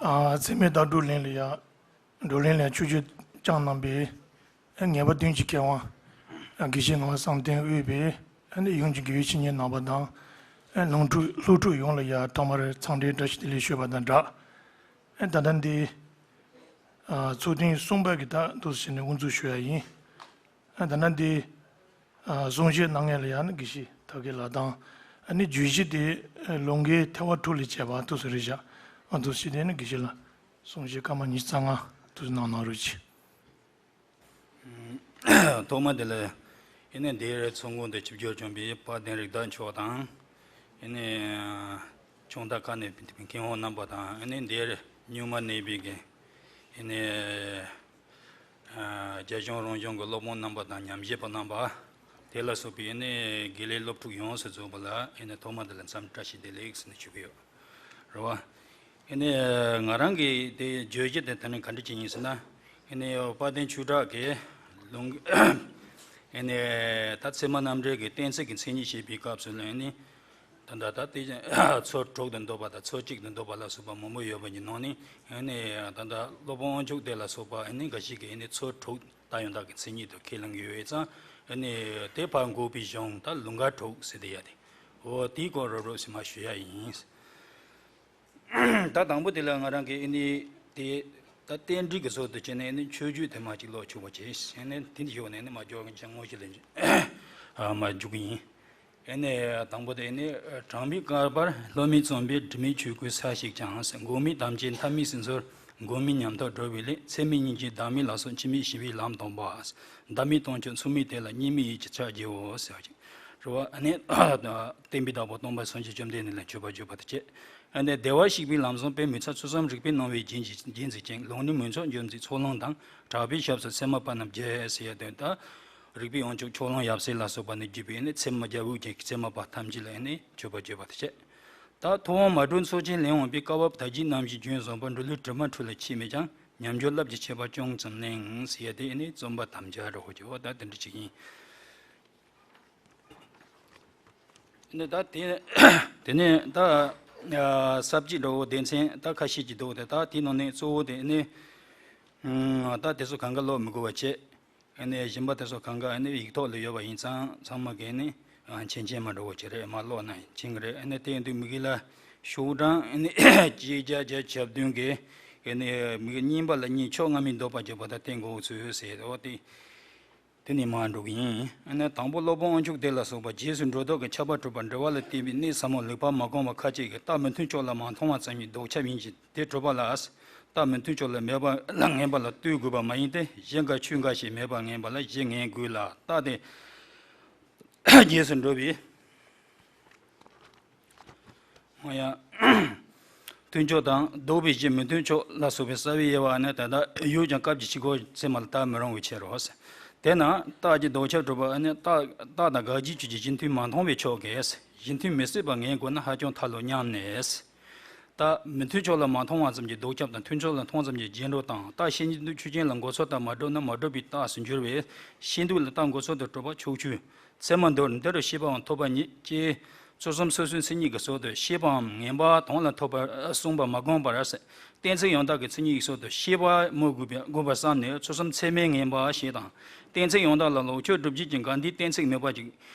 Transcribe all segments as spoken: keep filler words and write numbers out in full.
ཨ། འཚེ་མེད་ལྟ་གྲུབ་གླིང་ལ་ཡ། བགྲོ་གླེང་ལ་ཆིབས་བསྒྱུར་བསྐྱངས་གནང་པའི་ངེས་པ་དོན་གྱི་མཁས་དབང་དགེ་བཤེས་ངག་དབང་བསམ་གཏན་དབུས་པའི་ཡོངས་ཀྱི་དགེ་བའི་བཤེས་གཉེན་རྣམ་པ་དང་། ནང་ཁྲོད་ལྷོ་ཕྱོགས་ཡོངས་ལ་ཡ་ཐོག་མར་འཚམས་འདྲིའི་བཀྲ་ཤིས་བདེ་ལེགས་ཞུས་པ་དང་སྦྲགས། ད་ལྟ་འདི་ཚོགས་ཐེངས་གསུམ་པ་གི་ད་འདུག་སེ་བྱས་ནས་དབུ་འཛུགས་ཞུ་ཡ་ཡིན། ད་ལྟ་འདི་གསུང་བཤད་གནང་མཁན་ལ་ཡང་ནི་དགེ་བཤེས་ཐབས་མཁས་ལགས་དང་། ཨ་ནི་བརྗོད་གཞི་དེ་ལོ་འགའི་ཐལ་བ་དྲུག་ལས་བྱས་པ་འདུག་སེ་རེད་བཞག་ཨ། འདུག་སེ་བྱས་ནས་དགེ་བཤེས་ལགས་གསུང་བཤད་སྐར་མ་ཉི་ཤུ་རྩ་ལྔ་འདུག་སེ་གནང་གནང་རོགས་གྱིས། ཐོག་མ་དེ་ལ་ཨ་ནི་འདིར་ཚོགས་འཁོར་དུ་ཆིབས་བསྒྱུར་བྱོན་པའི་དཔལ་ལྡན་རིགས་བདག་མཆོག་དང་། ཨ་ནི་ཕྱོགས་མཐའ་ཁག་ནས་མཁས་དབང་རྣམ་པ་དང་། ཨ་ནི་འདིར་སྔོན་མ་གནས་པའི་གི་ཨ་ནི་རྒྱ་གཞུང་རང་གཞུང་གི་སློབ་དཔོན་རྣམ་པ་དང་ཉམས་ཞིབ་པ་རྣམ་པ། དེ་ལ་སོགས་པའི་ཨ་ནི་དགེ་ལས་སློབ་ཕྲུག་ཡོངས་སུ་རྫོགས་པ་ལ་ཨ་ནི་ཐོག་མ་དེ་ལ་འཚམས་བཀྲ་ཤིས་བདེ་ལེགས་ཟེར་ནས་ཞུ་གི་ཡོད། རེད་བ། ཨ་ནི་ང་རང་གི་དེ་བརྗོད་གཞི་དེ་ད་ནི་ག་འདྲ་ཅིག་ཡིན་ཟེར་ན། ཨ་ནི་དཔལ་ལྡན་ཆོས་གྲགས་ཀྱིས་ལུང་ཨ་ནི་ད་ཚད་མ་རྣམ་འགྲེལ་གྱི་གཏན་ཚིགས་ཀྱི་མཚན་ཉིད་བཤད་པའི་སྐབས་སུ་ལ་ཨ་ནི། ད་ལྟ་ད་དེ་ཚོ་དྲུག་ཏུ་འདོད་པ་དང་ཚོ་གཅིག་ཏུ་འདོད་པ་ལ་སོགས་པ་མང་པོ་ཡོད་པ་ཡིན་ནའང་ནི། ཨ་ནི་ད་ལྟ་སློབ་དཔོན་དབང་ཕྱུག་དེ་ལ་སོགས་པ་ཨ་ནི་འགའ་ཞིག་གིས་ཨ་ནི་ཚོ་དྲུག་ད་ཡོན་བདག་གི་མཚན་ཉིད་དུ་ཁས་ལེན་གྱི་ཡོད་ཙང་། ཨ་ནི་དེ་ཕར་འགོག་པའི་གཞུང་ད་ལུང་ཁ་དྲུག་ཟེར་དེ་ཡ་དེ། འོ་དེའི་སྐོར་རོབ་རོབ་ཟིན་མ་ཞུ་ཡ་ཡིན། ད་དང་པོ་དེ་ལ་ང་རང་གིས་ཨ་ནི་དེ་ད་རྟེན་འབྲེལ་གྱི་ཚུལ་དུ་བྱས་ནས་ཨ་ནི་མཆོད་བརྗོད་དེ་མ་གཅིག་ཀློག་ཆོག་པ་བྱས། ཨ་ནི་དེ་འདི་ཞོག་ནས་ཨ་ནི་མ་འཇོག་གི་ཅང་དངོས་གཞི་ལ་མ་འཇུག་གི་ཡིན། ཨ་ནི་དང་པོ་དེ་ནི། གྲངས་མེད་བསྐལ་པར་སློབ་མས་རྩོམ་པའི་དྲི་མེད་ཆོས་སྐུའི་ས་ཞིག་ཀྱང་། འགོག་མེད་དམ་བཅའི་མཐའ་མེད་ཟིན་ཚོར། འགོག་མེད་ཉམས་རྟོགས་སྒྲོལ་བའི་སླད། ཚད་མེད་སྙིང་རྗེའི་བདག་མེད་ལ་སོགས། འཆི་མེད་ཞི་བའི་ལམ་སྟོན་པ། ཟླ་མེད་སྟོང་མཆོག་མཚུངས་མེད་དེ་ལ། གཉིས་མེད་ཡིད་ཀྱི་ཕྱག་བགྱིའོ་ཟེར་བ་ཅིག་རེད་བ། ཨ་ནི་བསྟན་པའི་བདག་པོ་སྟོན་པ་སངས་རྒྱས་བཅོམ་ལྡན་འདས་ལ་མཆོད་པ་བརྗོད་པ་དང་བཅས། ཨ་ནི་བདེ་བར་གཤེགས་པའི་ལམ་བཟང་པའི་མི་ཚད། ཚུལ་གསུམ་རིག་པའི་སྣང་བས་རྒྱན་གྱིས་རྒྱན་གཟིགས་ཅིང་། ལུང་རིགས་མུན་ཚོགས་འཇོམས་མཛད་ཚོགས་ལམ་དང་། གྲགས་པའི་ཞབས་སུ་ཚད་མ་དཔག་རྣམས་རྒྱལ་ཟེར་ཡ་དོན་དག་རིག་པའི་དབང་ཕྱུག་ཕྱོགས་གླང་ཡབ་སྲས་ལ་སོགས་པ་ནས་བརྒྱུད་པའི་ཨ་ནི་ཚད་མ་རྒྱལ་པོ་ཅན་གྱི་ཚད་མ་པ་ཐམས་ཅད་ལ་ཨ་ནི་མཆོད་པ་བརྗོད་པ་དང་བཅས། ད་ཐུབ་དབང་མ་གྲོལ་ཚོགས་ཆེན་ལེགས་འོངས་པའི། བསྐལ་པ་དར་རྒྱས་རྣམ་བཞིའི་རྒྱུན་བཟང་པོ། འགྲོ་ལུགས་དྲི་མ་འཁྲུལ་ལ་ཆས་མེད་ཀྱང་། ཉམས་འགྱུར་རླབས་ཀྱི་ཁྱད་པར་ཅུང་ཙམ་གླེང་ཟེར་ཡ་དེ་ཨ་ནི་རྩོམ་པ་དམ་བཅའ་འདྲ་བོ་ཅིག་འོ་ད་དེ་འདྲ་ཅིག་ཡིན། ནི་ད་དེ་དེ་ནས་ད་ས་བཅད་འདྲ་བོ་སྡེ་ཚན་ད་ཁ་ཤས་ཅིག་འདུག་དེ་ད་དེའི་ནང་ནས་གཙོ་བོ་དེ་ནི་ད་དེ་ཚོ་གང་ག་ཀློག་མི་དགོས་པ་བྱས། ཨ་ནི་གཞན་པ་དེ་ཚོ་གང་ག་ཨ་ནི་ཡིག་ཐོག་ལ་ཡོད་པ་ཡིན་ཙང་ཚང་མ་གིས་ནི་མཆན་མཆན་མ་འདྲ་བོ་ཅིག་རེད་མ་ཀློག་ན་མཁྱེན་གི་རེད། ཨ་ནི་དེ་ཡིན་དུས་མི་གི་ལ་ཤོག་གྲངས་ཨ་ནི་གཅིག་བརྒྱ་བརྒྱད་ཅུ་གྱ་བདུན་གི་ཨ་ནི་མི་གི་གཉིས་པ་ལ་གཉིས་ཕྱོགས་སྔ་མའི་འདོད་པ་བརྗོད་པ་དང་རྟེན་འགོག་ཚུལ་ཟེར་འོ་དེ། དེ་ནས་མར་འགྲོ་གི་ཡིན། ཨ་ནི་དང་པོ་སློབ་དཔོན་དབང་ཕྱུག་དེ་ལ་སོགས་པ་རྗེས་སུ་འགྲོ་ལྡོག་གི་ཁྱབ་པ་གྲུབ་པ་འགྲེལ་བ་ལ་བརྟེན་པའི་གནད་ཟབ་མོ་ལེགས་པར་མ་གོམས་པ་ཁ་ཅིག་གིས་རྟགས་མི་མཐུན་ཕྱོགས་ལ་མ་མཐོང་བ་ཙམ་གྱི་ལྡོག་ཁྱབ་ཡིན་ཞིང་དེ་གྲུབ་པ་ལ། རྟགས་མི་མཐུན་ཕྱོགས་ལ་མེད་པ་ལ་ངེས་པ་ལ་ལྟོས་དགོས་པ་མ་ཡིན་ཏེ། གཞི་འགའ་ཆོས་འགའ་ཞིག་མེད་པར་ངེས་པ་ལ་གཞི་ངེས་དགོས་ལ། རྟགས་དེ་རྗེས་སུ་འགྲོ་བའི་ཡང་མཐུན་ཕྱོགས་དང་ལྡོག་པའི་གཞི་མི་མཐུན་ཕྱོགས་ལ་སོགས་པའི་རྩ་བའི་དབྱེ་བ་ནི་ད་ལྟ་ཡོད་ཀྱང་སྐབས་ཀྱི་ཕྱི་རྒོལ་ཚད་མ་ལ་བལྟ་མི་རུང་བའི་ཕྱིར་རོ། དེས་ན་རྟགས་ཀྱི་ལྡོག་ཁྱབ་གྲུབ་པ་ནི་རྟགས་རྟགས་དང་དགག་བྱའི་ཆོས་ཀྱི་གཞི་མཐུན་མ་མཐོང་བའི་ཕྱོགས་ཀྱིས་གཞི་མཐུན་མི་སྲིད་པར་ངེས་དགོས་ན་ཧ་ཅང་ཐལ་ལོ་སྙམ་ནས། རྟགས་མི་མཐུན་ཕྱོགས་ལ་མ་མཐོང་བ་ཙམ་གྱིས་ལྡོག་ཁྱབ་དང་མཐུན་ཕྱོགས་ལ་མཐོང་ཙམ་གྱིས་རྗེས་འགྲོ་དང་། རྟགས་ཤེས་འདོད་ཆོས་ཅན་ལ་འགོད་ཚུལ་དང་མ་གྲུབ་ན་མ་གྲུབ་པའི་རྟགས་སུ་འགྱུར་བས། ཤེས་འདོད་ལ་རྟགས་འགོད་ཚུལ་དུ་གྲུབ་པ་ཕྱོགས་ཆོས། ཚད་མ་མདོར་འདི་རུ་ཤེས་པའང་ཐོབ་པ་ཉིད་ཀྱི་ཚུལ་གསུམ་སོ་སོའི་མཚན་ཉིད་ཀྱི་ཚུལ་དུ་ཤེས་པའམ་ངེས་པ་དོན་ལ་ཐོབ་པར་གསུངས་པ་མ་བསྒོམས་པར། གཏན་ཚིགས་ཡང་དག་གི་མཚན་ཉིད་ཀྱི་ཚུལ་དུ་ཤེས་པ་སྨོས་དགོས་པའི་དགོས་པར་བསམས་ནས་ཚུལ་གསུམ་ཚད་མས་ངེས་པ་ཞེས་དང་། གཏན་ཚིགས་ཡང་དག་ལ་ལྡོག་ཁྱབ་སྒྲུབ་བྱེད་ཀྱི་འགལ་ཟླའི་གཏན་ཚིགས་མེད་པ་ཅིག་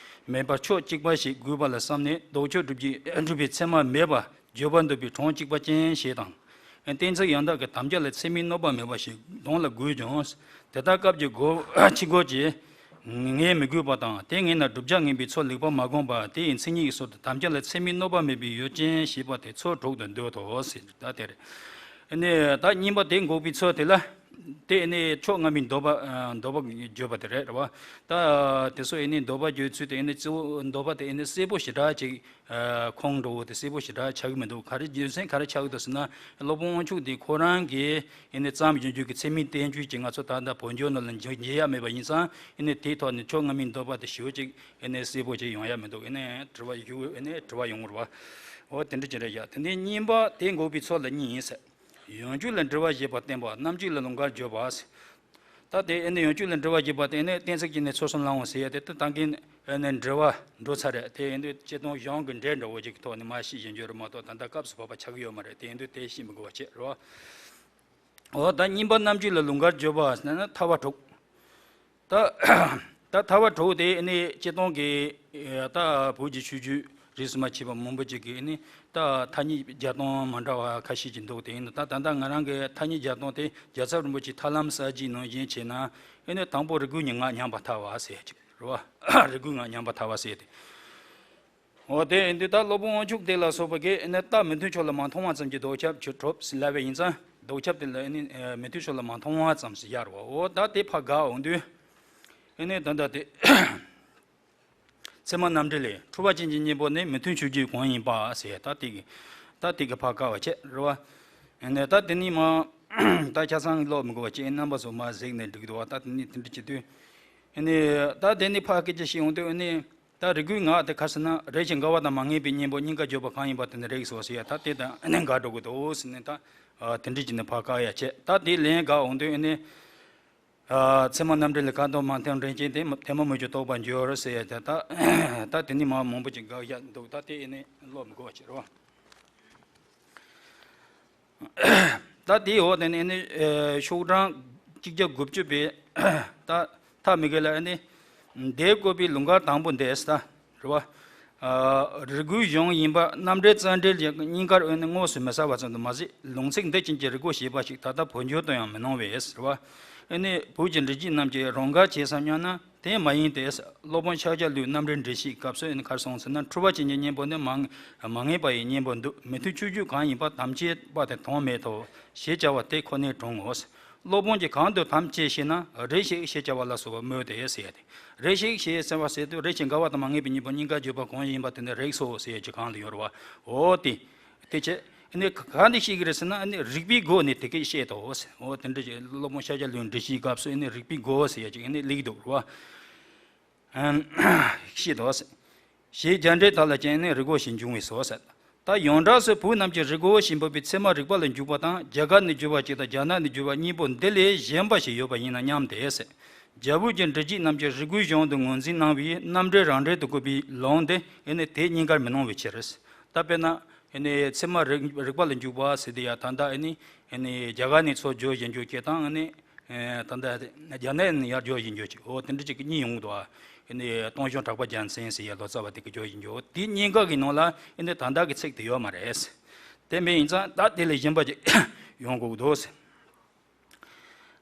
མེད་པར་ཕྱོགས་གཅིག་པ་ཞིག་དགོས་པ་ལ་བསམས་ནས་ལྡོག་ཁྱབ་སྒྲུབ་བྱེད་སྒྲུབ་པའི་ཚད་མ་མེད་པ་བརྗོད་པར་འདོད་པའི་གྲངས་གཅིག་པ་ཅན་ཞེས་དང་། གཏན་ཚིགས་ཡང་དག་གི་དམ་བཅའ་ལ་ཚད་མས་གནོད་པ་མེད་པ་ཞིག་དོན་ལ་དགོས་ཀྱང་། དེ་ལྟར་སྐབས་ཀྱི་གོ་ཕྱི་རྒོལ་གྱིས་ངེས་མི་དགོས་པ་དང་། དེ་ངེས་ན་བསྒྲུབ་བྱ་ངེས་པའི་ཚུལ་ལེགས་པར་མ་བསྒོམས་པར་དེ་ཡི་མཚན་ཉིད་ཀྱི་ཚུལ་དུ་དམ་བཅའ་ལ་ཚད་མས་གནོད་པ་མེད་པའི་ཡུལ་ཅན་ཞེས་པ་དེ་ཚུལ་དྲུག་ཏུ་འདོད་དོ་ཟེར། ད་དེར་ནི་ད་གཉིས་པ་དེ་འགོག་པའི་ཚུལ་དེ་ལ་དེ་ནི་ཕྱོགས་སྔ་མའི་འདོད་པ་འདོད་པ་བརྗོད་པ་དེ་རེད་རེད་བ། ད་དེ་ཚོ་ཨེ་ནི་འདོད་པ་བརྗོད་ཚུལ་དེ་ཨེ་ནི་གཙོ་བོ་འདོད་པ་དེ་ཨེ་ནི་གསལ་པོ་ཞེ་དྲག་ཅིག་ཁོང་འགྲོ་བོ་དེ་གསལ་པོ་ཞེ་དྲག་ཆགས་ཀྱི་མི་འདུག་ག་རེ་རྒྱུ་མཚན་ག་རེ་ཆགས་ཀྱི་འདུག་ཟེར་ན། སློབ་དཔོན་དབང་ཕྱུག་དེ་ཁོ་རང་གིས་ཨེ་ནི་བརྩམས་ཡོང་རྒྱུ་གི་ཚད་མའི་བསྟན་བཅོས་ཀྱི་ང་ཚོ་ད་ལྟ་བོད་འགྱུར་ནང་ལ་འཇུག་འཇལ་ཡ་མེད་པ་ཡིན་ཙང་། ཨེ་ནི་དེའི་ཐོག་ནས་ཕྱོགས་སྔ་མའི་འདོད་པ་དེ་ཞེ་པོ་ཅིག་ཨེ་ནི་གསལ་པོ་ཅིག་ཡོང་ཡ་མི་འདུག་ཨེ་ནི་དྲི་བ་ཞུ་ཨེ་ནི་དྲི་བ་ཡོང་བ་རེད་བ། འོ་དེ་འདྲ་ཅིག་རེད་ཡ། དེ་ནས་གཉིས་པ་དེ་འགོག་པའི་ཚུལ་ལ་གཉིས་ཡིན་ཟེར། ཡང་གཅིག་ལ་འགྲེལ་པ་བཞེས་པ་བསྟན་པ། རྣམ་གཅིག་ལ་ལུང་ཁར་བརྗོད་པ་ཟེར། ད་དེ་ཨེ་ནི་ཡང་གཅིག་ལ་འགྲེལ་པ་བཞེས་པ་དེ་ནི་གཏན་ཚིགས་ཀྱི་ནི་ཚུལ་གསུམ་ལའང་ཟེར་ཡ་དེ་ད་ད་གིན་ ཨ་ནི་འགྲེལ་བ་འགྲོ་ཚར་རེད། དེ་ཡིན་དུས་སྤྱིར་བཏང་གཞུང་གི་འགྲེལ་འདྲ་བོ་ཅིག་གི་ཐོག་ནས་མར་ཤེས་བཞིན་རྒྱུ་རེད་མ་གཏོགས། ད་ལྟ་སྐབས་སུ་བབ་པ་ཆགས་ཀྱི་ཡོད་མ་རེད། དེ་ཡིན་དུས་དེ་ཤེས་མི་དགོས་པ་བྱས་རེད་བ། འོ་ད་རྙིང་པ་རྣམ་བཅུ་ལ་ལུང་དཀར་བརྗོད་པ་ཟེར་ན་ཐར་པ་དྲུག་ད་ད་ཐར་པ་དྲུག་དེ་ནི་སྤྱིར་བཏང་གི་ད་བོད་ཀྱི་ཆོས་བརྒྱུད་རིས་སུ་མ་ཆད་པ་མང་པོ་ཅིག་གིས་ནི་ད་ཐ་སྙད་རྒྱག་སྟངས་མ་འདྲ་བ་ཁ་ཤས་ཅིག་འདུག་དེ་ཡིན་ད་ད་ལྟ་ང་རང་གི་ཐ་སྙད་རྒྱག་སྟངས་དེ་རྒྱལ་ཚབ་རིན་པོ་ཆེ་ཐར་ལམ་གསལ་བྱེད་ནང་བཞིན་བྱས་ན་ཨེ་ནི་དང་པོ་རིགས་དགུའི་ཉེར་ལྔ་ཉམས་པར་ཐལ་བ་ཟེར་ཅིག་རེད་བ། རིགས་དགུའི་ལྔ་ཉམས་པར་ཐལ་བ་ཟེར་ཏེ། འོ་དེ་ཡིན་དུས་ད་སློབ་དཔོན་དབང་ཕྱུག་དེ་ལ་སོགས་པ་གིས་ནི་རྟགས་མི་མཐུན་ཕྱོགས་ལ་མ་མཐོང་བ་ཙམ་གྱིས་ལྡོག་ཁྱབ་ཆོས་གྲུབ་ཟེར་ལབ་པ་ཡིན་ཙང་། ལྡོག་ཁྱབ་དེ་ལ་ནི་མི་མཐུན་ཕྱོགས་ལ་མ་མཐོང་བ་ཙམ་ཞིག་ཡར་བ། འོ་ད་དེ་ཕར་དགག་འོང་དུས་ཨེ་ནི་ད་ལྟ་དེ་ཚད་མ་རྣམ་འགྲེལ་ལས་འཁྲུལ་པ་ཅན་གྱི་གཉེན་པོ་ནི་མི་མཐུན་ཕྱོགས་རྒྱུའི་གང་ཡིན་པ་ཟེར། ད་དེ་གི་ད་དེ་གི་ཕར་དགག་པ་བྱས་རེད་བ། ཨེ་ནི་ད་དེ་ནི་མ་ད་ཆ་ཚང་ཀློག་མི་དགོས་པ་བྱས་རྣམ་པ་ཚོ་མར་གཟིགས་ནས་འགྲིག་འདུག་བ། ད་དེ་ནི་དེ་འདྲ་བྱེད་དུས་ཨེ་ནི་ད་དེ་ནི་ཕར་སྐད་ཆ་བཤད་འོང་དུས་ཨེ་ནི། ད་རིགས་དགུའི་ངག་དེ་ག་ཟེར་ན་རེ་ཞིག་འགལ་བ་དང་མ་ངེས་པའི་གཉེན་པོ་གཉིས་ཀ་བརྗོད་པ་གང་ཡིན་པ་དེ་ནི་རིགས་སོ་ཟེར་ཡ། ད་དེ་དང་ཨ་ནི་འགལ་འགྲོ་གི་འདུག་ཟེར་ནས་ད་ཨ་དེ་འདྲ་བྱས་ནས་ཕར་བཀག་ཡ་བྱས། ད་དེ་ལན་འགའ་འོང་དུས་ཨ་ནི་ཨ་ཚད་མ་རྣམ་འགྲེལ་ལས་གང་དང་མ་མཐུན་འདྲེན་ཅན་དེ་ཐལ་མོ་སྦྱར་བའི་རྟོག་པར་འགྱུར་ཟེར་ཡ། ད་ད་དེ་ནི་མ་མང་པོ་ཅིག་དགག་ཡ་འདུག་ད་དེ་ཨ་ནི་ཀློག་མི་དགོས་པ་བྱེད་རོགས། ད་དེའི་འོག་དེ་ནས་ནི་ཤོག་གྲངས་གཅིག་བརྒྱ་དགུ་བཅུ་པའི་ད་ཐ་མི་དགོས་ལ་ནི་འདིར་བཀོད་པའི་ལུང་དཀར་དང་པོ་འདི་ཟེར་ད་རེད་བ། རིགས་དགུའི་གཞུང་ཡིན་པ་རྣམ་འགྲེལ་རྩ་འགྲེལ་གྱི་གཉིས་ཀར་ཨེ་ནི་དངོས་སུ་མི་གསལ་བ་ཙམ་དུ་མ་ཟད། ལུང་ཚིག་འདི་ཅན་གྱི་རིགས་དགུ་ཞེས་པ་ཞིག་ད་ལྟ་བོད་འགྱུར་དུ་ཡང་མི་སྣང་བས་ཟེར་བ། ཨེ་ནི་བོད་ཀྱི་འབྲི་བྱེད་རྣམས་ཀྱིས་རང་འགལ་བྱེད་བསམ་སྙམ་ན། དེ་མ་ཡིན་ཏེ། སློབ་དཔོན་ཕྱག་རྒྱ་ལོའི་རྣམ་འགྲེལ་འགྲེལ་བཤད་སྐབས་སུ་ཨེ་ནི་ག་རེ་གསུངས་ཟེར་ན། འཁྲུལ་པ་ཅན་གྱི་གཉེན་པོ་ནི་མ་མ་ངེས་པ་ཡི་གཉེན་པོ་འདུག་མི་མཐུན་ཕྱོགས་རྒྱུ་གང་ཡིན་པ་དམ་བཅས་པ་དེ་དོན་མེད་དོ་ཞེས་བྱ་བ་དེ་ཁོ་ནས་དྲང་ངོ་། སློབ་དཔོན་གྱིས་གང་དུ་དམ་བཅས་ཤེ་ན། རེ་ཞིག་ཞེས་བྱ་བ་ལ་སོགས་པ་སྨོས་ཏེ་ཟེར་ཡ་དེ། རེ་ཞིག་ཞེས་ཟེར་བ་ཟེར་དུས་རེ་ཞིག་འགལ་བ་དང་མ་ངེས་པའི་གཉེན་པོ་གཉིས་ཀ་བརྗོད་པ་གང་ཡིན་པ་དེ་ནི་རིགས་སོ་ཟེར་ཡ་ཅིག་གང་ལ་ཡོད་རེད་བ། འོ་དེ། དེ་བྱས། ཨ་ནི་ག་འདི་ཤེས་ཀྱི་རེད་ཟེར་ན། ཨ་ནི་རིགས་པའི་སྒོ་ནས་དེ་སྐད་བཤད་དོ། འོ་དེ་འདྲ་ཞིག་སློབ་དཔོན་ཤཱཀྱ་ལོའི་འགྲེལ་བཤད་སྐབས་སུ་ཨ་ནི་རིགས་པའི་སྒོ་ཟེར་ཡ་ཅིག་ཨ་ནི་སླེབས་འདུག་རེད་བ། ཨ་ཤེས་དོ། ཞེས་རྒྱ་འགྲེལ་དག་ལ་ཀྱང་ཨ་ནི་རིགས་སྒོ་ཞེས་འབྱུང་བས་སོ་ཟེར། ད་ཡོངས་གྲགས་སུ་བོད་རྣམས་ཀྱི་རིགས་སྒོ་ཞེས་འབོད་པའི་ཚད་མ་རིག་པ་ལ་འཇུག་པ་དང་། རྒྱ་གར་ནས་བརྒྱུད་པ་གཅིག་དང་། རྒྱ་ནག་ནས་བརྒྱུད་པ་གཉིས་པོ་འདི་ལས་གཞན་པ་ཞིག་ཡོད་པ་ཡིན་ན་སྙམ་སྟེ་ཟེར། རྒྱ་བོད་ཀྱི་འབྲི་བྱེད་རྣམས་ཀྱིས་རིགས་དགུའི་གཞུང་དུ་ངོས་འཛིན་གནང་བའི་རྣམ་འགྲེལ་རང་འགྲེལ་དུ་བཀོད་པའི་ལུང་དེ་ཨེ་ནི་དེ་གཉིས་ཀར་མི་སྣང་བའི་ཕྱིར། ད་དཔེར་ན་ཨེ་ནི་ཚད་མ་རིག་རིག་པ་ལ་འཇུག་པ་ཟེར་དེ་ཡང་ད་ལྟ་ཨེ་ནི་ཨེ་ནི་རྒྱ་གར་ནས་ཚུར་བརྗོད་བཞིན་རྒྱུ་སྐད་དང་ཨེ་ནི་ཨེ་ད་ལྟ་རྒྱ་ནག་ནས་ཡར་བརྗོད་བཞིན་རྒྱུ་ཅིག་འོ་དེ་འདྲ་ཅིག་གཉིས་ཡོང་གི་འདུག་ཨེ་ནི་སྟོང་གཞོན་གྲགས་པ་རྒྱལ་མཚན་ཟེར་ཡ་ལོ་ཙཱ་བ་དེ་གིས་བརྗོད་བཞིན་རྒྱུ། འོ་དེ་གཉིས་ཀ་གི་ནང་ལ་ཨེ་ནི་ད་ལྟ་གི་ཚིག་དེ་ཡོད་མ་རེད། དེ་མིན་ཡིན་ཙང་ད་དེ་ལས་གཞན་པ་ཅིག་ཡོང་དགོས་ཀྱི་འདུག་ཟེར།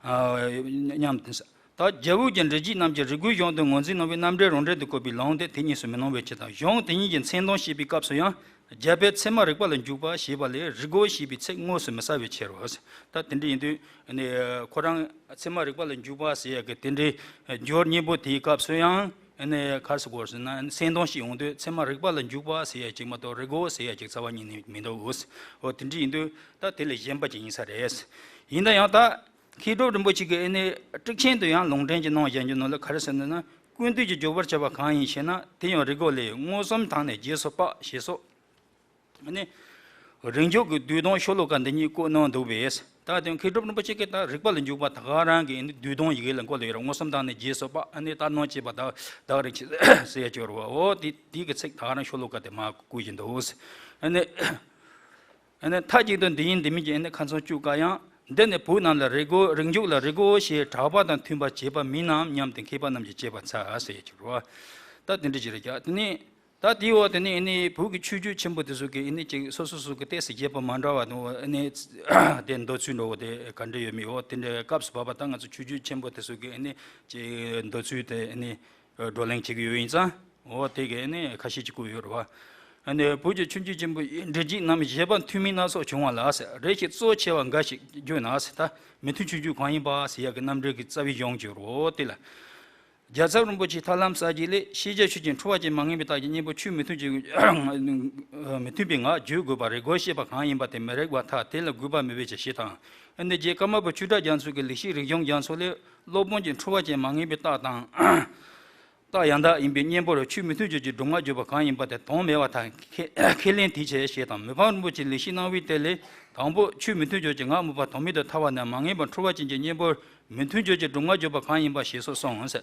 ཨ་སྙམ་དེ། ད་རྒྱ་བོད་ཀྱི་འབྲི་བྱེད་རྣམས་ཀྱིས་རིགས་དགུའི་གཞུང་དུ་ངོས་འཛིན་གནང་བའི་རྣམ་འགྲེལ་རང་འགྲེལ་དུ་བཀོད་པའི་ལུང་དེ་དེ་གཉིས་སུ་མི་སྣང་བའི་ཕྱིར་དང་། གཞུང་དེ་གཉིས་ཀྱི་མཚན་དོན་བཤད་པའི་སྐབས་སུ་ཡང་རྒྱ་བོད་ཚད་མ་རིག་པ་ལ་འཇུག་པ་ཞེས་པ་ལས་རིགས་སྒོ་ཞེས་པའི་ཚིག་དངོས་སུ་མི་གསལ་བའི་ཕྱིར་རོ། ད་དེ་འདྲ་ཡིན་དུས་ནི་ཁོ་རང་ཚད་མ་རིག་པ་ལ་འཇུག་པ་ཟེར་ཡ་གི་དེ་འདྲའི་སྦྱོར་གཉིས་པོ་དེའི་སྐབས་སུ་ཡང་ནི་ག་རེ་ཟེར་དགོས་ཟེར་ན། མཚན་དོན་བཤད་ཡོང་དུས་ཚད་མ་རིག་པ་ལ་འཇུག་པ་ཟེར་ཡ་ཅིག་མ་གཏོགས་རིགས་སྒོ་ཟེར་ཡ་ཅིག་རྩ་བ་ཉིད་ནས་མི་འདུག་འོ་དེ་འདྲ་ཡིན་དུས་ད་དེ་ལས་གཞན་པ་ཅིག་ཡིན་ས་རེད། ཡིན་ན་ཡང་ད། མཁས་གྲུབ་རིན་པོ་ཆེ་གིས་ཨེ་ནི་ཊཱིཀ་ཆེན་དུ་ཡང་ལུང་འདྲེན་གྱི་གནང་བཞག་རྒྱུ་ནང་ལ་ག་རེ་ཟེར་ན། ཀུན་བཏུས་ཀྱི་འཇུག་པར་བྱ་བ་གང་ཡིན་ཞེ་ན། དེ་ཡང་རིགས་སྒོ་ལས། མངོན་སུམ་དང་ནི་རྗེས་སུ་དཔག་ཞེས་སོགས། ཨེ་ནི་རིགས་འཇུག་གི་བསྡུས་དོན་ཤོ་ལོ་ཀ་འདི་ཉིད་བཀོད་གནང་འདུག་པས། ད་དེ་མཁས་གྲུབ་རིན་པོ་ཆེ་གིས་ད་རིགས་པ་ལ་འཇུག་པ་ད་ག་རང་གི་ཨེ་ནི་བསྡུས་དོན་ཡི་གེ་ལ་བཀོད་ལ་ཡོད་རེད། མངོན་སུམ་དང་ནི་རྗེས་སུ་དཔག་ཨེ་ནི་ལྟར་སྣང་བྱེད་པ་དག་དག་རིག་བྱེད་ཟེར་ཡ་ཅིག་ཡོད་རེད་བ། འོ་དེ་དེ་གི་ཚིག་ད་ག་རང་ཤོ་ལོ་ཀ་དེ་མར་བཀོད་བཞིན་འདུག་ཨེ་ནི། ཨ་ནི་མཐའ་གཅིག་ཏུ་འདི་ཡིན་འདི་མིན་གྱི་ཨ་ནི་ཁ་ཚོན་གཅོད་དཀའ་ཡང་། འདི་ནི་བོད་རྣམས་ལ་རིགས་སྒོ་རིགས་འཇུག་ལ་རིགས་སྒོ་ཞེས་གྲགས་པ་དང་མཐུན་པར་བྱེད་པ་མིན་ནམ་སྙམ་སྟེ་མཁས་པ་རྣམས་ཀྱིས་དཔྱད་པར་འཚལ་ཟེར་ཡ་ཅིག་རེད་བ། ད་དེ་འདྲ་ཅིག་རེད་ཀྱང་དེ་ནི། ད་དེའི་འོག་དེ་ནི་ཨ་ནི་བོད་ཀྱི་ཆོས་བརྒྱུད་ཆེན་པོ་དེ་ཚོ་གི་ཨ་ནི་ཅིག་སོ་སོ་སོ་གི་ཏོག་ཙམ་བཞེད་པ་མ་འདྲ་བ་དང་ཨ་ནི་དེ་འདོད་ཚུལ་འདྲ་བོ་དེ་ག་འདྲ་ཡོད་མེད། འོ་དེ་འདྲའི་སྐབས་སུ་བབ་པ་ད་ང་ཚོ་ཆོས་བརྒྱུད་ཆེན་པོ་དེ་ཚོ་གི་ཨ་ནི་ཅིག་འདོད་ཚུལ་དེ་ཨ་ནི། བགྲོ་གླེང་བྱེད་ཀྱི་ཡོད་ཡིན་ཙང་། འོ་དེ་གའི་ནི་ཁ་ཤས་ཅིག་བཀོད་ཡོད་རེད་བ། ཨ་ནི་བོད་ཀྱི་ཆོས་བརྒྱུད་ཆེན་པོའི་འབྲི་བྱེད་རྣམས་བཞེད་པ་མཐུན་མིན་སྣ་ཚོགས་བྱུང་བ་ལ་ཟེར། རེ་ཞིག་གཙོ་ཆེ་བ་འགའ་ཞིག་བརྗོད་ན་ཟེར། ད་མི་མཐུན་ཕྱོགས་རྒྱུ་གང་ཡིན་པ་ཟེར་ཡ་གི་རྣམ་འགྲེལ་གྱི་རྩ་བའི་གཞུང་བརྗོད་རོ། དེ་ལ། རྒྱལ་ཚབ་རིན་པོ་ཆེ་ཐར་ལམ་གསལ་བྱེད་ལས། ཤེས་བྱ་ཆོས་ཅན་འཁྲུལ་པ་ཅན་མ་ངེས་པའི་རྟགས་ཀྱི་གཉེན་པོ་ཆོས་མི་མཐུན་གྱི་མི་མཐུན་པའི་ངག་བརྗོད་དགོས་པ་རེད། སྒོ་ཤེས་པ་གང་ཡིན་པ་དེ་མི་རིགས་པར་ཐལ། དེ་ལ་དགོས་པ་མེད་པའི་ཕྱིར་ཞེས་དང་། ཨ་ནི་རྗེ་ཀརྨ་པ་ཆོས་གྲགས་རྒྱ་མཚོ་གིས་ལེགས་བཤད་རིག་གཞུང་རྒྱ་མཚོ་ལས། སློབ་དཔོན་གྱིས་འཁྲུལ་པ་ཅན་མ་ངེས་པའི་རྟགས་དང་། རྟགས་ཡང་དག་ཡིན་པའི་གཉེན་པོར་ཆོས་མི་མཐུན་ཕྱོགས་ཀྱི་སྒྲུབ་ངག་བརྗོད་པ་གང་ཡིན་པ་དེ་དོན་མེད་པར་ཐལ། ཁས་ཁས་ལེན་དེའི་ཕྱིར་ཞེས་དང་། མི་ཕམ་རིན་པོ་ཆེས་ལེགས་བཤད་གནང་བའི་གཏེར་ལས། དང་པོ་ཆོས་མི་མཐུན་ཕྱོགས་ཀྱི་ངག་སྨྲས་པ་དོན་མེད་དུ་ཐལ་བ་ནི་མ་ངེས་པར་འཁྲུལ་པ་ཅན་གྱི་གཉེན་པོར་མི་མཐུན་ཕྱོགས་ཀྱི་སྒྲུབ་ངག་བརྗོད་པ་གང་ཡིན་པ་ཞེས་སོགས་གསུངས།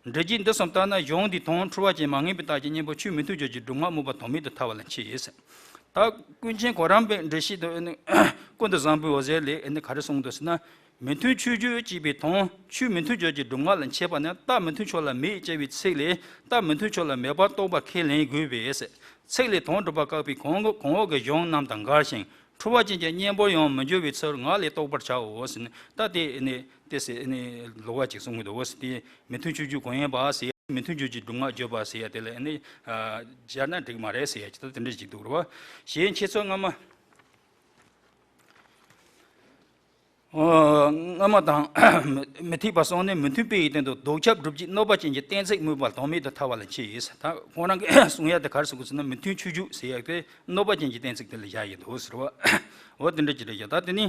འགྲེལ་བྱེད་འདི་གསུམ་ལྟར་ན་གཞུང་འདིའི་དོན་འཁྲུལ་པ་ཅན་མ་ངེས་པའི་རྟགས་ཀྱི་གཉེན་པོ་ཆོས་མི་མཐུན་ཕྱོགས་ཀྱི་སྒྲུབ་ངག་སྨྲས་པ་དོན་མེད་དུ་ཐལ་བ་ལ་མཆིས། ད་ཀུན་མཁྱེན་གོ་རམས་པའི་འགྲེལ་བཤད་དུ་ཀུན་ཏུ་བཟང་པོའི་འོད་ཟེར་ལས་ག་རེ་གསུངས་འདུག་ཟེར་ན། མི་མཐུན་ཕྱོགས་རྒྱུ་ཅེས་པའི་དོན་ཆོས་མི་མཐུན་ཕྱོགས་ཀྱི་སྒྲུབ་ངག་ལ་འཆད་པ་ནི་རྟགས་མི་མཐུན་ཕྱོགས་ལ་མེད་ཅེས་པའི་ཚིག་ལས་རྟགས་མི་མཐུན་ཕྱོགས་ལ་མེད་པར་རྟོགས་པ་ཁས་ལེན་དགོས་པས། ཚིག་ལས་དོན་སྒྲུབ་པ་བཀག་པའི་གོང་གོང་འོག་གི་གཞུང་རྣམས་དང་འགལ་ཞིང་འཁྲུལ་པ་ཅན་གྱི་གཉེན་པོར་ཡང་མི་འགྱུར་བའི་ཕྱིར་ངག་ལས་རྟོགས་པར་བྱའོ་ཟེར་ནས། ད་དེ་ནི་དེ་ཟེར་ནས་ལོགས་ཀ་ཅིག་གསུང་གི་འདུག་ཟེར། དེ་མི་མཐུན་ཕྱོགས་རྒྱུ་གང་ཡིན་པ་ཟེར། མི་མཐུན་ཕྱོགས་ཀྱི་སྒྲུབ་ངག་བརྗོད་པ་ཟེར་ཡ་དེ་ལ་ནི་སྦྱར་ན་འགྲིག་མ་རེད་ཟེར་ཡ་ཅིག་ད་དེ་འདྲ་ཞིག་འདུག་རེད་བ། གཞན་འཆད་ཚུལ་སྔ་མ། ཨོ། སྔ་མ་དང་མི་མཐུན་པ་གསུམ་ནི་མི་མཐུན་དཔེ་ཡི་སྟེང་དུ་ལྡོག་ཁྱབ་སྒྲུབ་བྱེད་གནོད་པ་ཅན་གྱི་གཏན་ཚིགས་སྨོས་པ་དོན་མེད་དུ་ཐལ་བ་ལ་མཆིས། ད་ཁོང་རང་གིས་གསུང་ཡ་དེ་ག་རེ་གསུང་གི་ཟེར་ན། མི་མཐུན་ཕྱོགས་རྒྱུ་ཟེར་ཡ་དེ་གནོད་པ་ཅན་གྱི་གཏན་ཚིགས་དེ་ལ་བཞག་ཡོད་འདུག་ཟེར་བ། འོ་དེ་འདྲ་ཅིག་རེད་ཡ། ད་དེ་ནི།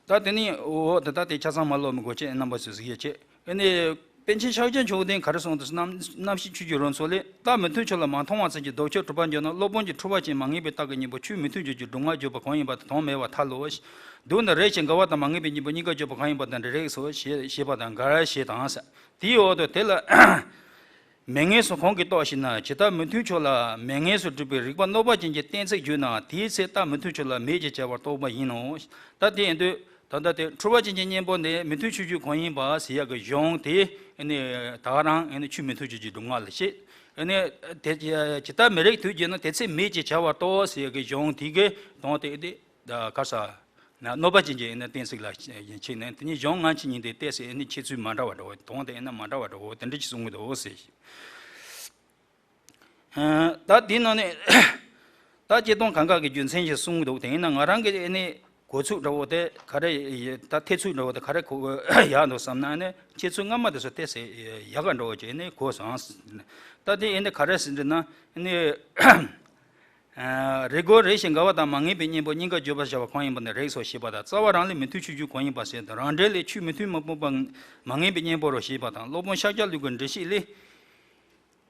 ད་དེ་ནི་འོ་ད་ད་དེ་ཆ་ཚང་མ་ཀློག་མི་དགོས། ཅེས་རྣམ་པ་ཚོས་གཟིགས་ཡས་བྱེད། ཨ་ནི་པཎ་ཆེན་ཕྱག་རྒྱ་མཆོག་ལྡན་ག་རེ་གསུངས་འདུག་ཟེར་ན། རྣམ་ཤེས་ཆོས་ཀྱི་རོལ་མཚོ་ལས། རྟགས་མི་མཐུན་ཕྱོགས་ལ་མ་མཐོང་བ་ཙམ་གྱིས་ལྡོག་ཁྱབ་གྲུབ་པར་འགྱུར་ན། སློབ་དཔོན་གྱིས་འཁྲུལ་པ་ཅན་མ་ངེས་པའི་རྟགས་ཀྱི་གཉེན་པོ་ཆོས་མི་མཐུན་ཕྱོགས་ཀྱི་སྒྲུབ་ངག་བརྗོད་པ་གང་ཡིན་པ་དེ་དོན་མེད་པར་ཐལ་ལོ། མདོར་ན་རེག་བྱའི་འགལ་བ་དང་མ་ངེས་པའི་གཉེན་པོ་གཉིས་ཀ་བརྗོད་པ་གང་ཡིན་པ་དེ་འདྲ་རེག་སོ་ཞེས་ཞེས་པ་དང་འགལ་ཞེས་དང་ཟེར། དེའི་འོག་ཏུ་དེ་ལ། མེད་ངེས་སུ་གང་གིས་རྟོགས་ཞེ་ན། ཇི་ལྟར་མི་མཐུན་ཕྱོགས་ལ་མེད་ངེས་སུ་གྲུབ་པའི་རིགས་པ་གནོད་པ་ཅན་གྱི་གཏན་ཚིགས་བརྗོད་ན། དེའི་ཚེ་རྟགས་མི་མཐུན་ཕྱོགས་ལ་མེད་ཅེས་བྱ་བར་རྟོགས་པ་ཡིན་ནོ། ད་དེ་ཡིན་དུས་ད་ལྟ་དེ་འཁྲུལ་པ་ཅན་གྱི་གཉེན་པོ་འདི་མི་མཐུན་ཕྱོགས་རྒྱུ་གང་ཡིན་པ་ཟེར་ཡག་གི་གཞུང་དེ་ནི་ད་ག་རང་ནི་ཆོས་མི་མཐུན་ཕྱོགས་ཀྱི་སྒྲུབ་ངག་ལ་བཤད། ནི་དེ་ཇི་ལྟར་མི་རིགས་དུས་བརྗོད་ན། དེ་ཚེ་མེད་ཅེས་བྱ་བར་རྟོགས་ཟེར་ཡག་གི་གཞུང་དེ་གི་དོན་དེ་དེ་ག་ས། ན་གནོད་པ་ཅན་གྱི་ཨེ་ན་གཏན་ཚིགས་ལ་ཡིན་ཕྱིན་ནས། དེ་ནི་གཞུང་སྔ་ཕྱི་གཉིས་དེ་ཏོག་ཙམ་ཨེ་ནི་འཆད་ཚུལ་མ་འདྲ་བ་འདྲ་བོ། དོན་དེ་ཨེ་ན་མ་འདྲ་བ་འདྲ་བོ་དེ་འདྲ་ཅིག་གསུང་གི་འདུག་ཟེར། ད་དེའི་ནང་ནས་ད་སྤྱིར་བཏང་གང་ག་གི་རྒྱུ་མཚན་ཞིག་གསུང་གི་འདུག། དེ་ཡིན་ན་ང་རང་གི་ཨེ་ནི་གོ་ཚུལ་འདྲ་བོ་དེ་ག་རེ་ཡ་ད་ཐེ་ཚུལ་འདྲ་བོ་དེ་ག་རེ་གོ་ཡག་འདུག་བསམ་ན། ཨེ་ནི་འཆད་ཚུལ་སྔ་མ་དེ་ཚོ་ཏོག་ཙམ་ཡག་ག་འདྲ་བོ་ཅིག་ཨེ་ནི་གོ་སོང་། ད་དེ་ཨེ་ནི་ག་རེ་ཟེར་འདྲི་ན་ཨེ་ནི། རེག་གོ་རེག་བྱའི་འགལ་བ་དང་མ་ངེས་པའི་གཉེན་པོ་གཉིས་ཀ་བརྗོད་པར་བྱ་བ་གང་ཡིན་པ་ནི་རེག་སོ་ཞེས་པ་དང་། རྩ་བ་རང་ལས་མི་མཐུན་ཕྱོགས་རྒྱུ་གང་ཡིན་པ་ཟེར་དང་། རང་འགྲེལ་ལས་ཆོས་མི་མཐུན་མི་སྤོང་པ་མ་ངེས་པའི་གཉེན་པོ་རོ་ཞེས་པ་དང་། སློབ་དཔོན་ཤཱཀྱ་ལུགས་ཀྱི་འགྲེལ་བཤད་ལས།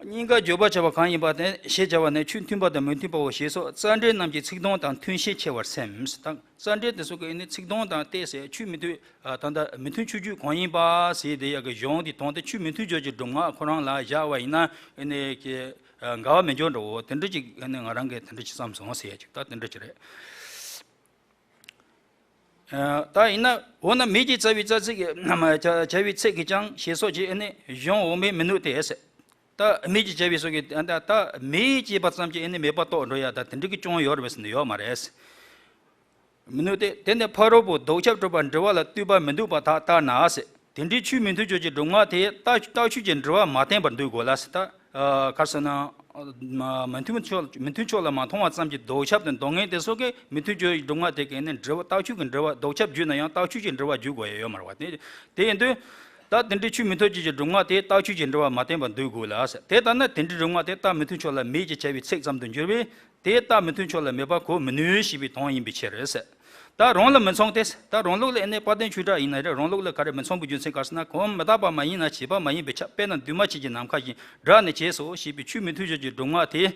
གཉིས་ཀ་བརྗོད་པར་བྱ་བ་གང་ཡིན་པ་དེ་ཞེས་བྱ་བ་ནི་ཆོས་མཐུན་པ་དང་མི་མཐུན་པའོ་ཞེས་སོགས་རྩ་འགྲེལ་རྣམས་ཀྱི་ཚིག་དོན་དང་མཐུན་ཤས་ཆེ་བར་སེམས་དང་། རྩ་འགྲེལ་དེ་ཚོ་གི་ནི་ཚིག་དོན་དང་ཏོག་ཙམ་ཆོས་མི་མཐུན། ད་ལྟ་མི་མཐུན་ཕྱོགས་རྒྱུ་གང་ཡིན་པ་ཟེར་དེ་ཡག་གི་གཞུང་དེ་དོན་དེ་ཆོས་མི་མཐུན་ཕྱོགས་ཀྱི་སྒྲུབ་ངག་ཁོ་རང་ལ་བཞག་པ་ཡིན་ན་ཨེ་ནི་ཀྱི། འགལ་བ་མི་འབྱུང་འགྲོ་འོ། དེ་འདྲ་ཅིག་ནི་ང་རང་གིས་དེ་འདྲ་ཅིག་བསམ་སོང་ཟེར་ཡ་ཅིག་ད་དེ་འདྲ་ཅིག་རེད། ད་ཡིན་ན་འོ་ན་མེད་ཅེས་བྱ་བའི་རྩ་ཚིག་གི་བྱ་བའི་ཚིག་གིས་ཀྱང་ཞེས་སོགས་ཀྱི་ནི་གཞུང་འོག་མའི་མི་ནུས་ཏེ། ད་མེད་ཅེས་བྱ་བའི་སོགས་ཀྱི་ད་ད་མེད་ཅེས་པ་ཙམ་གྱིས་ནི་མེད་པ་རྟོགས་འགྲོ་ཡ་ད་དེ་འདྲ་གི་ཅུང་ཡོད་རེད་པས་ཟེར་ན་ཡོད་མ་རེད། མི་ནུས་ཏེ། དེ་ནི་ཕ་རོལ་པོ་ལྡོག་ཁྱབ་གྲུབ་པར་འགྲེལ་བ་ལ་ལྟོས་པ་མི་འདུག་པ་དག་ལྟར་ན་ཟེར། དེ་འདྲའི་ཆོས་མི་མཐུན་ཕྱོགས་ཀྱི་སྒྲུབ་ངག་དེ་རྟགས་རྟགས་ཆོས་ཀྱི་འགྲེལ་བ་མ་བསྟན་པར་འདོད་དགོས་ལ་ཟེར། ད་ག་རེ་ཟེར་ན། མི་མཐུན་ཕྱོགས་མི་མཐུན་ཕྱོགས་ལ་མ་མཐོང་བ་ཙམ་གྱིས་ལྡོག་ཁྱབ་དང་ལྡོག་ངེས་དེ་སོགས་ཀྱི་མི་མཐུན་ཕྱོགས་ཀྱི་སྒྲུབ་ངག་དེ་གས་ནི་འགྲེལ་བ་རྟགས་ཆོས་ཀྱི་འགྲེལ་བ་ལྡོག་ཁྱབ་བརྗོད་ན་ཡང་རྟགས་ཆོས་ཀྱི་འགྲེལ་བ་བརྗོད་དགོས་ཡ་ཡོད་མ་རེད་བ། དེ་དེ་ཡིན་དུས། ད་དེ་འདྲའི་ཆོས་མི་མཐུན་ཕྱོགས་ཀྱི་སྒྲུབ་ངག་དེ་རྟགས་ཆོས་ཀྱི་འགྲེལ་བ་མ་བསྟན་པར་འདོད་དགོས་ལ་ཟེར། དེ་ལྟར་ན་དེ་འདྲའི་སྒྲུབ་ངག་དེ་རྟགས་མི་མཐུན་ཕྱོགས་ལ་མེད་ཅེས་བྱ་བའི་ཚིག་ཙམ་དུ་འགྱུར་བས། དེ་རྟགས་མི་མཐུན་ཕྱོགས་ལ་མེད་པ་གོ་མི་ནུས་ཞེས་པའི་དོན་ཡིན་པའི་ཕྱིར་ཟེར། ད་རང་ལ་མི་མཚུངས་ཏེ། ད་རང་ལུགས་ལ་ཨེ་ནས་དཔལ་ལྡན་ཆོས་གྲགས་ཡིན་ན་རེད། རང་ལུགས་ལ་ག་རེ་མི་མཚུངས་པའི་རྒྱུ་མཚན་ག་རེ་ཟེར་ན། གོང་མི་རྟག་པ་མ་ཡིན་ན་བྱས་པ་མ་ཡིན་པས་ཁྱབ། དཔེར་ན་འདུས་མ་བྱས་ཀྱི་ནམ་མཁའ་བཞིན་སྒྲ་ནི་བྱས་སོ་ཞེས་པའི་ཆོས་མི་མཐུན་ཕྱོགས་ཀྱི་སྒྲུབ་ངག་དེ།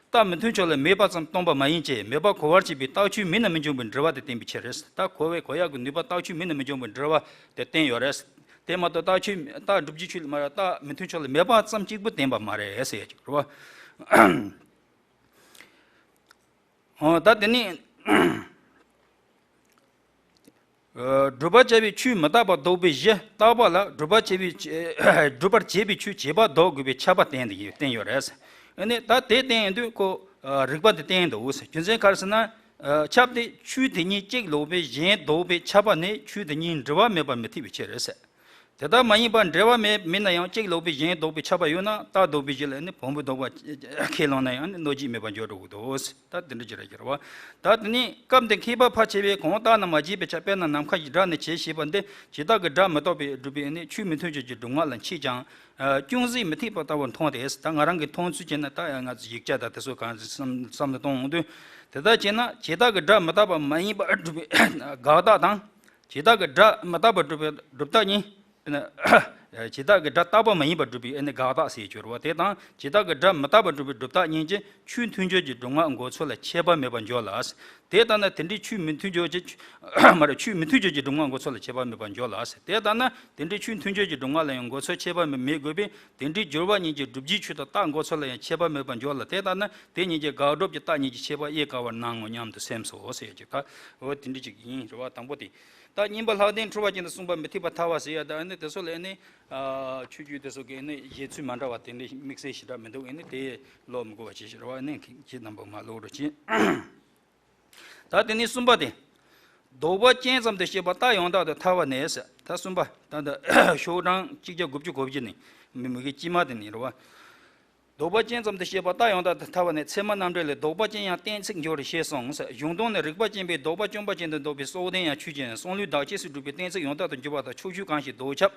རྟགས་མི་མཐུན་ཕྱོགས་ལ་མེད་པ་ཙམ་སྟོན་པ་མ་ཡིན་གྱི། མེད་པ་གོ་བར་བྱེད་པའི་རྟགས་ཆོས་མིན་ན་མི་འབྱུང་བའི་འགྲེལ་བ་དེ་བསྟན་པའི་ཕྱིར་རེད། ད་གོ་བས་གོ་ཡག་གི་ནུས་པ་རྟགས་ཆོས་མིན་ན་མི་འབྱུང་བའི་འགྲེལ་བ་དེ་བསྟན་ཡོད་རེད། དེ་མ་གཏོགས་རྟགས་ཆོས་རྟགས་སྒྲུབ་བྱེད་ཆོས་ལ་མ་རེད། རྟགས་མི་མཐུན་ཕྱོགས་ལ་མེད་པ་ཙམ་གཅིག་པུ་བསྟན་པ་མ་རེད་ཟེར་ཡ་ཅིག་རེད་བ། ཨོ་ད་དེ་ནི། སྒྲུབ་པར་བྱ་བའི་ཆོས་མི་རྟག་པ་ལྡོག་པའི་གཞི་རྟག་པ་ལ་སྒྲུབ་པར་བྱ་བའི་སྒྲུབ་པར་བྱེད་པའི་ཆོས་བྱེད་པ་ལྡོག་དགོས་པའི་ཁྱབ་པ་བསྟན་ཏེ་བསྟན་ཡོད་རེད། ཨ་ནི་ད་དེ་བསྟན་ཡོང་དུས་ཁོ་རིགས་པ་དེ་བསྟན་འདུག། རྒྱུ་མཚན་ག་རེ་ཟེར་ན། ཁྱབ་སྟེ་ཆོས་དེ་གཉིས་གཅིག་ལོག་པའི་གཞན་ལྡོག་པའི་ཁྱབ་པ་ནི་ཆོས་དེ་གཉིས་འབྲེལ་བ་མེད་པར་མི་འཐད་པའི་ཕྱིར་རེད། དེ་ལྟར་མ་ཡིན་པར་འབྲེལ་བ་མེད་མིན་ན་ཡང་གཅིག་ལོག་པའི་གཞན་ལྡོག་པའི་ཁྱབ་པ་ཡོད་ན་རྟགས་ལྡོག་པའི་གཞི་ལ་ནི་བོང་བུ་ལྡོག་པ་ཁས་བླངས་ན་ཡང་ནི་གནོད་བྱེད་མེད་པར་འགྱུར་འགྲོ་གི་འདུག། ད་དེ་འདྲ་ཅིག་རེད་ཟེར་བ། ད་དེ་ནི་སྐབས་འདིར་མཁས་པ་ཕལ་ཆེ་བས་གང་ལྟར་ན་མ་བྱས་པའི་ཆ། དཔེར་ན་ནམ་མཁའ་ཡི་སྒྲ་ནི་བྱས་ཞེས་པ་འདི་ཇི་ལྟར་གྱི་སྒྲ་མི་རྟག་པའི་སྒྲུབ་པའི་ནི་ཆོས་མི་མཐུན་ཕྱོགས་ཀྱི་སྒྲུབ་ངག་ལ་མཆིས་ཀྱང་། ཅུང་ཟད་མི་འཐད་པ་ལྟ་བུར་མཐོང་སྟེ། ད་ང་རང་གི་མཐོང་ཚུལ་བྱས་ན། ད་ཡང་ང་ཚོ་ཡིག་ཆ་དང་དེ་ཚོ་གང་བསམ་བསམ་བློ་གཏོང་འོང་དུས། དེ་ལྟར་བྱས་ན་ཇི་ལྟར་གྱི་སྒྲ་མི་རྟག་པ་མ་ཡིན་པར་སྒྲུབ་པའི་དགག་རྟགས་དང་། ཇི་ལྟར་གྱི་སྒྲ་མི་རྟག་པར་སྒྲུབ་པའི་སྒྲུབ་རྟགས་གཉིས། ཇི་ལྟར་གྱི་སྒྲ་རྟག་པ་མ་ཡིན་པར་སྒྲུབ་པའི་ཨ་ནི་དགག་རྟགས་ཟེར་གྱི་ཡོད་རེད་བ། དེ་དང་ཇི་ལྟར་གྱི་སྒྲ་མི་རྟག་པར་སྒྲུབ་པའི་སྒྲུབ་རྟགས་གཉིས་ཀྱིས་ཆོས་མཐུན་སྦྱོར་གྱི་སྒྲུབ་ངག་མགོ་ཚོས་ལ་ཁྱད་པར་མེད་པར་འཇོག་ལ། དེ་ལྟར་ན་དེ་འདྲའི་ཆོས་མི་མཐུན་སྦྱོར་གྱི་མ་རེད། ཆོས་མི་མཐུན་སྦྱོར་གྱི་སྒྲུབ་ངག་མགོ་ཚོས་ལ་ཁྱད་པར་མེད་པར་འཇོག་ལ། དེ་ལྟར་ན་དེ་འདྲའི་ཆོས་མཐུན་སྦྱོར་གྱི་སྒྲུབ་ངག་ལ་ཡང་མགོ་ཚོས་ཁྱད་པར་མེད་དགོས་པས། དེ་འདྲའི་སྦྱོར་བ་གཉིས་ཀྱི་སྒྲུབ་བྱའི་ཆོས་དང་རྟགས་མགོ་ཚོས་ལ་ཡང་ཁྱད་པར་མེད་པར་འཇོག་ལ། དེ་ལྟར་ན་དེ་གཉིས་ཀྱི་དགག་སྒྲུབ་ཀྱི་རྟགས་གཉིས་ཀྱི་ཁྱད་པར་དབྱེ་དཀའ་བར་སྣང་ངོ་སྙམ་དུ་སེམས་སོ་ཟེར་ཡ་ཅིག་ད་འོ་དེ་འདྲ་ཅིག་ཡིན་རེད་བ། དང་པོ་དེ། ད་གཉིས་པ་ལྷག་ལྡན་འཁྲུལ་བ་ཅན་དུ་གསུངས་པ་མི་འཐད་པར་ཐལ་བ་ཟེར་ཡ། ད་ཨ་ནི་དེ་ཚོ་ལ་ཨ་ནི་ཆོས་བརྒྱུད་དེ་ཚོ་གི་ཨ་ནི་བཞེད་ཚུལ་མ་འདྲ་བ་དེ་འདྲའི་དམིགས་བསལ་ཞེ་དྲག་མི་འདུག་ཨ་ནི་དེ་ཀློག་མི་དགོས་པ་བྱས་ཤིག་རེད་བ། ཨ་ནི་ཁྱེད་རྣམ་པ་མ་ཀློག་རོགས་གྱིས། ད་དེ་ནས་གསུམ་པ་དེ། ལྡོག་པ་ཅན་ཙམ་དུ་བཤད་པ་རྟགས་ཡང་དག་ཏུ་ཐལ་བ་ནས་ཟེར། ད་གསུམ་པ་ད་ལྟ་ཤོག་གྲངས་གཅིག་བརྒྱ་དགུ་བཅུ་གོ་བཞི་ནས་མི་མི་གི་དཀྱིལ་མ་དེ་ནས་རེད་བ། ལྡོག་པ་ཅན་ཙམ་དུ་བཤད་པ་རྟགས་ཡང་དག་ཏུ་ཐལ་བ་ནས། ཚད་མ་རྣམ་འགྲེལ་ལས་ལྡོག་པ་ཅན་ཡང་གཏན་ཚིགས་འགྱུར་ཞེས་གསུངས། གཞུང་དོན་ནི་རིགས་པ་ཅན་པས་ལྡོག་པ་བཅོམ་པ་ཅན་དུ་འདོད་པའི་སྲོག་ལྡན་ཡང་ཆོས་ཅན། གསུམ་ལུས་བདག་གཅེས་སུ་སྒྲུབ་པའི་གཏན་ཚིགས་ཡང་དག་ཏུ་འགྱུར་བ་དང་ཕྱོགས་ཆོས་གང་ཞིག་ལྡོག་ཁྱབ་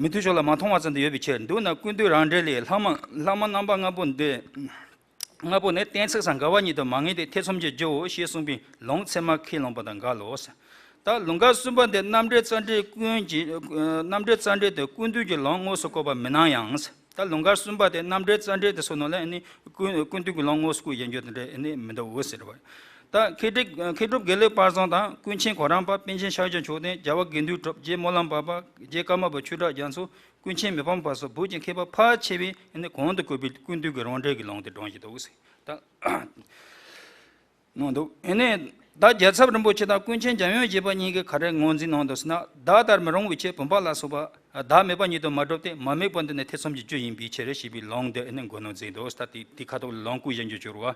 མི་མཐུན་ཕྱོགས་ལ་མ་མཐོང་བ་ཙམ་དུ་ཡོད་པའི་ཕྱིར། མདོར་ན་ཀུན་བཏུས་རང་འགྲེལ་ལས་ལྷག་མ་ལྷག་མ་རྣམ་པ་ལྔ་པོ་འདི། ལྔ་པོ་ནི་གཏན་ཚིགས་སམ་འགལ་བ་ཉིད་དུ་མ་ངེས་ཏེ་ཐེ་ཚོམ་གྱི་རྒྱུའོ་ཞེས་གསུངས་པའི་ལུང་ཚད་མ་ཁས་བླངས་པ་དང་འགལ་ལོ། ད་ལུང་འགལ་གསུམ་པ་འདི་རྣམ་འགྲེལ་རྩ་འགྲེལ་ཀུན་གྱི་རྣམ་འགྲེལ་རྩ་འགྲེལ་དེ་ཀུན་བཏུས་ཀྱི་ལུང་དངོས་སུ་བཀོད་པ་མིན་ན་ཡང་། ད་ལུང་འགལ་གསུམ་པ་དེ་རྣམ་འགྲེལ་རྩ་འགྲེལ་དེ་སོགས་ནང་ལ་ནི་ཀུན་ཀུན་བཏུས་ཀྱི་ལུང་དངོས་སུ་བཀོད་ཡོད་རྒྱུ་དེ་འདྲ་ནི་མི་འདུག་ཟེར་བ། ད་མཁས་གྲུབ་མཁས་གྲུབ་དགེ་ལེགས་དཔལ་བཟང་དང་ཀུན་མཁྱེན་གོ་རམས་པ། པཎ་ཆེན་ཤཱཀྱ་མཆོག་ལྡན། རྒྱལ་བ་དགེ་འདུན་གྲུབ། རྗེ་སྨོན་ལམ་བར་པ། རྗེ་ཀརྨ་པ་ཆོས་གྲགས་རྒྱ་མཚོ། ཀུན་མཁྱེན་མི་ཕམ་པ་སོགས་བོད་ཀྱི་མཁས་པ་ཕལ་ཆེ་བས་ནི་གོང་དུ་བཀོད་པའི་ཀུན་བཏུས་ཀྱི་རང་འགྲེལ་གྱི་ལུང་དེ་དྲངས་བཞིན་འདུག་ཟེར། ད་གནང་འདུག་ཨེ་ནས་ད་རྒྱལ་ཚབ་རིན་པོ་ཆེ་དང་ཀུན་མཁྱེན་འཇམ་དབྱངས་བཞད་པ་གཉིས་ཀྱིས་ག་རེ་ངོས་འཛིན་གནང་འདུག་ཟེར་ན། བདག་ལྟར་མི་རུང་བའི་ཕྱིར་བུམ་པ་ལ་སོགས་པ་བདག་མེད་པ་ཉིད་དུ་མ་གྲུབ་སྟེ་མ་དམིགས་པ་འདི་ནི་ཐེ་ཚོམ་གྱི་རྒྱུ་ཡིན་པའི་ཕྱིར་ཞེས་པའི་ལུང་འདི་ཨེ་ནས་མགོ་གནོན་མཛད་འདུག་ད་དེ་དེ་ཁ་ཐོག་ལ་ལུང་བསྐུར་བཞིན་རྒྱུ་བྱུར་བ།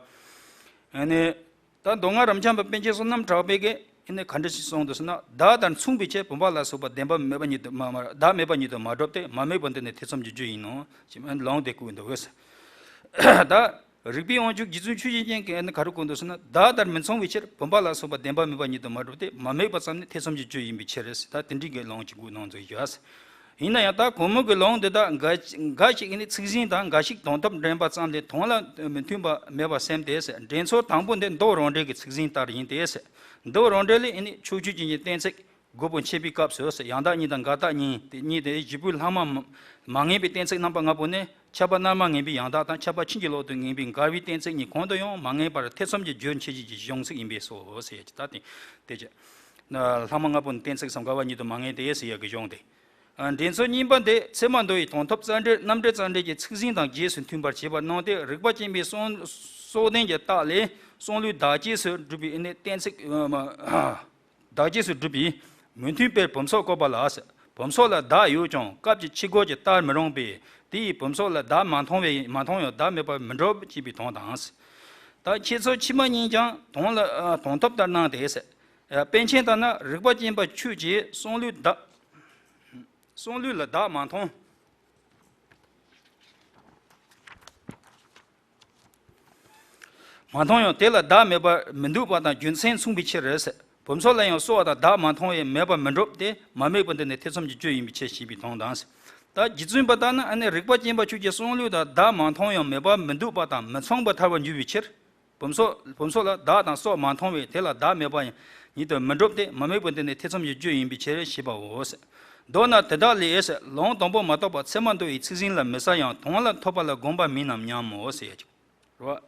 ཨེ་ནས་ད་མདོ་སྔགས་རབ་འབྱམས་པ་པཎ་ཆེན་བསོད་ནམས་གྲགས་པས་ཀྱིས་ཨེ་ནས་ག་འདྲ་ཞིག་གསུངས་འདུག་ཟེར་ན། བདག་ལྟར་མཚུངས་པའི་ཕྱིར་བུམ་པ་ལ་སོགས་པ་བདེན་པ་མེད་པ་ཉིད་དུ་མ་མ་བདག་མེད་པ་ཉིད་དུ་མ་གྲུབ་སྟེ་མ་དམིགས་པ་འདི་ནི་ཐེ་ཚོམ་གྱི་རྒྱུ་ཡིན་ནོ་ཞེས་ལུང་དེ་བསྐུར་འདུག་ད། རིགས་པའི་དབང་ཕྱུག་རྗེ་བཙུན་ཆོས་ཀྱི་རྒྱན་གྱིས་ཨ་ནི་ག་རེ་བཀོད་འདུག་ཟེར་ན། བདག་ལྟར་མི་མཚུངས་པའི་ཕྱིར་བུམ་པ་ལ་སོགས་པ་བདེན་པ་མེད་པ་ཉིད་དུ་མ་གྲུབ་སྟེ་མ་དམིགས་པ་ཙམ་ནི་ཐེ་ཚོམ་གྱི་རྒྱུ་ཡིན་པའི་ཕྱིར། ད་དེ་འདྲའི་གི་ལུང་ཅིག་བསྐུར་གནང་འདུག་ཡོད། ཡིན་ན་ཡང་ད་གོང་མ་གི་ལུང་འདི་དག་འགའ་འགའ་ཞིག་ཨ་ནི་ཚིག་ཟིན་དང་འགའ་ཞིག་དོན་ཐོབ་འདྲེན་པ་ཙམ་ལས་དོན་ལ་མི་མཐུན་པ་མེད་པར་སེམས་ཏེ། འདྲེན་ཚུལ་དང་པོ་འདི་མདོ་རང་འགྲེལ་གྱི་ཚིག་ཟིན་ལྟར་ཡིན་ཏེ། མདོ་རང་འགྲེལ་ལས་ཨ་ནི་ཕྱོགས་ཆོས་ཅན་གྱི་གཏན་ཚིགས་དགུ་པོ་འཆད་པའི་སྐབས་སུ་ཡང་དག་གཉིས་དང་འགལ་རྟགས་གཉིས་དེ་གཉིས་དེ་བཞི་པོའི་ལྷག་མ་མ་མ་ངེས་པའི་གཏན་ཚིགས་རྣམ་པ་ལྔ་པོ་ནི་ཁྱབ་པ་རྣལ་མ་ངེས་པའི་ཡང་དག་དང་ཁྱབ་པ་ཕྱིན་ཅི་ལོག་ཏུ་ངེས་པའི་འགལ་བའི་གཏན་ཚིགས་གཉིས་གང་དུ་ཡང་མ་ངེས་པར་ཐེ་ཚོམ་གྱི་རྒྱུར་འཆད་བྱེད་ཀྱི་གཞུང་ཚིག་ཡིན་པས་སོ་ཞེས་ད་དེ་དེ་བྱས། ལྷག་མ་ལྔ་པོ་ནི་གཏན་ཚིགས་སམ་འགལ་བ་ཉིད་དུ་མ་ངེས་ཏེ་ཟེར་ཡག་གི་གཞུང་དེ། འདྲེན་ཚུལ་གཉིས་པ་འདི་ཚད་མ་མདོ་ཡི་དོན་ཐོབ་རྩ་འགྲེལ་རྣམ་འགྲེལ་རྩ་འགྲེལ་གྱི་ཚིག་ཟིན་དང་རྗེས་སུ་མཐུན་པར་བྱེད་པར་སྣང་སྟེ། རིགས་པ་ཅན་པའི་སྲོག་སྲོག་ལྡན་གྱི་རྟགས་ལས་གསུམ་ལུས་བདག་གཅེས་སུ་སྒྲུབ་པའི་ཨེ་ནས་གཏན་ཚིགས། བདག་གཅེས་སུ་སྒྲུབ་པའི་མི་མཐུན་དཔེར་བུམ་སོགས་བཀོད་པ་ལ། བུམ་སོགས་ལ་བདག་ཡོད་ཀྱང་སྐབས་ཀྱི་ཕྱི་རྒོལ་གྱིས་བལྟར་མི་རུང་བས། དེ་ཡིས་བུམ་སོགས་ལ་བདག་མ་མཐོང་བས་མ་མཐོང་ཡང་བདག་མེད་པར་མི་འགྲུབ་ཅེས་པའི་དོན་དང་། ད་འཆད་ཚུལ་ཕྱི་མ་གཉིས་ཀྱང་དོན་ལ་དོན་ཐོབ་ལྟར་སྣང་སྟེ། པཎ་ཆེན་ལྟར་ན་རིགས་པ་ཅན་པ་ཆོས་ཀྱི་གསུམ་ལུས་བདག་གསུམ་ལུས་ལ་བདག་མ་མཐོང་། མ་མཐོང་ཡང་དེ་ལ་བདག་མེད་པར་མི་འདུག་པ་དང་རྒྱུ་མཚན་མཚུངས་པའི་ཕྱིར། བུམ་སོགས་ལ་ཡང་སྲོག་དང་བདག་མ་མཐོང་བས་མེད་པར་མི་འགྲུབ་སྟེ་མ་དམིགས་པ་འདི་ནི་ཐེ་ཚོམ་གྱི་རྒྱུ་ཡིན་པའི་ཕྱིར་ཞེས་པའི་དོན་དང་། ད་རྗེ་བཙུན་པ་ལྟར་ན་ཨ་ནི་རིགས་པ་ཅན་པ་ཆོས་ཀྱི་གསུམ་ལུས་དང་བདག་མ་མཐོང་ཡང་མེད་པར་མི་འདུག་པ་དང་མི་མཚུངས་པར་ཐལ་བར་འགྱུར་བའི་ཕྱིར། བུམ་སོགས་བུམ་སོགས་ལ་བདག་དང་སྲོག་མ་མཐོང་བས་དེ་ལ་བདག་མེད་པ་ཉིད་དུ་མི་འགྲུབ་སྟེ་མ་དམིགས་པ་འདི་ནི་ཐེ་ཚོམ་གྱི་རྒྱུ་ཡིན་པའི་ཕྱིར་ཞེས་པའོ། མདོར་ན་དེ་དག་ལས་ལུང་དང་པོ་མ་གཏོགས་པ་ཚད་མ་མདོ་ཡི་ཚིག་ཟིན་ལ་མི་གསལ་ཡང་དོན་ལ་ཐོབ་པ་ལ་དགོངས་པ་མིན་ནམ་སྙམ་མོ་ཟེར་ཡ་ཅིག་རེད་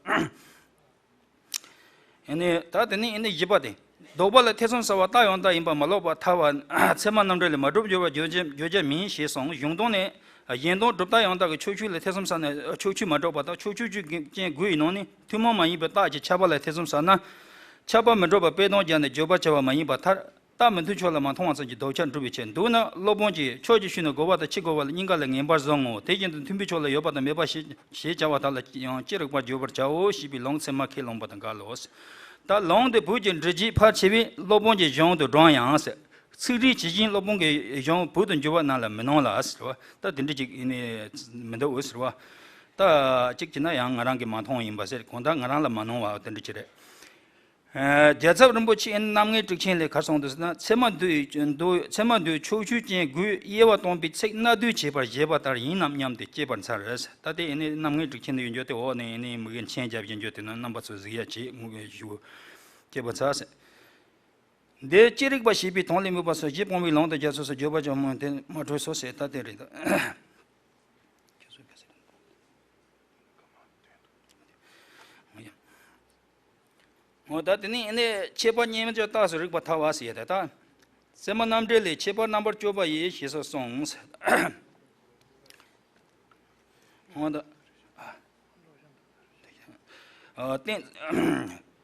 བ། ཨ་ནི་ད་དེ་ནི་ཨ་ནི་བཞི་པ་སྟེ། ལྡོག་པ་ལ་ཐེ་ཚོམ་ཟ་བ་རྟགས་ཡང་དག་ཡིན་པ་མ་ལོག་པར་ཐལ་བ། ཚད་མ་རྣམ་འགྲེལ་ལས་མ་གྲུབ་སྦྱོར་བར་བརྗོད་བྱ་བརྗོད་བྱ་མིན་ཞེས་གསུངས། གཞུང་དོན་ནི། གཞན་དོན་སྒྲུབ་རྟགས་ཡང་དག་གི་ཕྱོགས་ཆོས་ལ་ཐེ་ཚོམ་ཟ་ན་ཕྱོགས་ཆོས་མ་གྲུབ་པ་དང་ཕྱོགས་ཆོས་ཅན་དགུའི་ནང་ནས་ཐུན་མོང་མ་ཡིན་པའི་རྟགས་ཀྱི་ཁྱབ་པ་ལ་ཐེ་ཚོམ་ཟ་ན། ཁྱབ་པ་མི་འགྲུབ་པ་དཔེ་དོན་སྦྱར་ནས་བརྗོད་པར་བྱ་བ་མ་ཡིན་པར་ཐལ། རྟགས་མི་མཐུན་ཕྱོགས་ལ་མ་མཐོང་བ་ཙམ་གྱིས་ལྡོག་ཁྱབ་འགྲུབ་པའི་ཕྱིར། མདོར་ན་སློབ་དཔོན་གྱིས་ཕྱོགས་ཀྱི་ཆོས་ནི་རྒོལ་བ་དང་ཕྱི་རྒོལ་བ་ལ་གཉིས་ཀ་ལ་ངེས་པར་བཟུང་ངོ་། དེ་བཞིན་དུ་མཐུན་པའི་ཕྱོགས་ལ་ཡོད་པ་དང་མེད་པ་ཞེས་ཞེས་བྱ་བ་དག་ལ་ཡང་ཅི་རིགས་པར་བརྗོད་པར་བྱའོ་ཞེས་པའི་ལུང་ཚད་མ་ཁས་བླངས་པ་དང་འགལ་ལོ། ད་ལུང་འདི་བོད་ཀྱི་འགྲེལ་བྱེད་ཕལ་ཆེ་བས་སློབ་དཔོན་གྱི་གཞུང་དུ་བགྲངས་ཡང་ཟེར། ཚིག་རིས་ཇི་བཞིན་སློབ་དཔོན་གྱི་གཞུང་བོད་དུ་འགྱུར་བ་རྣམས་ལ་མི་སྣང་ལ་ཟེར་བ། ད་དེ་འདྲ་ཅིག་ཡིན་ནི་མི་འདུག་ཟེར་བ། ད་གཅིག་བྱས་ན་ཡང་ང་རང་གིས་མ་མཐོང་ཡིན་པ་ཟེར། གང་ལྟར་ང་རང་ལ་མ་སྣང་བ་དེ་འདྲ་ཅིག་རེད། རྒྱལ་ཚབ་རིན་པོ་ཆེ་རྣམ་ངེས་གྲུབ་ཆེན་ལས་ག་རེ་གསུངས་འདུག་ཟེར་ན། ཚད་མ་མདོའི་མདོ་ཚད་མ་མདོའི་ཕྱོགས་ཆོས་ཅན་དགུས་དབྱེ་བ་སྟོན་པའི་ཚིག་སྣ་བསྡུས་བྱས་པར་བཞེད་པ་ལྟར་ཡིན་ནམ་སྙམ་སྟེ་དཔྱད་པར་འཚལ། ད་ལྟའི་ཨ་ནི་རྣམ་ངེས་གྲུབ་ཆེན་དུ་ཡོད་རྒྱུ་དེ་འོག་ནས་ཨ་ནི་མི་གི་མཆན་རྒྱབ་བཞིན་རྒྱུ་དེ་ནི་རྣམ་པ་ཚོས་གཟིགས་ཡ་བྱེད་ངུ་གི་ཞུ་དཔྱད་པར་འཚལ། འདིར་ཅི་རིགས་པ་ཞེས་པའི་དོན་ལས་དམིགས་པ་སོགས་བཞི་སྤོང་བའི་ལུང་དང་རྒྱ་མཚོ་སོགས་བརྗོད་པ་ཅན་མོ་དེ་མ་འཕྲོས་སོ་ཟེར་ད་དེ་རེད། འོ་ད་དེ་ནི་ཨ་ནི་ཁྱད་པར་མཉམ་གཞག་རྟགས་སུ་རིགས་པ་ཐལ་བ་ཟེར་ཡ་དེ་ད། ཚད་མ་རྣམ་འགྲེལ་ལས་ཁྱད་པར་རྣམ་པར་དཔྱོད་པ་ཡིས་ཞེས་སོགས་གསུངས། འོ་ད། ཨ་གཏན་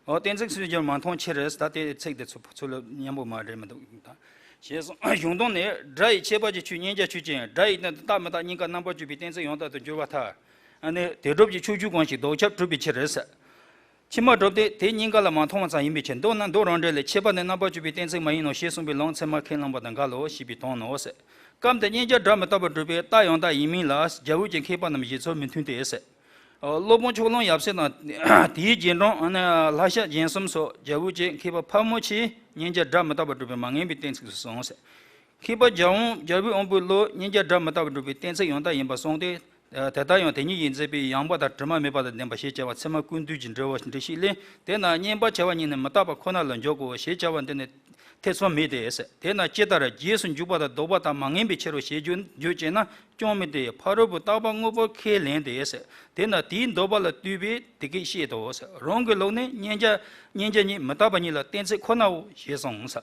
ཨ་གཏན་ཚིགས་སུ་གྱུར་མ་མཐོང་ཕྱིར་ཟེར་ད་དེ་ཚིག་དེ་ཚུ་ཚུ་ལ་མཉམ་པོ་མ་རེད་མི་འདུག་ད། ཞེས་གསུངས། གཞུང་དོན་ནི་སྒྲ་ཡི་ཁྱད་པར་གྱི་ཆོས་མཉམ་གཞག་ཆོས་ཅན། སྒྲ་ཡི་སྟེང་དུ་རྟགས་མི་རྟག་གཉིས་ཀ་རྣམ་པར་གཅོད་པའི་གཏན་ཚིགས་ཡང་དག་ཏུ་འགྱུར་བར་ཐལ། ཨ་ནི་དེ་སྒྲུབ་ཀྱི་ཕྱོགས་ཆོས་གང་ཞིག་ལྡོག་ཁྱབ་གྲུབ་པའི་ཕྱིར་ཟེར། ཕྱི་མ་སྒྲུབ་སྟེ་དེ་གཉིས་ཀ་ལ་མ་མཐོང་བ་ཙམ་ཡིན་པའི་ཕྱིར། མདོར་ན་མདོ་རང་འགྲེལ་ལས་ཁྱད་པར་ནི་རྣམ་པར་གཅོད་པའི་གཏན་ཚིགས་མ་ཡིན་ནོ་ཞེས་གསུངས་པའི་ལུང་ཚད་མ་ཁས་བླངས་པ་དང་འགལ་ལོ་ཞེས་པའི་དོན་ནོ་ཟེར། སྐབས་འདིར་མཉམ་གཞག་སྒྲ་མི་རྟག་པར་སྒྲུབ་པའི་རྟགས་ཡང་དག་ཡིན་མིན་ལ་རྒྱ་བོད་ཀྱི་མཁས་པ་རྣམས་བཞེད་ཚུལ་མི་མཐུན་ཏེ་ཟེར། སློབ་དཔོན་ཕྱོགས་གླང་ཡབ་སྲས་དང་དེའི་རྗེས་འབྲང་ལྷ་ཤཱཀྱ་རྒྱན་གསུམ་སོགས་རྒྱ་བོད་ཀྱི་མཁས་པ་ཕལ་མོ་ཆེས་མཉམ་གཞག་སྒྲ་མི་རྟག་པར་སྒྲུབ་པའི་མ་ངེས་པའི་གཏན་ཚིགས་སུ་གསུངས་ཟེར། མཁས་པ་རྒྱལ་དབང་རྒྱལ་བའི་དབང་པོའི་བློས་མཉམ་གཞག་སྒྲ་མི་རྟག་པར་སྒྲུབ་པའི་གཏན་ཚིགས་ཡང་དག་ཡིན་པར་གསུངས་ཏེ། དེ་ལྟར་ཡང་དེ་ཉིད་ཡིད་འཛིན་པའི་ཡངས་པ་དང་དྲི་མ་མེད་པ་དང་ལྡན་པ་ཞེས་བྱ་བ་ཚད་མ་ཀུན་བཏུས་ཀྱི་འགྲེལ་པ་འགྲེལ་བཤད་ལས། དེས་ན་མཉམ་པར་བྱ་བ་ཉིད་ནི་མི་རྟག་པ་ཁོ་ན་ལ་འཇོག་གོ་ཞེས་བྱ་བ་འདི་ནི་ཐེ་ཚོམ་མེད་དེ། དེས་ན་ཇི་ལྟར་རྗེས་སུ་འཇུག་པ་དང་ལྡོག་པ་དག་མ་ངེས་པའི་ཕྱིར་རོ་ཞེས་བརྗོད་བརྗོད་ཅེ་ན་ཅུང་མི་འཐད། ཕ་རོལ་པོས་རྟག་པ་དངོས་པོར་ཁས་ལེན་ཏེ། དེས་ན་དེའི་ལྡོག་པ་ལ་ལྟོས་པས་དེ་སྐད་བཤད་དོ། རང་གི་ལུགས་ནི་མཉམ་གཞག་མཉམ་གཞག་ཉིད་མི་རྟག་པ་ཉིད་ལ་གཏན་ཚིགས་ཁོ་ནའོ་ཞེས་གསུངས།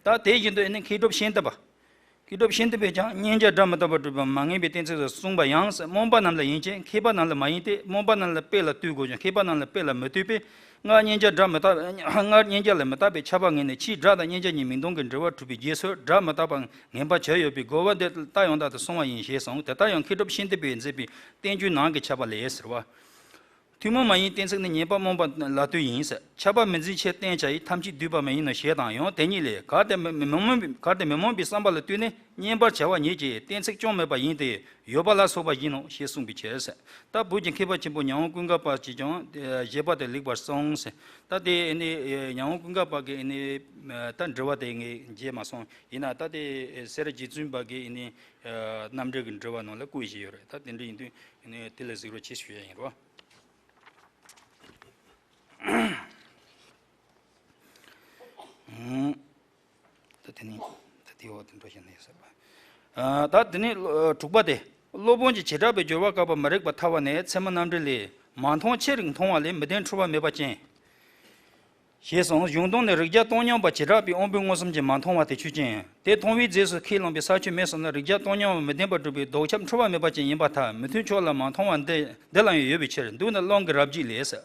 ད་དེ་བཞིན་དུ་ཨེ་ནི་མཁས་གྲུབ་ཤིང་རྟ་པ། མཁས་གྲུབ་ཤིང་རྟ་པས་ཀྱང་མཉམ་གཞག་སྒྲ་མི་རྟག་པར་སྒྲུབ་པ་མ་ངེས་པའི་གཏན་ཚིགས་སུ་གསུངས་པ་ཡང་སྨོན་པ་རྣམས་ལ་ཡིན་གྱི་མཁས་པ་རྣམས་ལ་མ་ཡིན་ཏེ། སྨོན་པ་རྣམས་ལ་དཔེ་ལ་ལྟོས་དགོས་ཀྱང་མཁས་པ་རྣམས་ལ་དཔེ་ལ་མི་ལྟོས་པས། སྔར་མཉམ་གཞག་སྒྲ་མི་རྟག་སྔར་མཉམ་གཞག་ལ་མི་རྟག་པའི་ཁྱབ་པ་ངེས་ནས་ཕྱིས་སྒྲ་དང་མཉམ་གཞག་གཉིས་མིང་སྟོན་གྱི་འབྲེལ་བ་གྲུབ་པའི་རྗེས་སུ་སྒྲ་མི་རྟག་པ་ངེས་པར་བྱས་ཡོད་པའི་རྒོལ་བ་འདི་རྟགས་ཡང་དག་ཏུ་སོང་བ་ཡིན་ཞེས་གསུངས། དེ་ལྟར་ཡང་མཁས་གྲུབ་ཤིང་རྟ་པས་མཛད་པའི་བསྟན་བཅོས་ནང་གི་ཁྱབ་པ་ལས་ཟེར་བ། ཐུན་མོང་མ་ཡིན་གཏན་ཚིགས་ནི་ཉན་པ་སྨོན་པ་ལ་ལྟོས་ཡིན། ཁྱབ་པ་མི་འཛིན་ཕྱིར་བསྟན་བྱ་ཡི་ཐམས་ཅད་བསྡུས་པ་མ་ཡིན་ནོ་ཞེས་དང་ཡང་དེ་ཉིད་ལས། གལ་ཏེ་མི་མི་རྨོངས་པའི་གལ་ཏེ་མི་རྨོངས་པའི་བསམ་པ་ལ་ལྟོས་ནས་མཉམ་པར་བྱ་བ་ཉིད་ཀྱི་གཏན་ཚིགས་ཅུང་མེད་པ་ཡིན་ཏེ་ཡོད་པ་ལ་སོགས་པ་ཡིན་ནོ་ཞེས་གསུངས་པའི་ཕྱིར། ད་བོད་ཀྱི་མཁས་པ་ཆེན་པོ་ཉང་པོ་ཀུན་དགའ་པ་གྱིས་ཀྱང་བཞེད་པ་དེ་ལེགས་པར་གསུངས། ད་དེ་ནི་ཉང་པོ་ཀུན་དགའ་པ་གི་ནི་ད་འགྲེལ་པ་དེ་ངས་མཇལ་མ་སོང་། ཡིན་ན་ད་དེ་སེ་ར་རྗེ་བཙུན་པ་གི་ནི་རྣམ་འགྲེལ་གྱི་འགྲེལ་པ་ནང་ལ་བཀོད་བཞིན་ཡོད་རེད། ད་དེ་འདྲ་ཡིན་དུས་ནི་དེ་ལ་གཟིགས་རོགས་བྱེད་ཞུ་ཡ་ཡིན་རོ། ད་དེ་ནི་ད་དེ་འོག་དེ་འགྲོ་བཞིན་ནས་ཟེར་བ། ད་དེ་ནི་དྲུག་པ་དེ། སློབ་དཔོན་གྱི་བྱེ་བྲག་པའི་སྦྱོར་བ་བཀག་པ་མི་རིགས་པ་ཐལ་བ་ནས་ཚད་མ་རྣམ་འགྲེལ་ལས། མ་མཐོང་ཕྱིར་མཐོང་བ་ལས་མི་ལྡན་འཁྲུལ་པ་མེད་པ་ཅན། ཞེས་གསུངས། གཞུང་དོན་ནི་རིགས་བརྒྱ་སྟོང་མཉམ་པ་བྱེ་བྲག་པའི་དབང་པོའི་མངོན་སུམ་གྱིས་མ་མཐོང་བ་དེ་ཆོས་ཅན། དེ་མཐོང་བའི་རྗེས་སུ་ཁས་བླངས་པའི་ས་ཆོད་མེད་གསུམ་ལ་རིགས་བརྒྱ་སྟོང་མཉམ་པ་མི་ལྡན་པར་གྲུབ་པའི་ལྡོག་ཁྱབ་འཁྲུལ་པ་མེད་པ་ཅན་ཡིན་པར་ཐལ། མི་མཐུན་ཕྱོགས་ལ་མ་མཐོང་བ་འདི་འདི་ལ་ཡང་ཡོད་པའི་ཕྱིར། འདུག་ན་རླུང་གི་རབ་བརྗིད་ལས།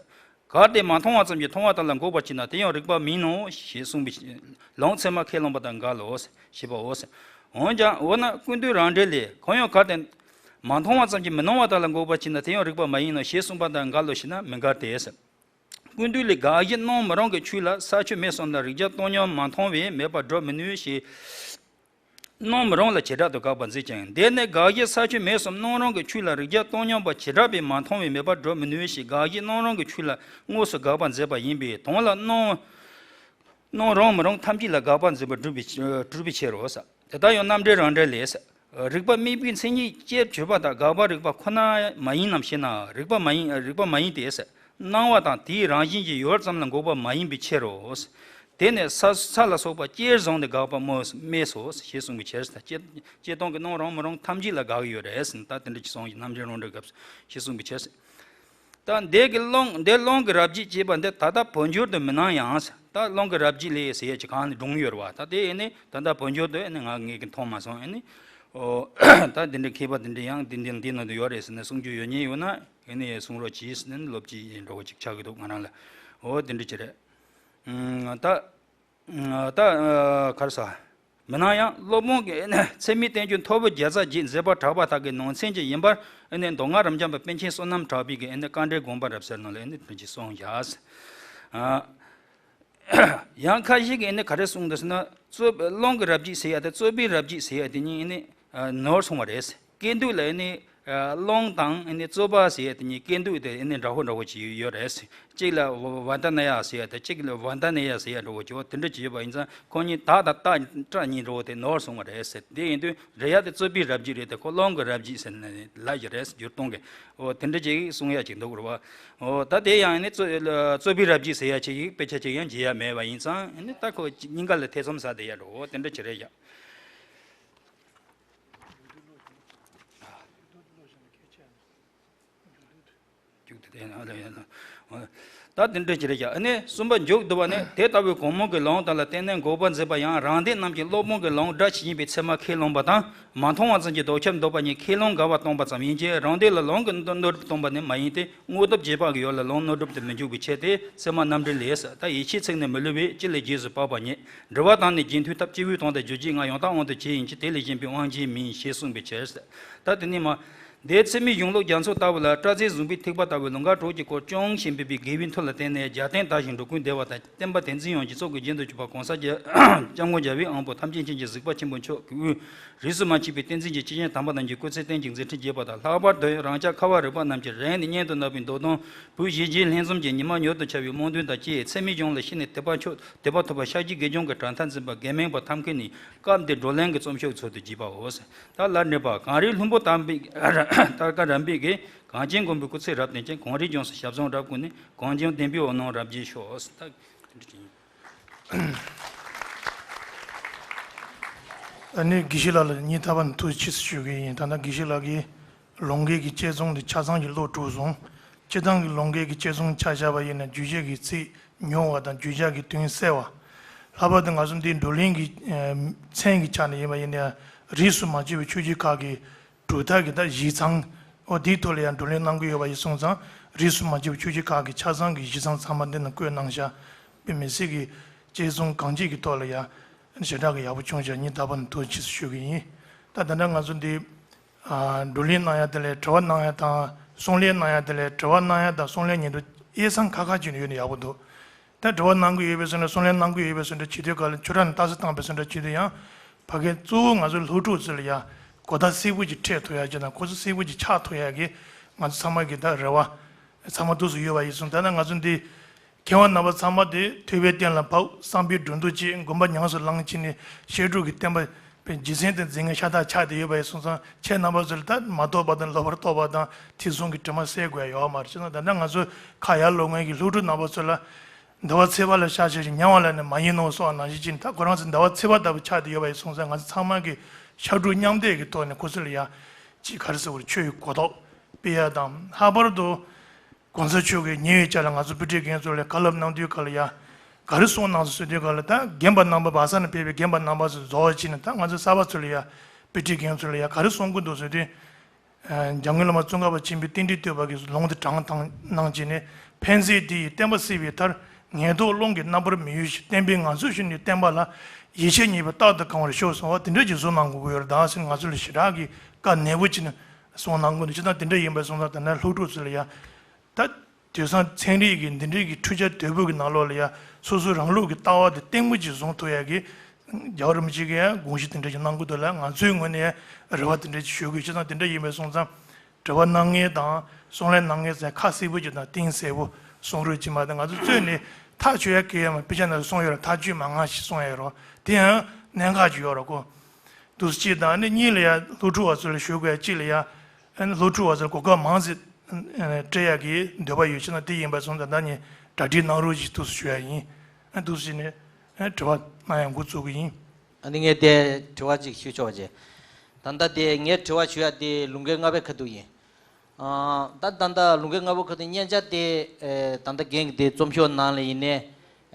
གལ་ཏེ་མ་མཐོང་བ་ཙམ་གྱིས་མཐོང་བ་དག་ལ་འགོག་པར་བྱེད་ན་དེ་ཡང་རིགས་པ་མིན་ནོ་ཞེས་གསུངས་པའི་ལུང་ཚད་མ་ཁས་བླངས་པ་དང་འགལ་ལོ་ཞེས་པའོ། འོན་ཀྱང་འོ་ན་ཀུན་བཏུས་རང་འགྲེལ་ལས་གང་ཡང་གལ་ཏེ་མ་མཐོང་བ་ཙམ་གྱིས་མི་སྣང་བ་དག་ལ་འགོག་པར་བྱེད་ན་དེ་ཡང་རིགས་པ་མ་ཡིན་ནོ་ཞེས་གསུངས་པ་དང་འགལ་ལོ་ཞེ་ན་མི་འགལ་ཏེ། ཀུན་བཏུས་ལས་དགག་གཞི་སྣང་མི་རུང་གི་ཆོས་ལ་ས་ཆོད་མེད་གསུམ་ལ་རིགས་བརྒྱ་སྟོང་མཉམ་མ་མཐོང་བས་མེད་པར་སྒྲུབ་མི་ནུས་ཞེས། སྣང་མི་རུང་ལ་བྱེ་བྲག་ཏུ་དགག་པ་མཛད་ཅིང་། འདིར་ནི་དགག་གཞི་ས་ཆོད་མེད་གསུམ་སྣང་རུང་གི་ཆོས་ལ་རིགས་བརྒྱ་སྟོང་མཉམ་པ་བྱེ་བྲག་པས་མ་མཐོང་བས་མེད་པར་སྒྲུབ་མི་ནུས་ཞེས་དགག་གཞི་སྣང་རུང་གི་ཆོས་ལ་དངོས་སུ་དགག་པ་མཛད་པ་ཡིན་པས་དོན་ལ་སྣང་སྣང་རུང་མི་རུང་ཐམས་ཅད་ལ་དགག་པ་མཛད་པར་གྲུབ་པའི་གྲུབ་པའི་ཕྱིར་རོ། དེ་ལྟར་ཡང་རྣམ་འགྲེལ་རང་འགྲེལ་ལས། རིགས་པ་དམིགས་པའི་མཚན་ཉིད་ཅེས་བརྗོད་པ་དག་དགག་པ་རིགས་པ་ཁོ་ན་མ་ཡིན་ནམ་ཞེ་ན་རིགས་པ་མ་ཡིན་རིགས་པ་མ་ཡིན་ཏེ། སྣང་བ་དང་དེའི་རང་བཞིན་གྱི་ཡུལ་ཙམ་ལ་འགོག་པ་མ་ཡིན་པའི་ཕྱིར་རོ། དེ་ནི་ས་ས་ལ་སོགས་པ་སྤྱིར་བཟུང་ནས་དགག་པ་སྨོས་སྨྲས་སོ་ཞེས་གསུངས་པའི་ཕྱིར། སྤྱིར་སྤྱིར་བཏང་གི་སྣང་རུང་མི་རུང་ཐམས་ཅད་ལ་དགག་ཡོད་རེད་ཟེར་ད་དེ་འདྲ་ཅིག་གསུངས་ཀྱི་རྣམ་འགྲེལ་རང་འགྲེལ་སྐབས་སུ་ཞེས་གསུངས་པའི་ཕྱིར། ད་འདས་ཀྱི་རླུང་འདས་རླུང་གི་རབ་བརྗིད་ཅེས་པ་འདི་ད་ལྟ་བོད་འགྱུར་དུ་མི་སྣང་ཡང་ཟེར། ད་རླུང་གི་རབ་བརྗིད་ལས་ཟེར་ཡ་ཅིག་གང་ནས་སྒྲུང་ཡོད་རེད་བ། ད་དེ་ཨེ་ནི་ད་ལྟ་བོད་འགྱུར་དུ་ཨེ་ནི་ང་ངས་ཀྱི་མཐོང་མ་སོང་ཨེ་ནི། ཨོ། ད་འདི་འདྲའི་མཁས་པ་འདི་འདྲ་ཡང་འདི་འདི་འདི་ནང་དུ་ཡོད་རེད་ཟེར་ནས་གསུང་རྒྱུ་ཡོད་ཉེན་ཡོད་ན་ཨེ་ནི་གསུང་རོགས་གྱིས་ཟེར་ནས་སློབ་སྤྱི་ཡིན་འདྲ་བོ་ཅིག་ཆགས་ཀྱི་འདུག་ང་རང་ལ། ཨོ་དེ་འདྲ་ཅིག་རེད། ཨུམ། ད། ད་ག་རེ་ཟ། མི་སྣང་ཡང་སློབ་དཔོན་གྱིས་ཚད་མའི་བསྟན་བཅོས་མཐོ་པོ་བརྒྱ་རྩ་བརྒྱད་མཛད་པར་གྲགས་པ་དག་གི་ནང་ཚན་ཅིག་ཡིན་པར་ཨེ་ནི་མདོ་སྔགས་རབ་འབྱམས་པ་པཎ་ཆེན་བསོད་ནམས་གྲགས་པའི་གི་ཨེ་ནི་དཀའ་འགྲེལ་དགོངས་པ་རབ་གསལ་ནང་ལ་ཨེ་ནི་དེ་འདྲ་ཅིག་གསུངས་བཞག་ཡང་ཁ་ཤས་ཀྱིས་ཨེ་ནི་ག་རེ་གསུངས་འདུག་ཟེར་ན་རྩོད་རླུང་གི་རབ་བརྗིད་ཟེར་ཡ་དེ་རྩོད་པའི་རབ་བརྗིད་ཟེར་ཡ་དེ་གཉིས་ཨེ་ནི་ནོར་སོང་བ་རེད། སྐྱེ་འདུག་ལ་ཨེ་ནི་ ཨ། རླུང་དང་ཨ་ནི་རྩོད་པ་ཟེར་ཡ་དེ་གཉིས་སྐད་དོད་དེ་ཨ་ནི་འདྲ་བོ་འདྲ་བོ་ཅིག་ཡོད་རེད། གཅིག་ལ་ཝ་ཝ་ད་ན་ཡ་ཟེར་ཡ་དེ། གཅིག་ལ་ཝ་ད་ན་ཡ་ཟེར་ཡ་འདྲ་བོ་ཅིག་འོ་དེ་འདྲ་ཅིག་ཡོད་པ་ཡིན་ཙང་། ཁོ་གཉིས་ད་དང་ཏ་ཏྲ་གཉིས་འདྲ་བོ་དེ་ནོར་སོང་བ་རེད་ཟེར། དེ་ཡིན་དུས་རེད་ཡ་དེ་རྩོད་པའི་རབ་བྱེད་རེད་དེ། ཁོ་རླུང་གི་རབ་བྱེད་ཟེར་ནས་ལབ་ཀྱི་རེད། འགྱུར་སྟངས་ཀྱི། འོ་དེ་འདྲ་ཅིག་གསུང་ཡ་ཅིག་འདུག་རེད་བ། འོ་ད་དེ་ཡང་ནི་རྩོད་རྩོད་པའི་རབ་བྱེད་ཟེར་ཡ་ཅིག་དཔེ་ཆ་ཅིག་ཡང་མཇལ་ཡ་མེད་པ་ཡིན་ཙང་། ནི་ད་ཁོ་གཉིས་ཀ་ལ་ཐེ་ཚོམ་ཟ་བསྡད་ཡ་འདྲ་བོ་དེ་འདྲ་ཅིག་རེད་ཡ། ད་དེ་འདྲ་ཅིག་རེད་ཀྱང་། ཨ་ནི་གསུམ་པ་མཇུག་བསྡུ་བ་ནི། དེ་ལྟ་བུའི་གོང་མ་གི་ལུང་དག་ལ་བརྟེན་ནས་འགོག་པར་འཛིན་པ་ཡང་རང་སྡེ་རྣམས་ཀྱི་སློབ་དཔོན་གྱི་ལུང་སྒྲ་ཇི་བཞིན་པའི་ཚད་མ་ཁས་བླངས་པ་དང་། མ་མཐོང་བ་ཙམ་གྱི་ལྡོག་ཁྱབ་འདོད་པ་གཉིས་ཁས་བླངས་འགལ་བ་སྟོན་པ་ཙམ་ཡིན་གྱི། རང་སྡེ་ལ་ལུང་གིས་དངོས་གྲུབ་སྟོན་པ་ནི་མ་ཡིན་ཏེ། དངོས་སྟོབས་རྗེས་དཔག་གི་ཡུལ་ལ་ལུང་དངོས་གྲུབ་ཏུ་མི་འཇུག་པའི་ཕྱིར་ཏེ། ཚད་མ་རྣམ་འགྲེལ་ལས། ད་ཡིད་ཆེས་ཚིག་ནི་མི་སླུ་བས། ཅི་ལས་རྗེས་སུ་དཔག་པ་ཉིད། འབྲི་བ་དང་ནི་རྗེས་མཐུན་ཐབས། སྐྱེས་བུའི་དོན་དང་རྗོད་བྱེད་ལྔ། ཡང་དག་དབང་དུ་བྱས་ཡིན་གྱི། དེ་ལས་གཞན་པའི་དབང་གཞན་མིན། ཞེས་གསུངས་པའི་ཕྱིར། ད་དེ་ནི་མ། འདིར་ཚད་མའི་གཞུང་ལུགས་རྒྱ་མཚོ་ལྟ་བུ་ལ། སྐྲ་རྩེ་བཟུང་བའི་ཐེག་པ་ལྟ་བུའི་ལུང་འགའ་གྲོགས་ཀྱི་སྐོར་ཅུང་ཞིག་འབུལ་བའི་དགེ་བའི་མཐུ་ལ་བརྟེན་ནས། རྒྱལ་བསྟན་དར་ཞིང་འགྲོ་ཀུན་བདེ་བ་དང་། བསྟན་པ་དེ་འཛིན་ཡོང་ཆེད་ཚོགས་ཀྱི་རྒྱན་དུ་གྱུར་པ་གོང་ས་རྒྱལ་སྐྱབས་མགོན་རྒྱལ་བའི་དབང་པོ་ཐམས་ཅད་མཁྱེན་ཅིང་གཟིགས་པ་ཆེན་པོ་མཆོག་གི་དབུས། རིས་སུ་མ་ཆད་པའི་བསྟན་འཛིན་གྱི་སྐྱེས་ཆེན་དམ་པ་རྣམས་ཀྱི་སྐུ་ཚེ་བརྟན་ཅིང་མཛད་འཕྲིན་རྒྱས་པ་དང་། ལྷག་པར་དུ་རང་ཅག་ཁ་བ་རི་པ་རྣམས་ཀྱི་རིང་ནས་སྙན་དུ་གནས་པའི་མདོ་དོན་བོད་གཞིས་བྱེས་ལྷན་འཛོམས་ཀྱི་ཉི་མ་མྱུར་དུ་འཆར་བའི་སྨོན་འདུན་དང་བཅས། ཚད་མའི་གཞུང་ལ་ཤིན་ཏུ་དད་པ་མཆོག་དད་པ་ཐོབ་པ་ཤཱཀྱའི་དགེ་སྦྱོང་གི་གྲལ་མཐར་འཛིན་པ་དགེ་སྨན་པ་ཐབས་མཁས་ནི། སྐབས་འདིར་བགྲོ་གླེང་གི་རྩོམ་ཤོག་ཚུལ་དུ་བགྱིས་པའོ། ད་ལར་ནུས་པ་གངས་རིའི་ལྷུན་པོ་ལྟར་འབིགས། ལྟར་ཀ་རབ་འབིགས་ཀྱིས། གངས་ཅན་མགོན་པོའི་སྐུ་ཚེ་རབ་བརྟན་ཅིང་། གངས་རིའི་ལྗོངས་སུ་ཞབས་ཟུང་རབ་བཀུག་ནས། གངས་ལྗོངས་བསྟན་པའི་འོད་སྣང་རབ་རྒྱས་ཤོག་ད་དེ་འདྲ་ཅིག་ཡིན། ཨ་ནི་དགེ་བཤེས་ལགས་ལ་སྙིང་ཐག་པ་ནས་ཐུགས་རྗེ་ཆེ་ཞུ་གི་ཡིན། ད་ལྟ་དགེ་བཤེས་ལགས་ཀྱིས་ལུང་འགལ་གྱི་དཔྱད་རྩོམ་དེ་ཆ་ཚང་གི་ཀློག་གྲུབ་སོང་། སྤྱིར་བཏང་གི་ལུང་འགལ་གྱི་དཔྱད་རྩོམ་ཆ་བཞག་པ་ཡིན་ན། བརྗོད་བྱ་གི་ཚིག་ཉུང་བ་དང་། བརྗོད་བྱ་གི་དོན་གསལ་བ། ལྷག་པར་དུ་ང་ཚོ་འདིའི་བགྲོ་གླེང་གི་ཨ་མཚན་གྱི་ཆ་ནས་ཡིན་པ་ཡིན་ན། རིས་སུ་མ་ཆད་པའི་ཆོས་བརྒྱུད་ཁག་གི་གྲུབ་མཐའ་གི་ད་གཞི་ཚང་། འོ་དེའི་ཐོག་ལ་ཡང་བགྲོ་གླེང་གནང་གི་ཡོད་པ་ཡིན་སོང་ཙང་། རིས་སུ་མ་ཆད་པའི་ཆོས་བརྒྱུད་ཁག་གི་ཆ་ཚང་གི་གཞི་ཚང་ཚང་མ་འདི་ན་བཀོད་གནང་ཤག་དཔེ་མི་སྲིད་ཀྱི་དཔྱད་རྩོམ་གང་ཅིའི་ཐོག་ལ་ཡང་ཞེ་དྲག་གི་ཡག་པོ་བྱུང་ཤག་སྙིང་ཐག་པ་ནས་ཐུགས་རྗེ་ཆེ་ཞུ་གི་ཡིན། ད་ད་ལྟ་ང་ཚོ་འདི་ཨ་བགྲོ་གླེང་གནང་ཡ་དེ་ལས་དྲི་བ་གནང་ཡ་དང་། གསུང་གླེང་གནང་ཡ་དེ་ལས་དྲི་བ་གནང་ཡ་དང་། གསུང་གླེང་ཉིན་དུ་དབྱེ་མཚམས་ཁ་ཁ་ཅིག་ནས་ཡོད་ན་ཡག་པོ་འདུག་ད་དྲི་བ་གནང་གི་ཡོད་པའི་བཟོ་འདྲ། གསུང་གླེང་གནང་གི་ཡོད་པའི་བཟོ་འདྲ་བྱེད་དུས་ག་ལ། ཆོས་ར་ནས་རྟགས་གསལ་བཏང་པའི་བཟོ་འདྲ་བྱེད་དུས་ཡང་། ཕ་གི་གཙོ་བོ་ང་ཚོའི་སློབ་ཕྲུག་ཚོ་ལ་ཡང་གོ་བརྡ་གསལ་པོ་ཅིག་འཕྲད་ཐུབ་ཡ་ཅིག་དང་། ཁོ་ཚོ་གསལ་པོ་ཅིག་ཆགས་ཐུབ་ཡ་གི་ང་ཚོ་ཚང་མ་གི་ད་རེ་བ་ཚང་མ་འདུག་སེ་ཡོད་པ་ཡིན་སོང་། ད་ནི་ང་ཚོ་འདི་མཁས་དབང་རྣམ་པ་ཚང་མ་དེ་ཐོས་པའི་གཏན་ལ་ཕབ། བསམ་པའི་སྒྲོ་འདོགས་བཅད། དགོངས་པ་ཉམས་སུ་བླངས་བྱས་ནས་བཤད་སྒྲུབ་ཀྱི་བསྟན་པ་རྗེས་ཟིན་དང་འཛིན་མཁན་ཤ་སྟག་ཆགས་བསྡད་ཡོད་པ་ཡིན་སོང་ཙང་། ཁྱེད་རྣམ་པ་ཚོ་ལ་ད་མ་རྟོགས་པ་དང་ལོག་པར་རྟོག་པ་དང་། དེ་ཚོ་གི་དྲི་མ་སེལ་དགོས་ཡ་ཡོད་མ་རེད། བྱས་ཙང་ད་ལྟ་ང་ཚོ་ཁ་ཡར་ལོག་མཁན་གྱི་སློབ་ཕྲུག་རྣམ་པ་ཚོ་ལ། ཟླ་བ་ཚེས་པ་ལ་ཤར་ཤར་ཞིག་ཉལ་བ་ལ་ནི་མ་ཡིན་ནོ་གསུངས་པ་ནང་བཞིན་བྱས་ནས། ད་ཁོ་རང་ཚོ་ཟླ་བ་ཚེས་པ་ལྟ་བུ་ཆགས་བསྡད་ཡོད་པ་ཡིན་སོང་ཙང་། ང་ཚོ་ཚང་མ་གི་ཕྱར་གྲུ་མཉམ་འདེགས་ཀྱི་ཐོག་ནས་ཁོ་ཚོ་ལ་ཡ་ཅིག་ག་རེ་ཟེར་དགོས་རེད། ཆོས་ཀྱི་གོ་རྟོགས་སྤེལ་ཡ་དང་། ལྷག་པར་དུ་གོང་ས་མཆོག་གིས་ཉེ་བའི་ཆར་ལ་ང་ཚོ་དཔེ་ཁྲིད་མཁན་ཚོ་ལ་བཀའ་སློབ་གནང་དུས་ག་ལ་ཡ་ག་རེ་གསུངས་གནང་སོང་ཟེར་དུས་ག་ལ། ད་རྒན་པ་རྣམ་པ། བལ་ས་ནས་ཕེབས་པའི་རྒན་པ་རྣམ་པ་ཚོ་རྫོགས་བྱས་ནས། ད་ང་ཚོ་གསར་པ་ཚོ་ལ་ཡ་དཔེ་ཁྲིད་མཁན་ཚོ་ལ་ཡ་ག་རེ་གསུང་གི་འདུག་ཟེར་དུས། འཇམ་མགོན་བླ་མ་ཙོང་ཁ་པ་ཆེན་པོས་རྟེན་འབྲེལ་བསྟོད་པ་གི་ལུང་དེ་དྲངས་དང་གནང་བྱས་ནས། ཕན་མཛད་དེ་ཡི་བསྟན་པ་སྲིད་པའི་མཐར། ངན་རྟོག་རླུང་གིས་རྣམ་པར་མི་གཡོ་ཞིང་། བསྟན་པས་ང་ཚོའི་ཞིང་ནས་བསྟན་པ་ལ། ཡིད་ཆེས་རྙེད་པའི་རྟགས་དང་གང་བར་ཤོག་གསུངས་པ་དེ་འདྲ་ཅིག་གསུང་གནང་དགོས་ཀྱི་ཡོད་རེད་ད་ཟེར། ང་ཚོ་ལ་ཞེ་དྲག་གི་བཀའ་ནན་པོ་བྱས་ནས་གསུང་གནང་དགོས་འདུག་བྱས་ཙང་དེ་འདྲ་ཡིན་པ་སོང་ཙང་། ད་ནི་སློབ་ཕྲུག་ཚོ་ལ་ཡ་ད། དེང་སང་ཚན་རིག་གི་འདི་འདྲའི་གི་འཕྲུལ་ཆ་དོད་པོ་གི་ནང་ལོགས་ལ་ཡ་སོ་སོ་རང་ལུགས་ཀྱི་ལྟ་བ་དེ་སྟེང་མོ་ཅིག་བཟུང་ཐུབ་ཡ་གི། རྒྱལ་བ་རིན་པོ་ཆེ་གིས་ཡང་དགོངས་གཞི་དེ་འདྲ་ཅིག་གནང་གི་འདུག་ལ། ང་ཚོའི་ངོས་ནས་རེ་བ་དེ་འདྲ་ཅིག་ཞུ་དགོས། བྱས་ཙང་དེ་འདྲ་ཡིན་པ་སོང་ཙང་། དྲི་བ་གནང་མཁན་དང་གསུང་གླེང་གནང་མཁན་ཚོས་ཁ་གསལ་པོ་ཅིག་དང་གཏིང་གསལ་པོ་གསུང་རོགས་གྱིས་མ་གཏོགས། ང་ཚོ་རྩོད་ནས་ཐག་གཅོད་ཡ་གལ་ཡོད་མ། དཔེ་ཆ་ནང་གསུངས་ཡོད་རེད། ཐག་གཅོད་མ་གནང་ཞེས་གསུངས་ཡ་ཡོད་རེད། དེ་ཡང་གནད་འགག་ཅིག་ཡོད་རེད་ཁོ། འདུག་སེ་གཅིག་དང་། ཨ་ནི་གཉིས་ལ་ཡ་སློབ་ཕྲུག་བ་ཚོ་ལ་ཞུ་དགོས་ཡ་གཅིག་ལ་ཡ། ཨ་ནི་སློབ་ཕྲུག་བ་ཚོ་ལ་གོ་སྐབས་མང་ཙམ་སྤྲད་ཡ་གི་འདོད་པ་ཡོད་ཕྱིན་ན། དེ་ཡིན་པ་སོང་ཙང་ད་ནི་གྲ་སྒྲིག་གནང་རོགས་ཞེས་འདུག་སེ་ཞུ་ཡ་ཡིན། ཨ་འདུག་སེ་ནས་ཨ་དྲི་བ་གནང་ཡ་འགོ་བཙུགས་ཀྱི་ཡིན། ཨ་ནི་ངས་དེ་དྲི་བ་གཅིག་ཞུ་ཆོག་པ་བྱས། ད་ལྟ་དེ་ངས་དྲི་བ་ཞུ་ཡ་དེ་ལུང་འགལ་ལྔ་པའི་ཁ་ཐུག་ཡིན། ཨ་ད་ད་ལྟ་ལུང་འགལ་ལྔ་པོ་ཁ་ཐུག་སྙན་ཆ་དེ། ཨེ་ད་ལྟ་རྒན་གྱིས་དེ་རྩོམ་ཤོག་ནང་ལ་ཡིན་ནའི།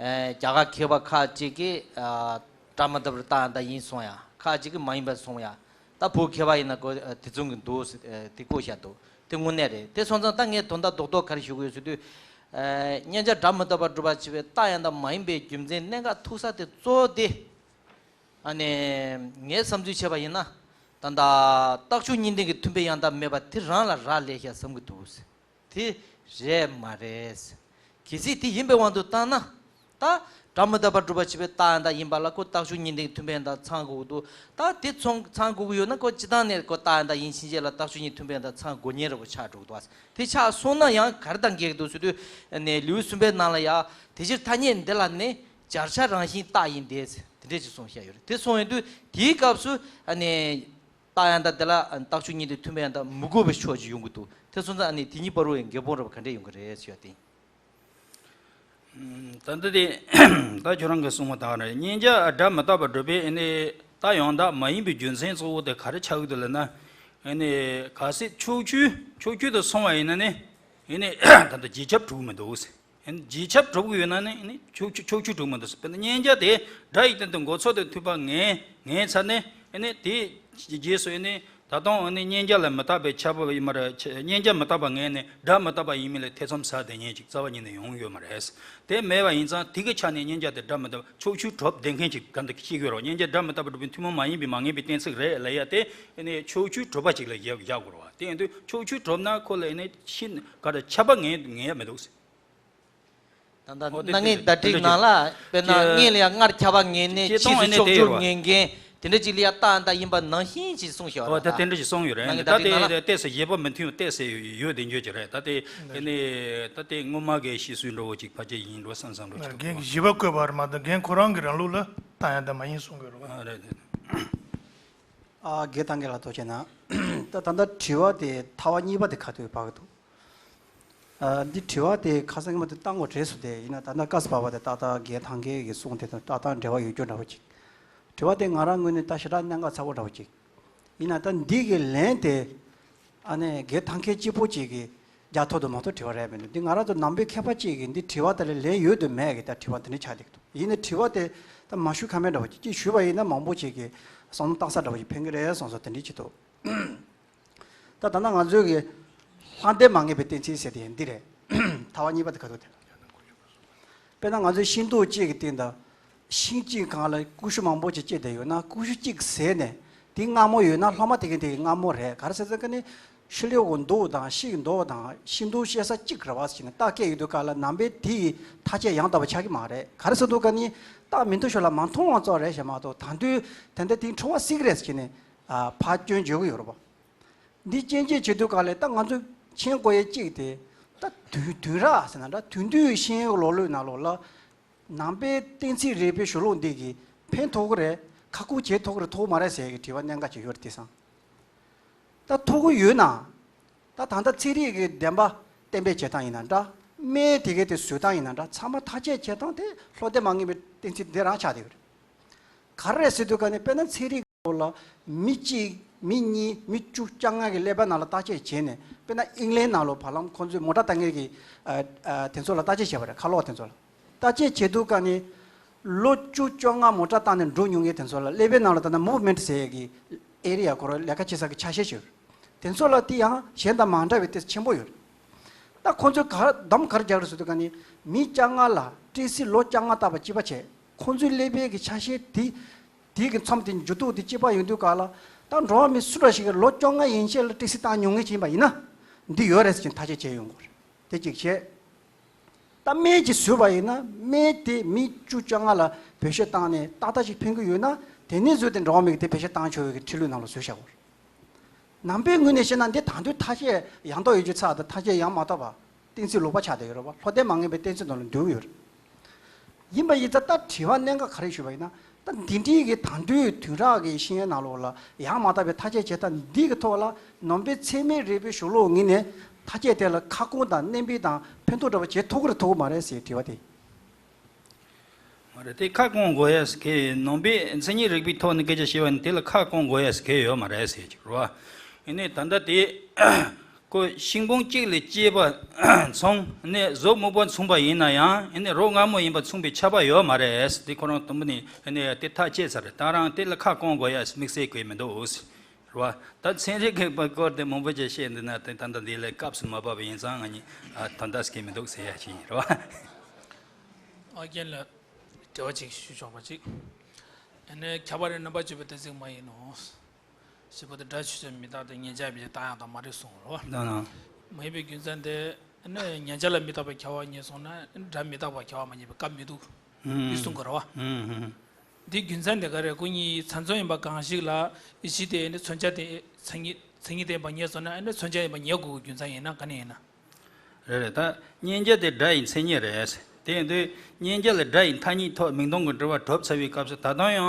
ཨེ་རྒྱ་གར་མཁས་པ་ཁག་ཅིག་གིས་ཨ་སྒྲ་མི་རྟག་པར་རྟགས་ཡང་དག་ཡིན་གསུངས་ཡ། ཁག་ཅིག་གིས་མ་ཡིན་པར་གསུངས་ཡ། ད་བོད་མཁས་པ་ཡིན་ན་གོ་ཨ་དེ་ཚོ་གི་འདུག་ཟེར་ཨེ་དེ་བཀོད་བཞག་འདུག་དེ་དངོས་གནས་རེད། དེ་སོང་ཙང་ད་ངས་དོན་དག་རྡོག་རྡོག་ག་རེ་ཞུ་དགོས་ཟེར་དུས། ཨེ་སྙན་ཆ་སྒྲ་མི་རྟག་པར་སྒྲུབ་པར་བྱེད་པའི་རྟགས་ཡང་དག་མ་ཡིན་པའི་རྒྱུ་མཚན་གནད་འགག་ཐུག་ས་དེ་གཙོ་བོ་དེ། ཨ་ནི་ངའི་བསམ་ཚུལ་བྱས་པ་ཡིན་ན། ད་ལྟ་རྟགས་ཆོས་གཉིས་ལྡན་གྱི་མཐུན་དཔེ་ཡང་དག་མེད་པ་དེ་རང་ལ་རག་ལས་ཤག་བསམ་གྱི་འདུག་དེ་རེད་མ་རེད། གལ་སྲིད་དེ་ཡིན་པའི་དབང་དུ་བཏང་ན། ད་ སྒྲ་མི་རྟག་པར་སྒྲུབ་པ་བྱེད་པའི་རྟགས་ཡང་དག་ཡིན་པ་ལ་ཁོ་རྟགས་ཆོས་གཉིས་ལྡན་མཐུན་དཔེ་ཡང་དག་ཚང་དགོས་ཀྱི་འདུག་ད་དེ་ཚང་ཚང་དགོས་ཀྱི་ཡོད་ན་ཁོ་སྤྱིར་བཏང་ནས་ཁོ་རྟགས་ཡང་དག་ཡིན་ཕྱིན་ཆད་ལ་རྟགས་ཆོས་གཉིས་མཐུན་དཔེ་ཡང་དག་ཚང་དགོས་ཉེན་རེ་བ་ཆགས་འགྲོ་གི་འདུག་དེ་ཆགས་སོང་ན་ཡང་ག་རེ་དང་འགལ་གྱི་འདུག་ཟེར་དུས་ནས་ལེའུ་གསུམ་པའི་ནང་ལ་ཡང་དེ་ཕྱིར་ཐ་སྙད་འདི་ལ་ནི་སྦྱར་བྱ་རང་བཞིན་རྟགས་ཡིན་ཏེ། དེ་འདྲས་ཅིག་གསུངས་བཞག་ཡོད་རེད། དེ་གསུངས་ཡོང་དུས་དེའི་སྐབས་སུ་ཨ་ནི་རྟགས་ཡང་དག་དེ་ལ་རྟགས་ཆོས་གཉིས་ལྡན་མཐུན་དཔེ་ཡང་དག་མི་དགོས་པའི་ཕྱོགས་ཅིག་ཡོང་གི་འདུག་དེ་སོང་ཙང་ཨ་ནི་དེ་གཉིས་བར་དུ་འགལ་སྤོང་རེད་པ་ག་འདྲས་ཡོང་གི་རེད་ཟེར་བ་དེ། ད་ལྟ་དེ་ད་ཁྱོད་རང་གིས་གསུངས་པ་དག་རེད། མཉན་བྱ་སྒྲ་མི་རྟག་པར་སྒྲུབ་པའི་ཨ་ནི་རྟགས་ཡང་དག་མ་ཡིན་པའི་རྒྱུ་མཚན་གཙོ་བོ་དེ་ག་རེ་ཆགས་ཀྱི་འདུག་ལབ་ན། ཨ་ནི་གལ་སྲིད་ཕྱོགས་ཆོས་ཕྱོགས་ཆོས་དུ་སོང་བ་ཡིན་ན་ནི་ཨ་ནི་ད་ལྟ་རྗེས་ཁྱབ་གྲུབ་མི་འདུག་ཟེར། ཨ་ནི་རྗེས་ཁྱབ་གྲུབ་ཀྱི་ཡོད་ན་ནི་ཨ་ནི་ཕྱོགས་ཆོས་ཕྱོགས་ཆོས་གྲུབ་མི་འདུག་ཟེར། དཔེར་ན་མཉན་བྱ་དེ་སྒྲ་ཡི་སྟེང་དུ་མགོ་ཚོགས་དེ་མཐུད་པ་ངེས་ངེས་ཚར་ནས་ཨ་ནི་དེ་རྗེས་སུ་ཨ་ནི་ད་དུང་ཨ་ནི་མཉན་བྱ་ལ་མི་རྟག་པའི་ཁྱབ་པ་ཡིན་པ་རེད། མཉན་བྱ་མི་རྟག་པ་ངེས་ནས་སྒྲ་མི་རྟག་པ་ཡིན་མིན་ལ་ཐེ་ཚོམ་ཟ་བསྡད་མཁན་ཅིག་རྩ་བ་ཉིད་ནས་ཡོང་ཡོད་མ་རེད། དེ་མེད་པ་ཡིན་ཙང་དེ་གི་ཆ་ནས་མཉན་བྱ་དེ་སྒྲ་མི་རྟག་པ་ཕྱོགས་ཆོས་གྲུབ་བསྡད་མཁན་ཅིག་ག་འདྲ་ཤེས་དགོས་རེད། མཉན་བྱ་སྒྲ་མི་རྟག་པར་སྒྲུབ་པའི་ཐུན་མོང་མ་ཡིན་པའི་མ་ངེས་པའི་གཏན་ཚིགས་རེད་ལབ་ཡ་དེ་ཨ་ནི་ཕྱོགས་ཆོས་གྲུབ་པ་ཅིག་ལ་བཞག་བཞག་དགོས་རེད་བ། དེ་ཡིན་དུས་ཕྱོགས་ཆོས་གྲུབ་ན་ཁོ་ལ་ཨ་ནི་ཕྱི་ག་རེ་ཁྱབ་པ་ངེས་ངེས་ཡ་མི་འདུག་ཟེར། ད་ལྟ་ཨོ་དེ་སྣ་ངེས་དེ་བརྡ་དེ་འདྲ་སྒྲིག་ནང་ལ་དཔེར་ན་ཅིག་སྔོན་ལ་ཡང་སྔར་ཁྱབ་པ་ངེས་ནས་ཕྱིས་སུ་ཕྱོགས་ཆོས་ངེས་ནས་དེ་ཡོད་རེད་བ། ངེས་མཁན་དེ་འདྲ་ཅིག་ལ་ཡང་རྟགས་ཡང་དག་ཡིན་པ་ནང་བཞིན་ཅིག་གསུངས་ཤག་ཨོ་རེད་ད། ད་དེ་འདྲ་ཞིག་གསུངས་ཡོད་རེད། སྣ་ངེས་ད་བརྡ་སྒྲིག་ནང་ལ་ལྟས་ལྟས་སུ་བཞེད་པ་མི་མཐུན་པ་ལྟས་སུ་ཡོད་དེ་འགྱོད་ཀྱི་རེད། ད་དེ་དེ་ནས་ད་དེ་སྔོན་མ་གི་ཤེས་སུའི་འགྲོ་བོ་ཅིག་ཕལ་ཆེར་ཡིན་འགྲོ་བསམ་བསམ་འགྲོ་ཆོག་རྒན་གྱིས་བཞི་པ་བཀོད་པ་རེད་མ་གཏོགས་རྒན་ཁོ་རང་གི་རང་ལུགས་ལ་རྟགས་ཡང་དག་མ་ཡིན་གསུང་གི་རེད་བ། ཨ་རེད་རེད། ཨ་རྒན་ཐང་རྒན་ལགས་ཐུགས་རྗེ་གནང་། ད་ད་ལྟ་དྲི་བ་དེ་ཐ་བ་གཉིས་པ་དེ་ག་དུས་བབས་ཀྱི་འདུག་ཨ་འདི་དྲི་བ་དེ་ཁ་སང་མ་དེ་བཏང་དགོས་རེད་སུ་དེ་ཡིན་ན་ད་ལྟ་སྐབས་བབས་པ་དེ་ཏག་ཏག་རྒན་ཐང་རྒན་གྱི་གསུང་དེ་དང་ཏག་ཏག་འབྲེལ་བ་ཡོད་རྒྱུ་འདྲ་བོ་ཅིག་དྲི་བ་དེ་ང་རང་ངོས་ནས་ད་ཞེ་དྲག་གནད་འགག་ཚ་བོ་འདྲ་བོ་ཅིག་ཡིན་ན་ད་འདི་གི་ལན་དེ་ཨ་ནི་རྒན་ཐང་རྒན་གཅིག་པོ་ཅིག་གིས་རྒྱག་ཐུབ་འདུག་མ་གཏོགས་དྲི་བ་རེད་མི་འདུག་འདི་ང་རང་ཚོ་ནང་པའི་མཁས་པ་ཅིག་གིས་འདི་དྲི་བ་དེ་ལ་ལན་ཡོད་དུ་མེད་གི་ད་དྲི་བ་འདི་འདྲ་ཆགས་བསྡད་ཀྱི་འདུག་ཡིན་ན་དྲི་བ་དེ་ད་མ་ཞུ་ཁ་མེད་འདྲ་བོ་ཅིག་ཅིག་ཞུས་པ་ཡིན་ན་མང་པོ་ཅིག་གིས་བསམ་བློ་བཏང་ས་འདྲ་བོ་ཅིག་ཕན་གི་རེད་བསམ་སོང་དེ་འདྲ་ཅིག་འདུག་ད་ད་ལྟ་ང་ཚོའི་གི་ལྷག་ལྡན་མ་ངེས་པའི་གཏན་ཚིགས་ཟེར་དེ་འདི་རེད། ཐ་བ་གཉིས་པ་དེ་ག་ཐུག་དེ། དཔེར་ན་ང་ཚོའི་ཤིང་ཏོག་གཅིག་གི་སྟེང་དུ་ཤིང་གཅིག་སྒང་ལ་ཀུ་ཤུ་མང་པོ་ཅིག་སྐྱེས་བསྡད་ཡོད་ན་ཀུ་ཤུ་གཅིག་བཟས་ནས་དེ་མངར་མོ་ཡོད་ན་སློབ་མ་དེ་གི་དེ་གི་མངར་མོ་རེད། ག་རེ་ཟེར་ཙང་ཀ་ནི་ཤིང་ལེའུ་གི་མདོག་དང་ཤིང་གི་མདོག་དང་ཤིང་སྡོང་སྐྱེ་ས་གཅིག་རེད་བ་ཟེར་ནས་རྟགས་སྐད་ཡོད་དུས་ག་ལ་ནང་པའི་དེ་ཡི་ཐག་བཅད་ཡང་དག་པ་ཆགས་ཀྱི་མ་རེད། ག་རེ་ཟེར་དུས་ག་ནི་རྟགས་མི་མཐུན་ཕྱོགས་ལ་མ་མཐུན་དབང་ཙོག་རེད་ཞེས་མ་གཏོགས་ད་དུང་དེ་འདྲ་དེ་འཕྲོ་བ་སྲིད་ཀྱི་རེད་ཟེར་ནས་ཕར་སྐྱོན་བརྗོད་ཀྱི་ཡོད་རེད་བ། འདི་སྐྱོན་བརྗོད་བྱེད་དུས་ག་ལས་ད་ང་ཚོས་མཁྱེན་དགོས་ཡས་གཅིག་དེ་ད་དུས་དུས་རབས་ཟེར་ན་འདྲ་དུས་འདུས་ཤེས་ཡོན་ལོ་ལོན་ནང་ལོགས་ལ་ནང་པའི་གཏན་ཚིགས་རིག་པའི་གཞུང་ལུགས་འདི་གིས་ཕན་ཐོགས་ཀྱི་རེད་ཁ་སྐུག་བྱེད་ཐུབ་ཀྱི་རེད་ཐུབ་ཀྱི་མ་རེད་ཟེར་གྱི་དྲི་བ་གནད་འགག་ཅིག་ཡོད་རེད། དེང་སང་ད་ཐུབ་ཀྱི་ཡོད་ན་ད་ད་ལྟ་ཚན་རིག་གི་བདེན་པ་གཏན་འབེབས་བྱེད་སྟངས་ཡིན་ན་འདྲ་སྨན་དེ་གའི་དེ་བཟོ་སྟངས་ཡིན་ན་འདྲ་ཚང་མ་ཐག་གཅོད་བྱེད་སྟངས་དེ་ལྷོ་ལྡན་མ་ངེས་པའི་གཏན་ཚིགས་འདི་རང་ཆགས་བསྡད་ཡོད་རེད། ག་རེ་རེད་ཟེར་དུས་ག་ནས་དཔེར་ན་ཚན་རིག་ལོ་ལ་མི་གཅིག་མི་གཉིས་མི་བཅུ་བཅོ་ལྔ་གི་ཀླད་པའི་ནང་ལ་བརྟག་དཔྱད་བྱས་ནས་དཔེར་ན་ཨིང་ལན་ནང་ལོ་བར་ལམ་ཁོང་ཚོས་མོ་ཊ་བཏང་མཁན་གྱི་ཨ་ཨ་དེ་ཚོ་ལ་བརྟག་དཔྱད་བྱས་པ་རེད། ཁ་ལོག་དེ་ཚོ་ལ་བརྟག་དཔྱད་བྱེད་དུས་ག་ནས་ལོ་བཅུ་བཅོ་ལྔ་མོ་ཊ་བཏང་ནས་འགྲོ་མྱོང་མཁན་དེ་ཚོ་ལ་ཀླད་པའི་ནང་ལ་ད་ལྟ་མུབ་མེན་ཊི་ཟེར་ཡས་ཀྱི་ཨེ་རི་ཡ་ཁོ་རང་ལས་ཀ་བྱེད་ས་གི་ཆ་ཤས་ཤིག་ཡོད་རེད། དེ་ཚོ་ལ་དེ་ཡང་གཞན་དང་མ་འདྲ་བའི་ཏོག་ཙམ་ཆེན་པོ་ཡོད་རེད། ད་ཁོང་ཚོས་ག་རེ་གདམ་ག་རེ་རྒྱག་རེད་ཟེར་དུས་ག་ནས་མི་བཅོ་ལྔ་ལ་ཀྲི་སི་ལོ་བཅོ་ལྔ་བཏགས་པ་གཅིག་པ་བྱས་ཁོང་ཚོའི་ཀླད་པའི་གི་ཆ་ཤས་དེ། དེའི་གི་མཚམས་དེ་འགྱུར་ལྡོག་དེ་གཅིག་པ་ཡོང་དུས་ག་ལ་ད་འགྲོ་བ་མི་སུ་འདྲ་ཞིག་གིས་ལོ་བཅོ་ལྔ་ཡན་ཆད་ལ་ཀྲི་སི་བཏང་མྱོང་མཁན་ཅིག་ཡིན་པ་ཡིན་ན་འདི་ཡོད་རེད་ཟེར་གྱིན་ཐག་གཅོད་བྱས་ཡོང་དགོས་རེད། དེ་གཅིག་བྱས། ད་སྨན་ཅིག་བཟོས་པ་ཡིན་ན་སྨན་དེ་མི་བཅུ་བཅོ་ལྔ་ལ་བེད་སྤྱོད་བཏང་ནས་ཏག་ཏག་ཅིག་ཕན་གྱི་ཡོད་ན་དེ་ནས་བཟོས་ཏེ་འགྲོ་བ་མི་གིས་དེ་བེད་སྤྱོད་བཏང་ཆོག་ཡོད་ཀྱི་ཁྲིམས་ལུགས་ནང་ལ་བཟོས་བཞག་གོ། ནང་པའི་ངོས་ནས་བཤད་ན་འདི་ད་དུང་ཐག་གཅོད་ཡང་དག་ཡོད་རྒྱུ་ཚ་དང་ཐག་གཅོད་ཡང་མ་དག་པ་གཏན་ཚིགས་ལོག་པ་ཆགས་བསྡད་ཡོད་རེད་བ། ལྷོ་ལྡན་མ་ངེས་པའི་གཏན་ཚིགས་ནང་ལ་འདུས་ཡོད་རེད། ཡིན་པ་ཡིན་ཙང་ད་དྲི་བ་གནད་འགག་ག་རེ་ཞུས་པ་ཡིན་ན་ད་འདི་འདྲའི་གི་ད་དུང་དུས་རབས་ཀྱི་ཤེས་ཡོན་ནང་ལོགས་ལ་ཡང་མ་དག་པའི་ཐག་གཅོད་བྱེད་སྟངས་འདི་གི་ཐོག་ལ་ནང་པའི་ཚད་མའི་རིག་པའི་གཞུང་ལུགས་ངོས་ནས་ཐག་གཅོད་དེ་ལ་ཁ་སྐོང་དང་གནོན་པའི་དང་ཕན་ཐོགས་འདྲ་བ་བྱེད་ཐུབ་ཀྱི་རེད་ཐུབ་ཀྱི་མ་རེད་ཟེར་དྲི་བ་དེ། མ་རེད་དེ་ཁ་སྐོང་དགོས་ཡས་གལ་ནང་པའི་མཚན་ཉིད་རིག་པའི་ཐོག་ནས་སྐད་ཆ་བཤད་པ་ནི་དེ་ལ་ཁ་སྐོང་དགོས་ཡས་གལ་ཡོད་མ་རེད་ཟེར་གྱི་རེད་བ། ཡིན་ནའི་ད་ལྟ་དེ་ཁོ་ཤིང་སྦུངས་གཅིག་ལས་སྐྱེས་པ་མཚུངས་ནས་གཟུགས་སྨུག་པོ་མཚུངས་པ་ཡིན་ན་ཡང་ཡིན་ནའི་རོ་མངར་མོ་ཡིན་པ་མཚུངས་པའི་ཁྱབ་པ་ཡོད་མ་རེད་དེ་ཁོ་རང་དུམ་བུ་ནས་ཡིན་ནའི་དེ་ཐག་བཅད་ཚར་རེད། ད་རང་དེ་ལ་ཁ་སྐོང་དགོས་ཡས་དམིགས་བསལ་གལ་མི་འདུག་ཟེར་བ། ད་ཚན་རིག་གི་སྐོར་དེ་མང་པོ་ཅིག་བཤད་འདི་ན་དེ་ད་ལྟ་འདི་ལས་སྐབས་སུ་མ་བབས་པ་ཡིན་ཙང་ང་གཉིས་ད་ལྟ་སྐད་མི་འདུག་ཟེར་ཡ་ཅིག་ཡིན་རེད་བ། ཨ་རྒན་ལ་དྲི་བ་ཅིག་ཞུ་ཆོག་པ་ཅིག་ཨ་ནི་ཁྱབ་པ་རེད་རྣམ་པར་གཅོད་པའི་གཏན་ཚིགས་མ་ཡིན་ནོ། ཞེས་པ་དེ་སྒྲ་ཆོས་ཅན་མི་རྟག་སྟེ་མཉན་བྱ་མི་རྟག་ཡང་དག་མ་རེད་གསུངས་རོ། ལགས་ལགས། མ་ཡིན་པའི་རྒྱུ་མཚན་དེ་ནི་མཉན་བྱ་ལ་མི་རྟག་པའི་ཁྱབ་པ་ངེས་སོང་ན་སྒྲ་མི་རྟག་པ་ཁྱབ་པ་མ་ངེས་པའི་སྐབས་མི་འདུག་འདི་གསུང་གི་རེད་བ། འདི་རྒྱུ་མཚན་དེ་ག་རེ། སྐུ་ཉིད་ཚབ་མཚོན་ཡིན་པ་གང་ཞིག་ལ་གཞི་དེ་ནི་མཚོན་བྱ་དེ་མཚན་ཉིད་མཚན་ཉིད་ལྡན་པ་ངེས་སོང་ན་ནི་མཚོན་བྱ་ཡིན་པ་ངེས་དགོས་ཀྱི་རྒྱུ་མཚན་ཡིན་ན་ག་ནས་ཡིན་ན། རེད་རེད། ད་མཉན་བྱ་དེ་སྒྲ་ཡི་མཚན་ཉིད་རེད། དེ་ཡིན་དུས་མཉན་བྱ་ལ་སྒྲ་ཡི་ཐ་སྙད་ཐོག་མིང་སྟོང་གི་འབྲེལ་བ་གྲུབ་ཚར་བའི་སྐབས་སུ་ད་དུང་ཡང་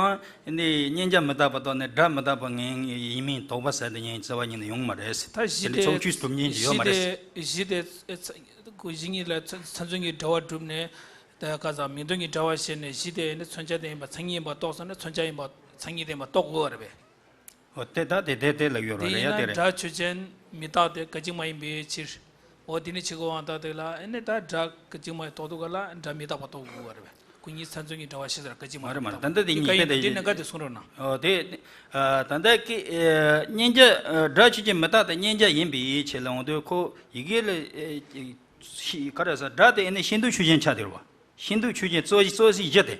ནི་མཉན་བྱ་མི་རྟག་པ་རྟོགས་ནས་སྒྲ་མི་རྟག་པ་ངེས་ཡིན་མིན་དོགས་པ་ཟད་དེ་ཉན་རྩ་བ་ཉིད་ནས་ཡོང་མ་རེད། ད་གཞི་དེ་ཕྱོགས་ཆོས་སྒྲུབ་ཉན་གྱི་ཡོད་མ་རེད། གཞི་དེ་གཞི་དེ་གཞི་གཉིས་ལ་ཚ་ཚབ་མཚོན་གྱི་འབྲེལ་བ་གྲུབ་ནས། ད་ག་ས་མིང་དོན་གྱི་འབྲེལ་བ་བྱས་ནས་གཞི་དེ་ནི་མཚོན་བྱ་དེ་ཡིན་པ་མཚན་ཉིད་ཡིན་པ་རྟོགས་སོང་ན་མཚོན་བྱ་ཡིན་པ་མཚན་ཉིད་དེ་ཡིན་པ་རྟོགས་དགོས་པ་རེད་པས། འོ་དེ་ད་དེ་དེ་དེ་ལ་ཡོད་རོགས་རེད་ཡ། དེ་རེད། སྒྲ་ཆོས་ཅན་མི་རྟག་སྟེ་སྐད་ཅིག་མ་ཡིན་པའི་ཕྱིར། འོ་དེ་ནི་ཕྱི་གོ་དབང་རྟགས་དེ་ལ་ཨེ་ནི་ད་སྒྲ་སྐད་ཅིག་མ་ཡིན་རྟོགས་འདུག་ག་ལ་སྒྲ་མི་རྟག་པ་རྟོགས་དགོས་པ་རེད་པས། སྐུ་གཉིས་ཚབ་མཚོན་གྱི་འབྲེལ་བ་ཤེས་ཟེར་སྐད་ཅིག་མ་རེད་མ་རེད། ད་ལྟ་དེ་གཉིས་ཀ་དེ་དེ་ནི་ག་དེ་གསུང་རོགས་གནང་། འོ་དེ་ད་ལྟ་ཀི་མཉན་བྱ་སྒྲ་ཆོས་ཅན་མི་རྟག་སྟེ་མཉན་བྱ་ཡིན་པའི་ཕྱིར་ལ་འོང་དུས་ཁོ་ཡི་གེ་ལ། ཤི་ག་རེ་ཟེར། སྒྲ་དེ་ཨེ་ནི་ཤེས་འདོད་ཆོས་ཅན་ཆགས་དེ་རེད་བ། ཤེས་འདོད་ཆོས་ཅན་རྩོད་གཞི་རྩོད་གཞི་བཞི་དེ།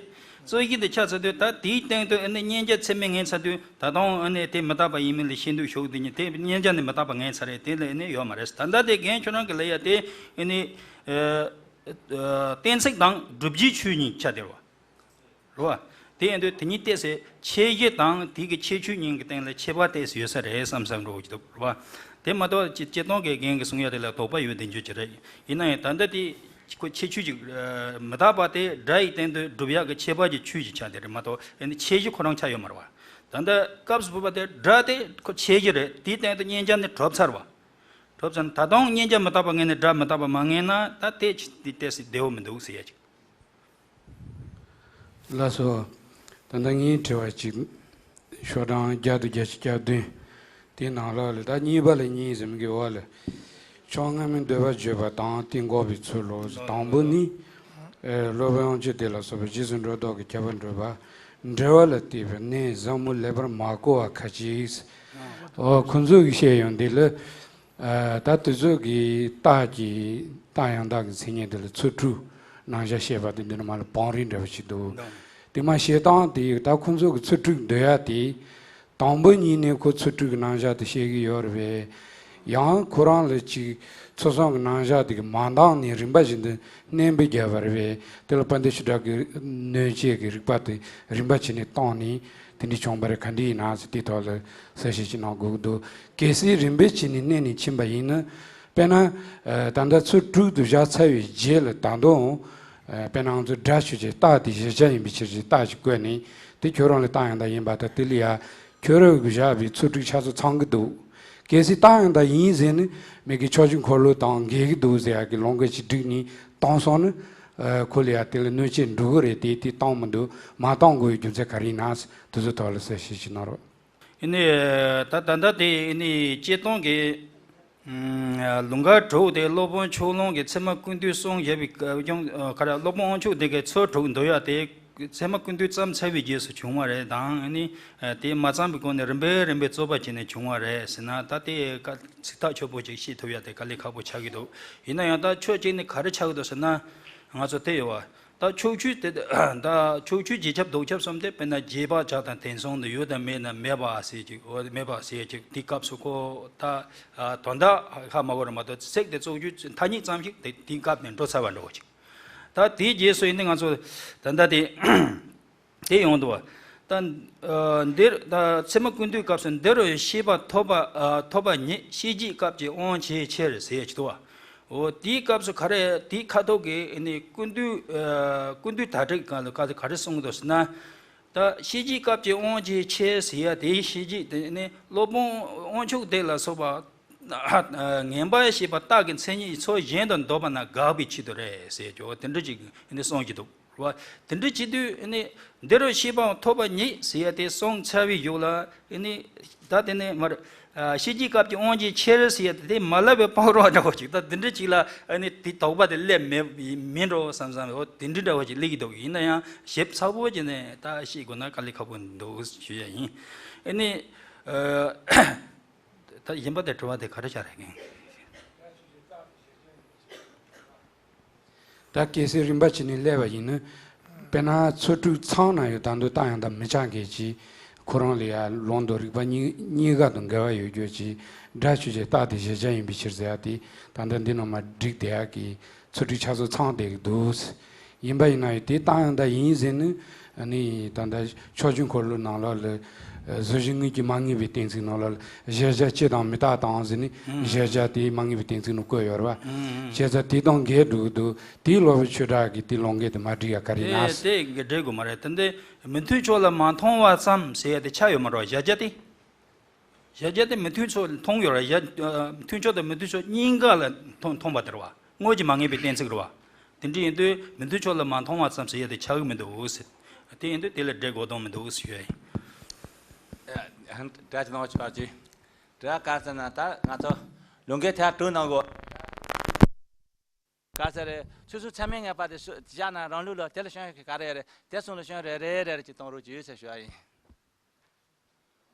རྩོད་གཞི་དེ་ཆགས་ཚར་དུས་ད་དེའི་སྟེང་དུ་ཨེ་ནི་མཉན་བྱ་ཚད་མས་ངེས་ཚར་དུས་ད་དུང་ཨེ་ནི་དེ་མི་རྟག་པ་ཡིན་མིན་ལ་ཤེས་འདོད་ཞུགས་དེ་ཉིད་དེ་མཉན་བྱ་ནི་མི་རྟག་པ་ངེས་ཚར་རེད། དེ་ལ་ཨེ་ནི་ཡོད་མ་རེད། ད་ལྟ་དེ་རྒན་ཁྱོད་རང་གི་ལ་ཡ་དེ་ཨེ་ནི་གཏན་ཚིགས་དང་སྒྲུབ་བྱའི་ཆོས་གཉིས་ཆགས་དེ་རེད་བ། རེད་བ། དེ་ཡིན་དུས་དེ་གཉིས་བལྟས་ཚེ་ཁྱད་གཞི་དང་དེ་གི་ཁྱད་ཆོས་གཉིས་ཀྱི་སྟེང་ལ་ཁྱད་པར་ཏོག་ཙམ་ཡོད་ས་རེད་བསམ་བསམ་འགྲོ་གི་འདུག་རེད་བ། དེ་མ་གཏོགས་སྤྱི་སྤྱིར་བཏང་གི་རྒན་གྱི་གསུང་ཡ་དེ་ལ་དོགས་པ་ཡོད་བསྡད་རྒྱུ་ཅིག་རེད། ཡིན་ན་ཡང་ད་ལྟ་དེ་ཁོ་ཁྱད་ཆོས་ཅིག་མི་རྟག་པ་དེ་སྒྲ་ཡི་སྟེང་དུ་སྒྲུབ་ཡག་གི་ཁྱད་པར་གྱི་ཆོས་ཅིག་ཆགས་བསྡད་རེད་མ་གཏོགས་ཨེ་ནི་ཁྱད་གཞི་ཁོ་རང་ཆགས་ཡོད་མ་རེད་བ། ད་ལྟ་སྐབས་སུ་བབས་པ་དེ་སྒྲ་དེ་ཁོ་ཁྱད་གཞི་རེད། དེའི་སྟེང་དུ་མཉན་བྱ་ནི་གྲུབ་ཚར་བ། གྲུབ་ཚར་ན་ད་དུང་མཉན་བྱ་མི་རྟག་པ་ངེས་ནས་སྒྲ་མི་རྟག་པ་མ་ངེས་ན་ད་དེ་ཅི་དེ་ཏོག་ཙམ་བདེ་བོ་མི་འདུག་ཟེར་ཡ་ཅིག་ལགས་སོ། ད་ལྟ་ངའི་དྲི་བ་གཅིག་ཤོག་གྲངས་བརྒྱ་དང་བརྒྱད་ཅུ་གྱ་བདུན། དེའི་ནང་ལོགས་ལ་ད་གཉིས་པ་ལ་གཉིས་ཟེར་མི་གི་འོག་ལ། ཕྱོགས་སྔ་མའི་འདོད་པ་བརྗོད་པ་དང་དེ་འགོག་པའི་ཚུལ་ལོ། དང་པོ་ནི། ཨེ། སློབ་དཔོན་དབང་ཕྱུག་དེ་ལ་སོགས་པ་རྗེས་སུ་འགྲོ་ལྡོག་གི་ཁྱད་པར་འགྲུབ་པ། འབྲེལ་བ་ལ་བལྟས་པའི་གནས་ཟབ་མོ་ལེགས་པར་མ་གོ་བ་ཁ་ཅིག་འོ་ཁོ་ཚོས་ཀྱིས་བཤད་ཡོང་དེ་ལ། ཨ། ད་དེ་ཚོ་གི་རྟགས་ཀྱི་རྟགས་ཡང་དག་གི་མཚན་ཉིད་དེ་ལ་ཚུལ་འཁྲུལ་རྣམ་གཞག་བཤད་པ་དེ་འདི་ནི་མ་ལ་བང་རིམ་འདྲ་བ་ཞིག་འདུག་དེ་མ་བཤད་སྟངས་དེ་ད་ཁོ་ཚོ་གི་ཚུལ་འཁྲུལ་འདོད་ཡ་དེ། དང་པོ་ཉིད་ནས་ཁོ་ཚུལ་འཁྲུལ་གྱི་རྣམ་གཞག་དེ་བཤད་ཀྱི་ཡོད་རེད་པས། ཡང་ཁོ་རང་ལ་ཅིག་ཚུལ་གསུམ་གྱི་རྣམ་གཞག་དེ་གི་མ་འདང་ནས་རིམ་པ་བཞིན་དུ་གནོན་པ་བརྒྱབ་པ་རེད་པས། དེ་ལ་དཔལ་ལྡན་ཆོས་གྲགས་ཀྱི་གནོད་བྱེད་ཀྱི་རིགས་པ་དེ་རིམ་པ་བྱས་ནས་བཏང་ནས། དེ་འདྲ་བྱུང་བ་རེད། ག་འདྲ་ཡིན་ན་ཟེར་དེའི་ཐོག་ལ་གསལ་བཤད་ཅིག་གནང་དགོས་ཀྱི་འདུག་གལ་སྲིད་རིམ་པས་བྱས་ནས་གནས་ནས་ཕྱིན་པ་ཡིན་ན། དཔེར་ན། ཨ། ད་ལྟ་ཚུལ་དྲུག་ཏུ་བཞག་ཚར་བའི་རྗེས་ལ་ད་དུང་། ཨ། དཔེར་ན་ང་ཚོ་སྒྲ་ཆོས་ཅན་རྟགས་དེ་གཞལ་བྱ་ཡིན་པའི་ཕྱིར་ཞེས་རྟགས་ཅིག་བཀོད་ནས་དེ་ཁྱོད་རང་ལ་རྟགས་ཡང་དག་ཡིན་པ་དང་དེ་ལ་ཡང་ཁྱོད་རང་གིས་བཞག་པའི་ཚུལ་དྲུག་ཆ་ཚང་ཚང་གི་འདུག་གལ་སྲིད་རྟགས་ཡང་དག་ཡིན་ཟེར་ནས་མི་གི་ཕྱོགས་བཅུའི་འཁོར་ལོ་དང་འགལ་གྱི་འདུག་ཟེར་ཡག་གི་ལུང་འགལ་ཅིག་བསྒྲིགས་ནས་བཏང་སོང་ན། ཨ། ཁོ་ལ་ཡང་དེ་ལ་གནོད་བྱེད་འགྲོ་གི་རེད་དེ་དེ་བཏང་མི་འདུག་མ་བཏང་དགོས་པའི་རྒྱུ་མཚན་ག་རེ་ཡིན་ན་དེ་ཚོའི་ཐོག་ལ་གསལ་བཤད་ཅིག་གནང་རོགས། ཨ་ནི། ད་ད་ལྟ་དེ་ཨ་ནི་སྤྱིར་བཏང་གི་ཨམ། ལུང་དཀར་དྲུག་དེ་སློབ་དཔོན་ཕྱོགས་གླང་གིས་ཚད་མ་ཀུན་བཏུས་གསུངས་བཞག་པའི་སྐབས་ཀྱང་ག་རེ། སློབ་དཔོན་དབང་ཕྱུག་དེ་གའི་ཚུལ་དྲུག་འདོད་ཡག་དེ་ཚད་མ་ཀུན་བཏུས་བརྩམས་ཚར་བའི་རྗེས་སུ་བྱུང་བ་རེད་དང་། ཨ་ནི་དེ་མ་བརྩམས་པའི་གོང་ནས་རིམ་པས་རིམ་པས་རྩོད་པ་བྱས་ནས་བྱུང་བ་རེད་ཟེར་ན། ད་དེ་ཀ་ཚིག་ཐག་ཆོད་པོ་ཅིག་བཤད་ཐུབ་ཡག་དེ་དཀའ་ལས་ཁག་པོ་ཆགས་ཀྱི་འདུག་ཡིན་ན་ཡང་ད་ཕྱོགས་གཅིག་ནས་ག་རེ་ཆགས་ཀྱི་འདུག་ཟེར་ན། ང་ཚོ་དེ་ཡོད་བ། ད་ཕྱོགས་ཆོས་དེ། ད་ཕྱོགས་ཆོས་རྗེས་ཁྱབ་ལྡོག་ཁྱབ་གསུམ་དེ་དཔེར་ན་རྗེས་དཔག་བྱ་དང་དེང་སང་དུ་ཡོད་དང་མེད་ན་མེད་པ་ཟེར་ཅིག་འོ་མེད་པ་ཟེར་ཅིག་དེ་སྐབས་སུ་ཁོ་ད་དོན་དག་ཧ་མ་གོ་ར་མ་གཏོགས་ཚིག་དེ་ཕྱོགས་ཆོས་ཐ་སྙད་ཙམ་ཞིག་དེ་དེ་སྐབས་ནས་འགྲོ་ཚར་བ་འདྲ་བོ་ཅིག་ད་དེའི་རྗེས་སུ་ཡིན་ནི་ང་ཚོ་ད་ལྟ་དེ་དེ་ཡོང་འདུག་བ། ད་འདིར་ད་ཚད་མ་ཀུན་བཏུས་སྐབས་སུ་འདི་རུ་ཤེས་པ་ཐོབ་པ་ཐོབ་པ་ཉིད་ཤེས་བྱའི་སྐབས་ཀྱི་དབང་བྱེད་ཕྱིར་ཟེར་ཅིག་འདུག་བ། འོ་དེའི་སྐབས་སུ་ག་རེ་དེའི་ཁ་ཐོག་གི་ནི་ཀུན་བཏུས། ཨ། ཀུན་བཏུས་དར་བསྒྲིགས་སྒང་ལ་ག་ག་རེ་གསུངས་འདུག་ཟེར་ན། ད་ཤེས་བྱའི་སྐབས་ཀྱི་དབང་བྱེད་ཕྱིར་ཟེར་ཡ་དེའི་ཤེས་བྱེད་དེ་ནི་སློབ་དཔོན་དབང་ཕྱུག་དེ་ལ་སོགས་པ། ངན་པ་ཞེས་པ་རྟགས་ཀྱི་མཚན་ཉིད་ཚུལ་གཞན་དུ་འདོད་པ་ན་དགག་པའི་ཆེད་དུ་རེད་ཟེར་ཀྱང་དེ་འདྲ་ཅིག་ནི་གསུངས་ཀྱི་འདུག་རེད་བ། དེ་འདྲ་བྱེད་དུས་ནི་འདི་རུ་ཤེས་པའང་ཐོབ་པ་ཉིད་ཟེར་ཡ་དེ་གསུངས་ཚར་བའི་ཡུལ་ལ་ནི་ད་དེ་ནི་མར་ཤེས་བྱའི་སྐབས་ཀྱི་དབང་བྱེད་ཕྱིར་ཟེར་ཡ་དེ་མ་ལབ་པའི་ཕག་རོགས་འདྲ་བོ་ཅིག་ད་དེ་འདྲ་ཅིག་ལ་ནི་དེ་དོགས་པ་དེ་སླེབས་མེད་མིན་འགྲོ་བསམ་བསམ་འོ་དེ་འདྲ་འདྲ་བོ་ཅིག་སླེབས་ཀྱི་འདུག་ཡིན་ན་ཡང་ཞིབ་ཚགས་པོ་བྱས་ནས་ད་ཤེས་དགོས་ན་དཀའ་ལས་ཁག་པོ་འདུག་ཞུ་ཡ་ཡིན། ཨ་ནི་ད་གཞན་པ་དེ་དྲི་བ་དེ་ག་རེ་ཆགས་རེད་ངས། ད་གལ་སྲིད་རིམ་པ་བྱས་ནས་སླེབས་པ་ཡིན་ན། དཔེར་ན་ཚུལ་དྲུག་ཚང་ན་ཡང་ད་དུང་རྟགས་ཡང་དག་མི་ཆགས་མཁན་གྱི་ཁོ་རང་ལ་ཡང་ལུང་དང་རིགས་པ་གཉིས་གཉིས་ཀ་དང་འགལ་བ་ཡོད་རྒྱུ་གྱི་སྒྲ་ཆོས་ཅན་རྟགས་དེ་གཞལ་བྱ་ཡིན་པའི་ཕྱིར་ཟེར་ཡ་དེ་ད་ལྟ་འདི་ནང་མར་བསྒྲིགས་བསྡད་ཡག་གི་ཚུལ་དྲུག་ཆ་ཚང་ཚང་བསྡད་ཀྱི་འདུག་ཡིན་པ་ཡིན་ན་ཡང་དེ་ལྟ་ཡང་ད་ཡིན་ཟེར་ནས་ནི་ད་ལྟ་ཕྱོགས་བཅུའི་འཁོར་ལོ་ནང་ལོགས་ལ་གཟུགས་གཞི་དངོས་ཀྱི་མ་ངེས་པའི་གཏན་ཚིགས་ནང་ལོགས་ལ་གཞལ་བྱ་སྤྱི་དང་མི་རྟག་དང་ཟེར་ནས་གཞལ་བྱ་དེ་མ་ངེས་པའི་གཏན་ཚིགས་ནང་བཀོད་ཡོད་རེད་བ། བྱས་ཙང་དེ་དང་འགལ་འགྲོ་གི་འདུག་དེའི་སློབ་དཔོན་ཆོས་གྲགས་ཀྱིས་དེ་ལུང་འགལ་དུ་མ་བསྒྲིགས་ཡ་ག་རེ་ཡིན་ན། དེ་དེ་འགལ་འགྲིག་གི་མ་རེད། དེ་འདི་མི་མཐུན་ཕྱོགས་ལ་མ་མཐོང་བ་ཙམ་ཟེར་ཡ་དེ་ཆགས་ཡོད་མ་རེད་བ། གཞལ་བྱ་དེ། གཞལ་བྱ་དེ་མི་མཐུན་ཕྱོགས་མཐོང་ཡོད་རེད། གཞལ་མཐུན་ཕྱོགས་དང་མི་མཐུན་ཕྱོགས་གཉིས་ཀ་ལ་མཐོང་མཐོང་པ་དེ་རེད་བ། དངོས་ཀྱི་མ་ངེས་པའི་གཏན་ཚིགས་རེད་བ། དེ་འདྲ་ཡིན་དུས་མི་མཐུན་ཕྱོགས་ལ་མ་མཐོང་བ་ཙམ་ཟེར་ཡ་དེ་ཆགས་ཀྱི་མི་འདུག་ཟེར། དེ་ཡིན་དུས་དེ་ལ་འགྲེལ་དགོས་དོན་མི་འདུག་ཟེར་ཡ་ཡིན། ཨ། དྲ་ཅི་ནང་ཆོག་ཅི། དྲ་ག་ཟེར་ན་ད་ང་ཚོ་ལུང་གའི་ཐད་དྲུག་ནང་གོ། ག་ཟེར་རེད། ཚུལ་གསུམ་ཚད་མས་ངེས་པ་དེ་སུ་བཞག་ན་རང་ལུགས་ལ་དེ་ལ་སྐྱོན་ག་རེ་རེད། དེ་གསུམ་ལ་སྐྱོན་རེ་རེ་རེ་རེ་ཅིག་གཏོང་རོགས་བྱོས་ཟེར་ཞུ་བ་ཡིན།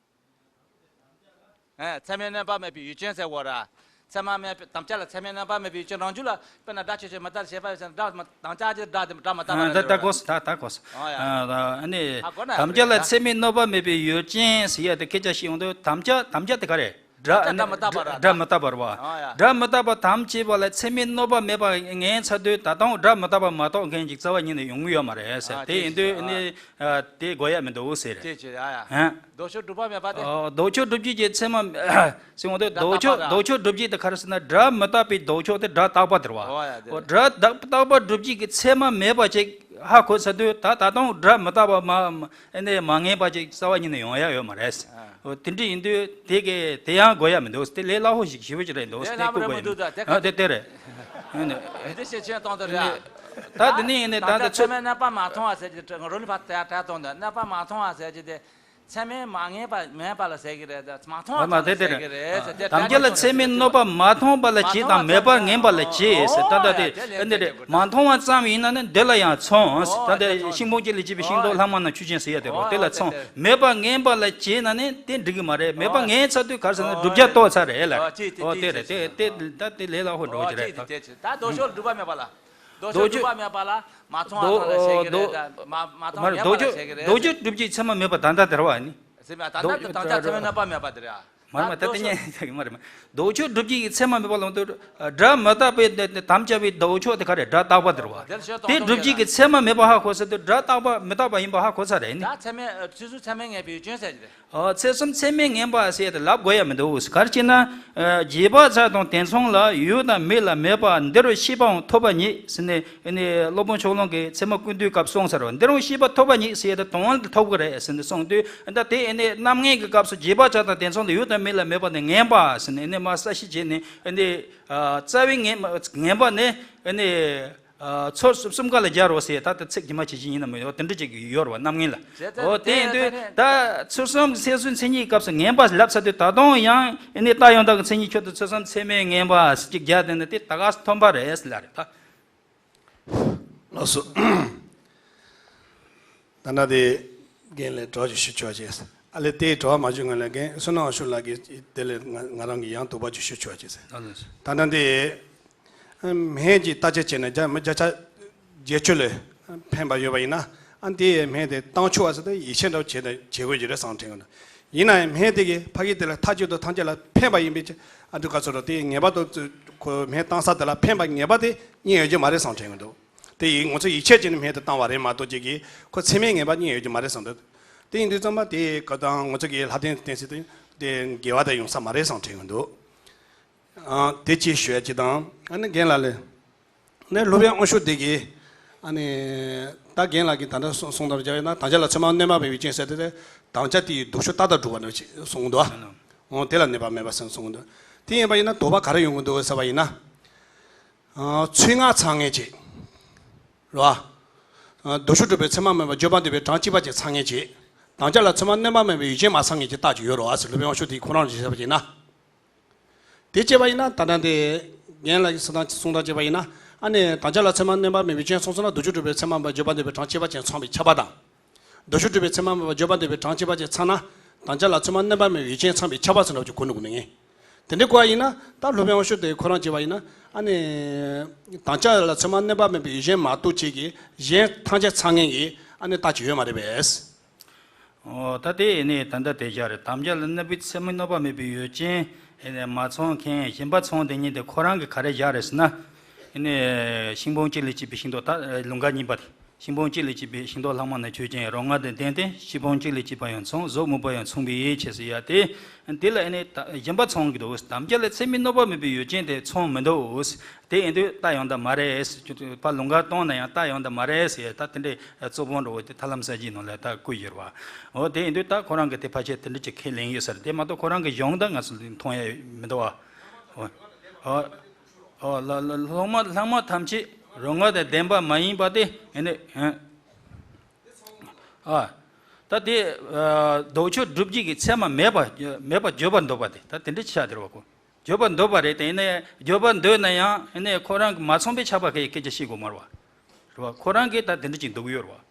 ཨེ། ཚད་མས་གནོད་པ་མེད་པའི་ཡུལ་ཅན་ཟེར་བ་ར། ཚད་མ་མེད་པའི་དམ་བཅའ་ལ་ཚད་མས་གནོད་པ་མེད་པའི་ཡུལ་ཅན་རང་རྒྱུད་ལ་དཔེར་ན་སྒྲ་ཆོས་ཅན་མི་རྟག་ཞེས་པ་ཡོད་ཚེ་སྒྲ་མི་དམ་བཅའ་ཅེས་སྒྲ་དེ་སྒྲ་མི་རྟག་པ་ཨ། ད་རེད་ད་ར། གོ་སོང་། ད་ད་གོ་སོང་། ཨ་ཡ། ཨ་ནི་ཨ་གོ་ན་དམ་བཅའ་ལ་ཚད་མས་གནོད་པ་མེད་པའི་ཡུལ་ཅན་ཟེར་ཡ་དེ་སྐད་ཆ་བཤད་ཡོང་དུས་དམ་བཅའ་དམ་བཅའ་དེ་ག་རེད། སྒྲ། སྒྲ་མི་རྟག་པ་ར། སྒྲ་མི་རྟག་པ་རེད་བ། ཨ་ཡ། སྒྲ་མི་རྟག་པ་དམ་བཅས་པ་ལ་ཚད་མས་གནོད་པ་མེད་པ་ངེས་ཚར་དུས་ད་དུང་སྒྲ་མི་རྟག་པ་མ་གཏོགས་མཁན་ཅིག་རྩ་བ་ཉིད་ནས་ཡོང་གི་ཡོད་མ་རེད་ཟེར། ཨ། དེ་ཡིན་དུས་ཨ་ནི་ཨ་དེ་དགོས་ཡ་མི་འདུག་ཟེར། དེ་ཅི། ཨ་ཡ། ཨ། ལྡོག་ཕྱོགས་སྒྲུབ་པ་མེད་པ་དེ། ཨོ། ལྡོག་ཕྱོགས་སྒྲུབ་བྱེད་ཀྱི་ཚད་མ་ཟེར་འོང་དུས་ལྡོག་ཕྱོགས་ལྡོག་ཕྱོགས་སྒྲུབ་བྱེད་དེ་ག་རེ་ཟེར་ན་སྒྲ་མི་རྟག་པའི་ལྡོག་ཕྱོགས་དེ་སྒྲ་རྟག་པ་དེ་རེད་བ། ཨོ་ཡ། དེ་ཨོ། སྒྲ་རྟག་རྟག་པ་སྒྲུབ་བྱེད་ཀྱི་ཚད་མ་མེད་པ་ཅིག་ཧ་གོ་ཚར་དུས་ད་ད་དུང་སྒྲ་མི་རྟག་པ་མ་ཨ་ནི་མ་ངེས་པ་ཅིག་རྩ་བ་ཉིད་ནས་ཡོང་ཡ་ཡོད་མ་རེད། ཨ། ཨོ། དེ་འདྲ་ཡིན་དུས་དེ་གི་དེ་ཡང་དགོས་ཡ་མི་འདུག་དེ་ལས་སླ་པོ་ཞིག་ཞེ་པོ་ཅིག་རེད་འདུག་དེ་དེ་ལྷག་པ་ཁུག་རེད་མི་འདུག་ད་དེ། ཨ། དེ་དེ་རེད། ཨ་ནི་དེ་ཤེས་ཆེན་གཏོང་དུ་རེད། ཨ། ད་དེ་ནས་ཡིན་ནས་ད་ད་ད་ཚོད། ཚད་མས་གནོད་པ་མ་མཐོང་བ་ཟེར་གྱི་རོ་ལི་ཕ་ཏ་ཡ་ཏྲ་གཏོང་དུས་གནོད་པ་མ་མཐོང་བ་ཟེར་གྱི་དེ། ཚད་མས་མ་ངེས་པ་མེད་པ་ལ་ཟེར་གྱི་རེད། མ་མཐོང་བ་ཨ་མ་ཙམ་དེ་ལ་དེ་ཟེར་རེད། གྱི་རེད་ཟེར། དེ་དམ་བཅའ་ལ་ཚད་མས་གནོད་པ་མ་མཐོང་བ་ལ་བྱེད་དང་མེད་པར་ངེས་པ་ལ་བྱེད་ཟེར། ད་ལྟ་དེ་ཨ་ནི་རེད། མ་མཐོང་བ་ཙམ་ཡིན་ན་ནི་འདི་ལ་ཡང་མཚུངས་ཟེར། ད་ལྟ་ཤིང་ཕུང་གཅིག་ལ་སྐྱེས་པའི་ཤིང་ཏོག་ལྷག་མ་རྣམས་ཆོས་ཅན་ཟེར་ཡ་དེ་རེད། དེ་ལ་མཚུངས། མེད་པར་ངེས་པ་ལ་བྱེད་ན་ནི་དེ་འགྲིག་གི་མ་རེད། མེད་པར་ངེས་ཚར་དུས་ག་རེ་ཟེར་ན་བསྒྲུབ་བྱ་རྟོགས་ཚར་རེད་ལ། ཨོ་དེ་རེད། དེ་དེ་ད་དེ་ལས་སླ་པོ་འགྲོ་གི་རེད། ད་ལྡོག་ཕྱོགས་སྒྲུབ་པ་མེད་པ་ལ། ལྡོག་ཕྱོགས་སྒྲུབ་པ་མེད་པ་ལ་མ་མཐོང་བ་ལ་བཤད་ཀྱི་རེད། ད་མ་མ་མཐོང་མ་རེད། མེད་པ་ལྡོག་ལ་ཕྱོགས་བཤད་ཀྱི་རེད། ལྡོག་ཕྱོགས་སྒྲུབ་བྱེད་ཚད་མ་མེད་པ་ད་ལྟ་དེ་རེད་བ་ནི། ཟེར་མ་ད་ལྟ་དེ་དམ་བཅའ་ཚད་མས་གནོད་པ་མེད་པ་དེ་རེད། མ་རེད་མ་རེད། ད་ལྡོག་ཕྱོགས་ཡིན་ས་གི་མ་རེད་མ། ལྡོག་ཕྱོགས་སྒྲུབ་བྱེད་ཀྱི་ཚད་མ་མེད་པ་ལ་དུ་སྒྲ་མི་རྟག་པའི་དམ་བཅའ་བའི་ལྡོག་ཕྱོགས་དེ་ག་རེ་སྒྲ་རྟག་པ་དེ་རེད་བ། དེ་ལ་ཕྱོགས་གཏོང་སྒྲུབ་བྱེད་ཀྱི་ཚད་མ་མེད་པ་ཧ་གོ་ས་དུ་སྒྲ་རྟག་པ་མི་རྟག་པ་ཡིན་པ་ཧ་གོ་ས་རེད་ནི། ད་ཚད་མས་ཚུལ་གསུམ་ཚད་མས་ངེས་པའི་ཡུལ་ཅན་ཟེར་གྱི་རེད། ཨ། ཚུལ་གསུམ་ཚད་མས་ངེས་པ་ཟེར་ཡ་དེ་ལབ་དགོས་ཡ་མི་འདུག་ག་རེ་བྱས་ན། ཨ། རྗེས་དཔག་ཚད་དང་དེ་མཚུངས་ལ་ཡོད་དང་མེད་ལ་མེད་པ་འདི་རུ་ཤེས་པའང་ཐོབ་པ་ཉིད་ཟེར་ནས་ཨ་ནི་སློབ་དཔོན་ཕྱོགས་གླང་གིས་ཚད་མ་ཀུན་བཏུས་སྐབས་གསུངས་ས་རེད། འདི་རུ་ཤེས་པ་ཐོབ་པ་ཉིད་ཟེར་ཡ་དེ་དོན་དེ་ཐོབ་ཀྱི་རེད་ཟེར་ནས་གསུངས་དུས་ད་དེ་ཨ་ནི་རྣམ་ངེས་ཀྱི་སྐབས་སུ་རྗེས་དཔག་ཚད་དང་དེ་མཚུངས་ལ་ཡོད་དང་མེད་ལ་མེད་པ་ནི་ངེས་པ་ཟེར་ནས་ཨ་ནི་མར་གསལ་བཤད་བྱས་ནས་ཨ་ནི། ཨ། རྩ་བའི་ངེས་ངེས་པ་ནི་ཨ་ནི། ཨ། ཚུལ་གསུམ་ཀ་ལ་སྦྱར་རོ་ཟེར། ད་ལྟ་ཚིག་ཇི་མ་ཇི་བཞིན་ཡིན་ན་མི་འོ་དེ་འདྲ་ཅིག་ཡོད་རེད་བ། རྣམ་ངེས་ལ། ཨོ་དེ་ཡིན་དུས་ད་ཚུལ་གསུམ་གྱི་ཚད་གསུམ་མཚན་ཉིད་སྐབས་སུ་ངེས་པ་ལབ་ཚར་དུས་ད་དུང་ཡང་ཨ་ནི་རྟགས་ཡང་དག་གི་མཚན་ཉིད་ཁྱོད་དུ་ཚུལ་གསུམ་ཚད་མས་ངེས་པ་ཟེར་ཅིག་རྒྱག་བསྡད་ན་དེ་ད་ག་སུ་ཐོན་པ་རེད་ཟེར་ལ་རེད་ད། ལགས་སོ། ད་ལྟ་དེ་རྒན་ལགས་གྲོགས་ཀྱི་ཞུ་ཆོག་ཅེས། ཨ་ལེ་དེའི་གྲོགས་མ་བྱུང་ང་ལ་རྒན་བསོད་ནམས་དབང་ཕྱུག་ལགས་ཀྱིས་དེ་ལས་ང་ང་རང་གི་ཡང་དོགས་པ་ཅིག་ཞུ་ཆོག་ཅེས། ཨ་ལེ། ད་ལྟ་དེ། སྨན་གྱི་བརྟག་དཔྱད་བྱས་ནས་བརྒྱ་མི་བརྒྱ་ཆ་བརྒྱད་ཅུ་ལས་ཕན་པ་ཡོད་པ་ཡིན་ན་ཨ་དེའི་སྨན་དེ་བཏང་ཆོག་པ་ཟེར་ཏེ་ཡིད་ཆེས་འདྲ་བོ་བྱེད་དང་བྱེད་དགོས་ཀྱི་རེད་བསམ་དྲན་གྱི་འདུག་ཡིན་ན་ཡང་སྨན་དེ་གིས་ཕ་གི་དེ་ལ་མཐའ་གཅིག་ཏུ་ཐམས་ཅད་ལ་ཕན་པ་ཡིན་པའི་ཕྱིར་ཨ་འདུག་ག་ཚོད་རོ་དེ་ངེས་པར་དུ་ཁོ་སྨན་བཏང་ས་དེ་ལ་ཕན་པ་ངེས་པ་དེ་རྙེད་ཡོད་ཀྱི་མ་རེད་བསམ་དྲན་གྱི་འདུག་དེ་ཡིས་ང་ཚོ་ཡིད་ཆེས་བྱས་ནས་སྨན་དེ་བཏང་བ་རེད་མ་གཏོགས་ཅིག་གིས་ཁོ་ཚད་མས་ངེས་པ་རྙེད་ཡོད་ཀྱི་མ་རེད་བསམ་འདུག་དེ་ཡིན་དུས་ཙམ་པ་དེ་ག་དང་ང་ཚོ་གི་ལྷ་ལྡན་བསྟན་སྲིད་དེ་དེ་འགལ་བ་དེ་ཡོང་ས་མ་རེད་བསམ་དྲན་གྱི་འདུག་ཨ། དེ་ཅིག་ཞུ་ཡ་ཅིག་དང་། ཨ་ནི་རྒན་ལགས་ལས། ནས་སློབ་དཔོན་དབང་ཕྱུག་དེ་གིས། ཨ་ནི། ད་རྒན་ལགས་ཀྱིས་ད་ལྟ་གསུང་གསུང་སྟངས་བྱས་ན་དམ་བཅའ་ལ་ཚད་མ་གནོད་པ་མེད་པའི་རྐྱེན་ཟེར་ཏེ། དམ་བཅའ་དེ་ཡི་ལྡོག་ཕྱོགས་རྟག་ལྟར་སྒྲུབ་པ་ནི་ཅེས་གསུངས་འདུག་འོ་དེ་ལ་གནོད་པ་མེད་པ་ཟེར་གསུངས་འདུག་དེ་ཡིན་པ་ཡིན་ན་དོགས་པ་ག་རེ་ཡོང་གི་འདུག་ཟེར་བ་ཡིན་ན། ཨ། ཚུལ་ལྔ་ཚང་ངེས་བྱེད། རེད་བ། ཨ། ལྡོག་ཕྱོགས་སྒྲུབ་པའི་ཚད་མ་མེད་པ་བརྗོད་པ་འདོད་པའི་གྲངས་གཅིག་པ་ཅིག་ཚང་ངེས་བྱེད། དམ་བཅའ་ལ་ཚད་མ་གནོད་པ་མེད་པའི་ཡུལ་ཅན་མ་ཚང་ངེས་ཀྱི་རྟགས་ཅིག་ཡོད་རེད་བ་ཟེར་སློབ་དཔོན་དབང་ཕྱུག་དེས་ཁོ་རང་ལ་བྱས་པ་ཡིན་ན། དེ་བྱས་པ་ཡིན་ན་ད་ལྟ་འདི་རྒན་ལགས་ཀྱིས་གསུང་སྟངས་གསུང་སྟངས་བྱས་པ་ཡིན་ན་ཨ་ནི་དམ་བཅའ་ལ་ཚད་མ་གནོད་པ་མེད་པའི་རྐྱེན་སོང་ཙང་ན་ལྡོག་ཕྱོགས་སྒྲུབ་པའི་ཚད་མ་མེད་པ་བརྗོད་པ་འདོད་པའི་གྲངས་གཅིག་པ་ཅན་ཚང་བའི་ཁྱབ་པ་དང་། ལྡོག་ཕྱོགས་སྒྲུབ་པའི་ཚད་མ་མེད་པ་བརྗོད་པ་འདོད་པའི་གྲངས་གཅིག་པ་ཅན་ཚང་ན་དམ་བཅའ་ལ་ཚད་མ་གནོད་པ་མེད་པའི་རྐྱེན་ཚང་བའི་ཁྱབ་པ་ཟེར་ན་ཅིག་གོ་ནི་གོ་ནི་ངེས། དེ་འདྲའི་གོ་བ་ཡིན་ན་ད་སློབ་དཔོན་དབང་ཕྱུག་དེ་ཁོ་རང་བྱས་པ་ཡིན་ན་ཨ་ནི་དམ་བཅའ་ལ་ཚད་མ་གནོད་པ་མེད་པའི་ཡུལ་ཅན་མ་གཏོགས་ཅིག་གི་གཞན་ཐམས་ཅད་ཚང་ངེས་ཀྱི་ཨ་ནི་རྟགས་ཅིག་ཡོད་མ་རེད་པས། ཨོ། ད་དེ་ནི་ད་ལྟ་དེ་བཞག་རེད། དམ་བཅའ་ལ་གནོད་པའི་ཚད་མས་གནོད་པ་མེད་པའི་ཡུལ་ཅན་ཨེ་ནས་མ་ཚང་མཁན་གཞན་པ་ཚང་དེ་ཉིད་དེ་ཁོ་རང་གི་ག་རེ་བཞག་རེད་ཟེར་ན། ནས་ཤིང་སྦོམ་གཅིག་ལས་སྐྱེས་པའི་ཤིང་ཏོག་ད་ལུང་དཀར་གཉིས་པ་དེ། ཤིང་སྦོམ་གཅིག་ལས་སྐྱེས་པའི་ཤིང་ཏོག་ལྷག་མ་ནི་ཆོས་ཅན། རོ་མངར་དང་ལྡན་ཏེ། ཤིང་སྦོམ་གཅིག་ལས་སྐྱེས་པ་ཡང་མཚུངས། གཟུགས་སྨུག་པ་ཡང་མཚུངས་པའི་ཕྱིར་ཟེར་ཡ་དེ། དེ་ལ་ཨ་ནི་ད་གཞན་པ་མཚུངས་ཀྱི་འདུག་དམ་བཅའ་ལ་ཚད་མས་གནོད་པ་མེད་པའི་ཡུལ་ཅན་དེ་མཚུངས་མི་འདུག་དེ་ཡིན་དུས་རྟགས་ཡང་དག་མ་རེད། ཕར་ལུང་དཀར་གཏོང་ན་ཡང་རྟགས་ཡང་དག་མ་རེད་ཟེར་ཡ་ད་དེ་འདྲའི་རྩོད་སྤོང་འདྲ་བོ་དེ་ཐར་ལམ་གསལ་བྱེད་ནང་ལ་ད་བཀོད་ཡོད་རེད་བ། འོ་དེ་ཡིན་དུས་ད་ཁོ་རང་གིས་དེ་ཕལ་ཆེར་དེ་འདྲ་ཅིག་ཁས་ལེན་ཡོད་ས་རེད། དེ་མ་གཏོགས་ཁོ་རང་གི་གཞུང་ད་ང་ཚོ་མཐོང་ཡ་མི་འདུག་བ། འོ། འོ། ཨོ་ལ་ལ་ལྷག་མ་ལྷག་མ་ཐམས་ཅད་རོ་མངར་དང་ལྡན་པ་མ་ཡིན་པ་དེ་ཨེ་ནི་ཨ། ཨ། ད་དེ་ཨ་ལྡོག་ཕྱོགས་སྒྲུབ་བྱེད་ཀྱི་ཚད་མ་མེད་པ་མེད་པ་བརྗོད་པར་འདོད་པ་དེ་ད་དེ་འདྲ་ཆགས་བསྡད་རེད་བ་ཁོ། བརྗོད་པར་འདོད་པ་རེད་དེ་ཨེ་ནི་བརྗོད་པར་འདོད་ན་ཡང་ཨེ་ནི་ཁོ་རང་གི་མ་མཚུངས་པའི་ཆགས་པ་གི་སྐད་ཆ་བཤད་དགོས་མ་རེད་བ། རེད་བ་ཁོ་རང་གིས་ད་དེ་འདྲ་ཅིག་འདོད་ཀྱི་ཡོད་རེད་བ།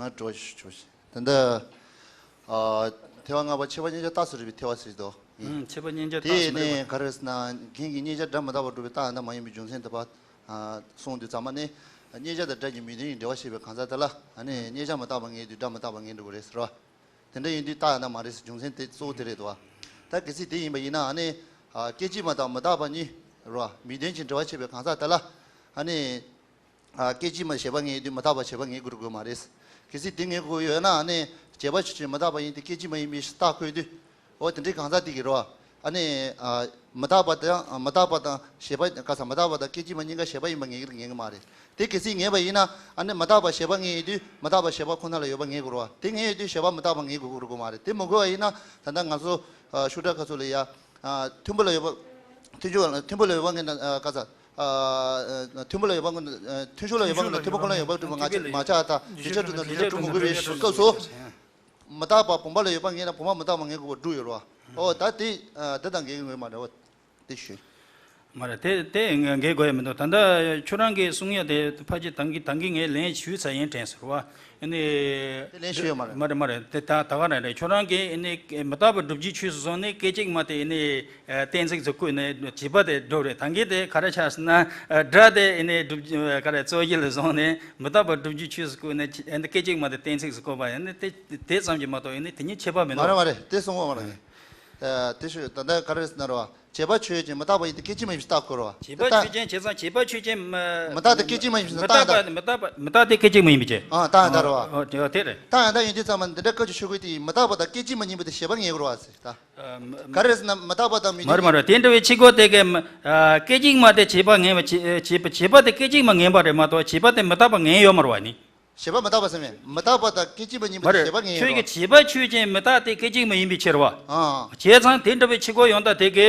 ང་འགྲོ་ཞུ་ཆོག་ཞེས། ད་ལྟ་ཨ་ཐེ་བ་ལྔ་པ་ཁྱད་པར་མཉན་བྱ་རྟགས་སུ་རིགས་པའི་ཐེ་བ་ཟེར་དོ། ཨུམ་ཁྱད་པར་མཉན་བྱ་རྟགས་སུ་རིགས་པ། དེ་ནས་ག་རེ་ཟེར་ན་རྒན་གྱིས་མཉན་བྱ་སྒྲ་མི་རྟག་པར་སྒྲུབ་པའི་རྟགས་ཡང་དག་མ་ཡིན་པའི་རྒྱུ་མཚན་དེ་བ་གསུངས་དུས་ཙམ་པ་ནས་མཉན་བྱ་དང་སྒྲ་གཉིས་མི་ལྡན་གྱི་འབྲེལ་བ་བཤད་པའི་གང་ཟག་དེ་ལ་ཨ་ནི་མཉན་བྱ་མི་རྟག་པར་ངེས་དུས་སྒྲ་མི་རྟག་པར་ངེས་འགྲོ་གི་རེད་ཟེར་བ། དེ་འདྲ་ཡིན་དུས་རྟགས་ཡང་དག་མ་རེད་ཟེར་རྒྱུ་མཚན་དེ་གཙོ་བོ་དེ་རེད་དོ། ད་གལ་སྲིད་དེ་ཡིན་པ་ཡིན་ན་ཨ་ནི་ཨ་སྐད་ཅིག་མ་དང་མི་རྟག་པ་གཉིས་རེད་བ་མི་ལྡན་གྱི་འབྲེལ་བ་བྱེད་པའི་གང་ཟག་དེ་ལ་ཨ་ནི། ཨ་སྐད་ཅིག་མ་བྱས་པ་ངེས་དུས་མི་རྟག་པ་བྱས་པ་ངེས་དགོས་དགོས་མ་རེད། གལ་སྲིད་དེ་ངེས་དགོས་ཡོད་ན་ཨ་ནི་བྱས་པ་ཆོས་ཅན་མི་རྟག་པ་ཡིན་ཏེ་སྐད་ཅིག་མ་ཡིན་པའི་རྟགས་འཁོད་དུས། འོ་དེ་འདྲའི་གང་ཟག་དེ་གི་རོ། ཨ་ནི་ཨ་མི་རྟག་པ་དང་མི་རྟག་པ་དང་བྱས་པ་ག་ས་མི་རྟག་པ་དང་སྐད་ཅིག་མ་གཉིས་ཀ་བྱས་པ་ཡིན་པ་ངེས་ཀྱི་ངེས་ཀྱི་མ་རེད། དེ་གལ་སྲིད་ངེས་པ་ཡིན་ན་ཨ་ནི་མི་རྟག་པ་བྱས་པ་ངེས་ཡོད་དུས་མི་རྟག་པ་བྱས་པ་ཁོ་ན་ལ་ཡོད་པ་ངེས་དགོས་རོ། དེ་ངེས་ཡོད་དུས་བྱས་པ་མི་རྟག་པ་ངེས་དགོས་དགོས་མ་རེད། དེ་མི་དགོས་པ་ཡིན་ན་ད་ལྟ་ང་ཚོ་ཨ་ཤུ་དྲ་ཁ་ཚོ་ལ་ཡ་ཨ་མཐུན་པོ་ལ་ཡོད་པ་མཐུན་ཕྱོགས་ལ་མཐུན་པོ་ལ་ཡོད་པ་ངེས་ན་ཨ་ག་ས། ཨ་མཐུན་པོ་ལ་ཡོད་པ་ངོས་ནས་མཐུན་ཕྱོགས་ལ་ཡོད་པ་ངོས་ནས་མཐུན་པ་ཁོ་ན་ཡོད་པ་སྒྲུབ་པ་མ་ཆགས་མ་ཆགས་དང་རྗེས་ཆ་གྲུབ་དང་རྗེས་ཆ་གྲུབ་མི་དགོས་པའི་སྐབས་སུ། མི་རྟག་པ་བུམ་པ་ལ་ཡོད་པ་ངེས་ན་བུམ་པ་མི་རྟག་པ་ངེས་དགོས་པ་སྒྲུབ་ཡོད་རེད་བ། ཨོ་ད་དེ་འདི་དང་འགལ་གྱི་ངོས་མ་རེད་བ། དེ་ཞུ། མ་རེད་དེ་དེ་འགལ་དགོས་ཡ་མི་འདུག་ད་ལྟ་ཁྱོད་རང་གིས་གསུང་ཡ་དེ་ཕལ་ཆེར་ད་གིན་ད་གིན་ངས་ལན་ཞུས་ཚར་ཡིན་དྲན་ཟེར་བ། ཨ་ནི། དེ་ལན་ཞུས་ཡོད་མ་རེད། མ་རེད་མ་རེད་དེ་ད་ད་ག་རང་རེད། ཁྱོད་རང་གིས་ཨ་ནི་མི་རྟག་པ་སྒྲུབ་བྱའི་ཆོས་སུ་བཟུང་ནས་སྐད་ཅིག་མ་དེ་ཨ་ནི་གཏན་ཚིགས་སུ་བཀོད་ནས་བྱས་པ་དེ་སྒྲུབ་རེད། ད་གིན་དེ་ག་རེ་ཆགས་ཟེར་ན་སྒྲ་དེ་ཨ་ནི་སྒྲུབ་ག་རེ་རྩོད་གཞི་ལ་བཟུང་ནས་མི་རྟག་པ་སྒྲུབ་བྱའི་ཆོས་སུ་བཀོད་ནས་ཨ་ནི་སྐད་ཅིག་མ་དེ་གཏན་ཚིགས་སུ་བཀོད་པ་ཨ་ནི་དེ་དེ་ཙམ་གྱིས་མ་གཏོགས་ཨ་ནི་དེ་གཉིས་ཁྱད་པར་མི་འདུག་མ་རེད་མ་རེད་དེ་གསུང་བ་མ་རེད། དེ་ཞུ་ད་ལྟ་ག་རེ་ཟེར་ན་རེད་བ། བྱས་པ་ཆོས་ཅན་མི་རྟག་པ་ཡིན་ཏེ་སྐད་ཅིག་མ་ཡིན་པའི་རྟགས་ཁོ་རེད་བ། བྱས་པ་ཆོས་ཅན་བྱས་ཙང་བྱས་པ་ཆོས་ཅན་མ། མི་རྟག་སྟེ་སྐད་ཅིག་མ་ཡིན་པའི་རྟགས་ཡིན་ད། མི་རྟག་པ་མི་རྟག་པ་མི་རྟག་སྟེ་སྐད་ཅིག་མ་ཡིན་པའི་ཕྱིར། ཨ་རྟགས་ཡིན་ད་རེད་བ། ཨོ་དེ་དེ་རེད། རྟགས་ཡིན་ད་ཡིན་དུས་ཙམ་པ་འདི་འདྲ་བཀའ་ཆོས་ཆོས་སྐུའི་དེ་ཡིན་མི་རྟག་པ་དང་སྐད་ཅིག་མ་ཡིན་པ་དེ་བྱས་པ་ངེས་དགོས་རེད་བ་ཟེར་ད། ག་རེ་ཟེར་ན་མི་རྟག་པ་དང་མི་མ་རེད་མ་རེད་དེ་འདྲ་བའི་ཕྱི་རྒོལ་དེ་གའི་སྐད་ཅིག་མ་དེ་བྱས་པ་ངེས་པ་བྱས་བྱས་པ་བྱས་པ་དེ་སྐད་ཅིག་མ་ངེས་པ་རེད་མ་གཏོགས་བྱས་པ་དེ་མི་རྟག་པ་ངེས་ཡོད་མ་རེད་བ་ནི། བྱས་པ་མི་རྟག་པ་ཟེར་མེད། མི་རྟག་པ་དང་སྐད་ཅིག་མ་ཡིན་པ་མ་དེ་རེད། བྱས་པ་ངེས་ཁྱོད་ཀྱི་རེད་བ། བྱས་པ་ཆོས་ཅན་མི་རྟག་སྟེ་སྐད་ཅིག་མ་ཡིན་པའི་ཕྱིར་བ། ཨང་། བྱས་ཙང་དེ་འདྲ་བའི་ཕྱི་རྒོལ་ཡང་དག་དེ་གའི་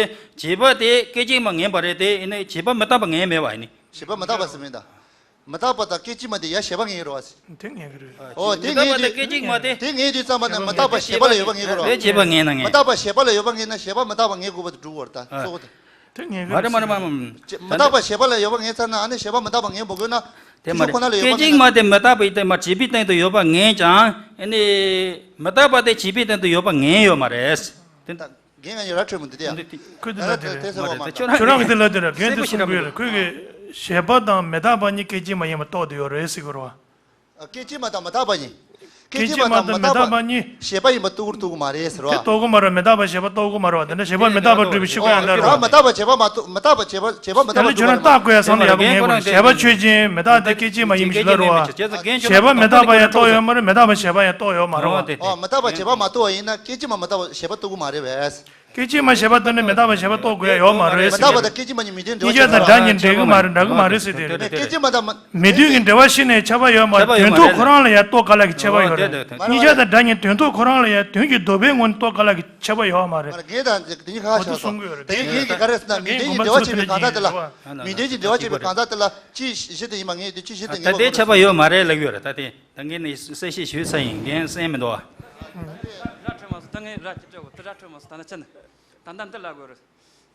བྱས་པ་དེ་སྐད་ཅིག་མ་ངེས་པ་རེད་དེ་ཡིན་ན་བྱས་པ་མི་རྟག་པ་ངེས་མེད་བ་ཡིན་ནི། བྱས་པ་མི་རྟག་པ་ཟེར་མེད་ད། མི་རྟག་པ་དང་སྐད་ཅིག་མ་དེ་ཡ་བྱས་པ་ངེས་རེད་བ། དེ་ངེས་ཀྱི་རེད། ཨོ་དེ་མི་རྟག་པ་དང་ངེས་དུས། སྐད་ཅིག་མ་དེ། དེ་ངེས་དུས་ཙམ་པ་ནས་མི་རྟག་པ་བྱས་པ་ལ་ཡོད་པ་ངེས་དགོས་རེད། བྱས་པ་ངེས་ན་ངེས། མི་རྟག་པ་བྱས་པ་ལ་ཡོད་པ་ངེས་ན་བྱས་པ་མི་རྟག་པ་ངེས་དགོས་པ་དེ་འགྲུབ་བར་ད་ཨ། གཙོ་བོ་དེ། དེ་ངེས་མ་རེད་མ་རེད་མ་རེད་མ་རེད། མི་རྟག་པ་བྱས་པ་ལ་ཡོད་པ་ངེས་ཚར་ན་ཨ་ནི་བྱས་པ་མི་རྟག་པ་ངེས་དགོས་དགོས་ན། དེ་མ་ཁྱོད་ཁོ་ན་ལ་ཡོད་པ་ངེས་ན། སྐད་ཅིག་མ་དེ་མི་རྟག་པ་ཡིན་ཏེ་མ་བྱས་པའི་སྟེང་དུ་ཡོད་པ་ངེས་ཀྱང་ཨ་ནི། མི་རྟག་པ་དེ་བྱས་པའི་སྟེང་དུ་ཡོད་པ་ངེས་ཡོད་མ་རེད། དེ། རྒན་ང་ཡི་ར་འཕྲོད་མི་འདུག་དེ་ཡ། ཁོས་དེ་ལ་དེ་རེད། དེ་ཟེར་བ་མ་རེད། ཁྱོད་རང་གིས་དེ་ལ་དེ་རེད། རྒན་དེ་གསུང་གི་ཡོད་རེད། ཁོས་གི་བྱས་པ་དང་མི་རྟག་པ་གཉིས་སྐད་ཅིག་མ་ཡིན་པ་རྟོགས་བསྡད་ཡོད་རེད་ཟེར་གི་རེད་བ། སྐད་ཅིག་མ་དང་མི་རྟག་པ་གཉིས། སྐད་ཅིག་མ་དང་མི་རྟག་པ་གཉིས། བྱས་པ་ཡིན་པ་རྟོགས་ཀྱི་རྟོགས་ཀྱི་མ་རེད་ཟེར་བ། དེ་རྟོགས་ཀྱི་མ་རེད། མི་རྟག་པ་བྱས་པ་རྟོགས་ཀྱི་མ་རེད་བ། དེ་འདྲ་བྱས་པ་མི་རྟག་པ་སྒྲུབ་པའི་ཕྱི་རྒོལ་ཡང་འདྲ་རེད་བ། མི་རྟག་པ་བྱས་པ་མ་རྟོགས། མི་རྟག་པ་བྱས་པ་བྱས་པ་མི་རྟག་པ་རྟོགས་ཀྱི་མ་རེད། དེ་ནི་ཁྱོད་རང་རྟགས་བཀོད་ཡ་བསམ་ན་ཡག་པོ་ངེས་དགོས་རེད། བྱས་པ་ཆོས་ཅན་མི་རྟག་སྟེ་སྐད་ཅིག་མ་ཡིན་པའི་ཕྱིར་ལ་རེད་བ། བྱས་པ་མི་རྟག་པ་བྱས་པ་མ་རྟོགས། བྱས་པ་མི་རྟག་པ་ཡང་རྟོགས་ཡོད་མ་རེད། མི་རྟག་པ་བྱས་པ་ཡང་རྟོགས་ཡོད་མ་རེད་བ། ཨོ་མི་རྟག་པ་བྱས་པ་མ་རྟོགས་པ་ཡིན་ན་སྐད་ཅིག་མ་མི་རྟག་པ་བྱས་པ་རྟོགས་ཀྱི་མ་རེད་བས། སྐད་ཅིག་མ་བྱས་པ་དེ་ནི་མི་རྟག་པ་བྱས་པ་རྟོགས་དགོས་ཡ་ཡོད་མ་རེད། མི་རྟག་པ་དང་སྐད་ཅིག་མ་གཉིས་མི་མཐུན་འབྲེལ་བ་གཉིས་ཆགས་ཆ་ད་སྒྲ་གཉིས་འབྲེལ་གི་མ་རེད། འདྲ་གི་མ་རེད་ཟེར་དེ་རེད། སྐད་ཅིག་མ་དང་མ། མི་མཐུན་གྱི་འབྲེལ་བ་གཞི་ནས་ཁྱབ་པ་ཡོད་མ་རེད། ཁྱབ་པ་ཡོད་མ་རེད། དོན་རྟོགས་ཁོ་རང་ལ་ཡང་རྟོགས་དཀའ་ལ་གི་ཁྱད་པར་ཡོད་རེད། ཨོ་དེ་དེ་དེ། གཉིས་ཆ་དང་སྒྲ་གཉིས་དོན་རྟོགས་ཁོ་རང་ལ་ཡང་དོན་གྱི་ལྡོག་པའི་ངོས་ནས་རྟོགས་དཀའ་ལ་གི་ཁྱད་པར་ཡོད་མ་རེད། ངས་ད་དེ་གཉིས་ཁ་ཁ་ཆགས་སོང་། ད་ངས་གིན་གྱི་ག་རེ་ཟེར་ན་མི་མཐུན་གྱི་འབྲེལ་བ་བྱེད་པའི་གང་ཟག་དེ་ལ། མི་མཐུན་གྱི་འབྲེལ་བ་བྱེད་པའི་གང་ཟག་དེ་ལ་ཅི་གཞི་དེ་ཡིན་པ་ངེས་ཏེ་ཅི་གཞི་དེ་ངེས་པ། ད་དེ་ཁྱད་པར་ཡོད་མ་རེད་ལབ་ཡོད་རེད། ད་དེ་ད་ངས་ནི་གསལ་བཤད་ཞུས་ཚར་ཡིན། རྒན་གསན་མི་འདུག་ཨ། ར་འཕྲོད་མ་སོང་། ད་ངས་ར་ཅིག་སྤྲད་གོ། ད་ར་འཕྲོད་མ་སོང་། ད་ན་ཅི་ན། ད་ལྟ་འདི་ལབ་དགོས་རེད།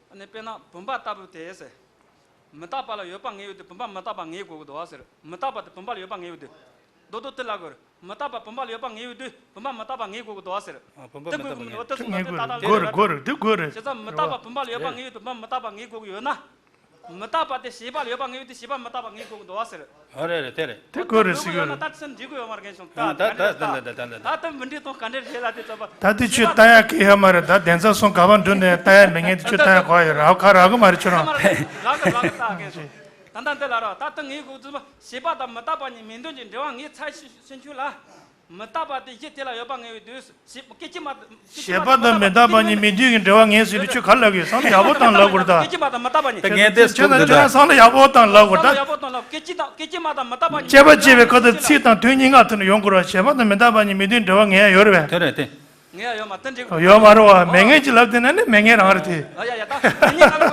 ཨ་ནི་དཔེར་ན་བུམ་པ་ལྟ་བུ་དེ་ཟེར། མི་རྟག་པ་ལ་ཡོད་པ་ངེས་ཡོད་དུས་བུམ་པ་མི་རྟག་པ་ངེས་དགོས་ཀྱི་འདུག་ཟེར། མི་རྟག་པ་དེ་བུམ་པ་ལ་ཡོད་པ་ངེས་ཡོད་དུས། རྡོག་རྡོག་དེ་ལབ་དགོས་རེད། མི་རྟག་པ་བུམ་པ་ལ་ཡོད་པ་ངེས་ཡོད་དུས་བུམ་པ་མི་རྟག་པ་ངེས་དགོས་ཀྱི་འདུག་ཟེར། ཨ། བུམ་པ་དེ་མི་རྟག་པ་ངེས་དགོས་ཀྱི་འདུག་དེ་དགོས་རེད། དགོས་རེད། དེ་དགོས་རེད། བྱས་ཙང་མི་རྟག་པ་བུམ་པ་ལ་ཡོད་པ་ངེས་ཡོད་དུས་བུམ་པ་མི་རྟག་པ་ངེས་དགོས་ཀྱི་ཡོད་ན། མི་རྟག་པ་དེ་བྱས་པ་ལ་ཡོད་པ་ངེས་ཡོད་དེ་བྱས་པ་མི་རྟག་པ་ངེས་དགོས་ཀྱི་འདུག་བ་ཟེར། ཨ་རེད་རེད། དེ་རེད། དེ་དགོས་རེད་ཟེར་གི་ཡོད་རེད། ད་ཚུར་འགྲིག་གི་ཡོད་མ་རེད། རྒན་གཞོན། ད་ད་ད་ད་ད་ད་ད་ད་ད་ད་ད་ད་འདི་ཚོ་ག་འདྲ་རེད་ལ་དེ་ཚོ་པ། ད་དེ་ཁྱོད་ལྟ་ཡ་གི་ཡོད་མ་རེད། ད་གདན་ས་གསུམ་ག་པར་འགྲོ་ནས་ལྟ་ཡ་མེད་མཁན་དེ་ཁྱོད་ལྟ་ཡ་གོ་ཡ་རག་ག་རག་གི་མ་རེད་ཁྱོད་རང་། རག་གི་རག་གི་ད་རྒན་གཞོན། ད་ད་འདི་ལ་ར་ད་ད་ངེས་དགོས་ཚུལ་བྱས་པ་དང་མི་རྟག་པ་གཉིས་མིང་དོན་གྱི་འབྲེལ་བ་ངེས་ཚར་ཕྱིན་ཆོག་ལ། མི་རྟག་པ་དེ་གཞི་དེ་ལ་ཡོད་པ་ངེས་ཡོད་དུས། སྐད་ཅིག་མ། སྐད་ཅིག་མ་དང་མི་རྟག་པ་གཉིས་མིང་དོན་གྱི་འབྲེལ་བ་ངེས་ཟེར་དུས་ཁྱོད་ག་ལབ་ཀྱི་བསམ་བློ་ཡག་པོ་བཏང་ལབ་དགོས་རེད་ད། སྐད་ཅིག་མ་དང་མི་རྟག་པ་གཉིས། ད་ངས་དེ་ཁྱོད་ན་ཁྱོད་ན་བསམ་བློ་ཡག་པོ་བཏང་ལབ་དགོས་རེད་ད། བསམ་བློ་ཡག་པོ་བཏང་ལབ། སྐད་ཅིག་དང་སྐད་ཅིག་མ་དང་མི་རྟག་པ་གཉིས། དཔྱད་པ་དཔྱད་པའི་སྐབས་དུ་ཚིག་དང་དོན་གཉིས་ཀ་ཐོག་ནས་ཡོང་དགོས་རེད། བྱས་པ་དང་མི་རྟག་པ་གཉིས་མིང་དོན་འབྲེལ་བ་ངེས་ཡ་ཡོད་རེད་པས། དེ་རེད་དེ། ངེས་ཡ་ཡོད་མ་དེ་འགྲིག་གོ། ཡོད་མ་རེད་བ། མེད་མཁན་ཅིག་ལབ་བསྡད་ན་ནི་མེད་མཁན་རང་རེད་དེ། ཨ་ཡ་ཡ་ད་དེ་གཉིས་ཀ་ལ་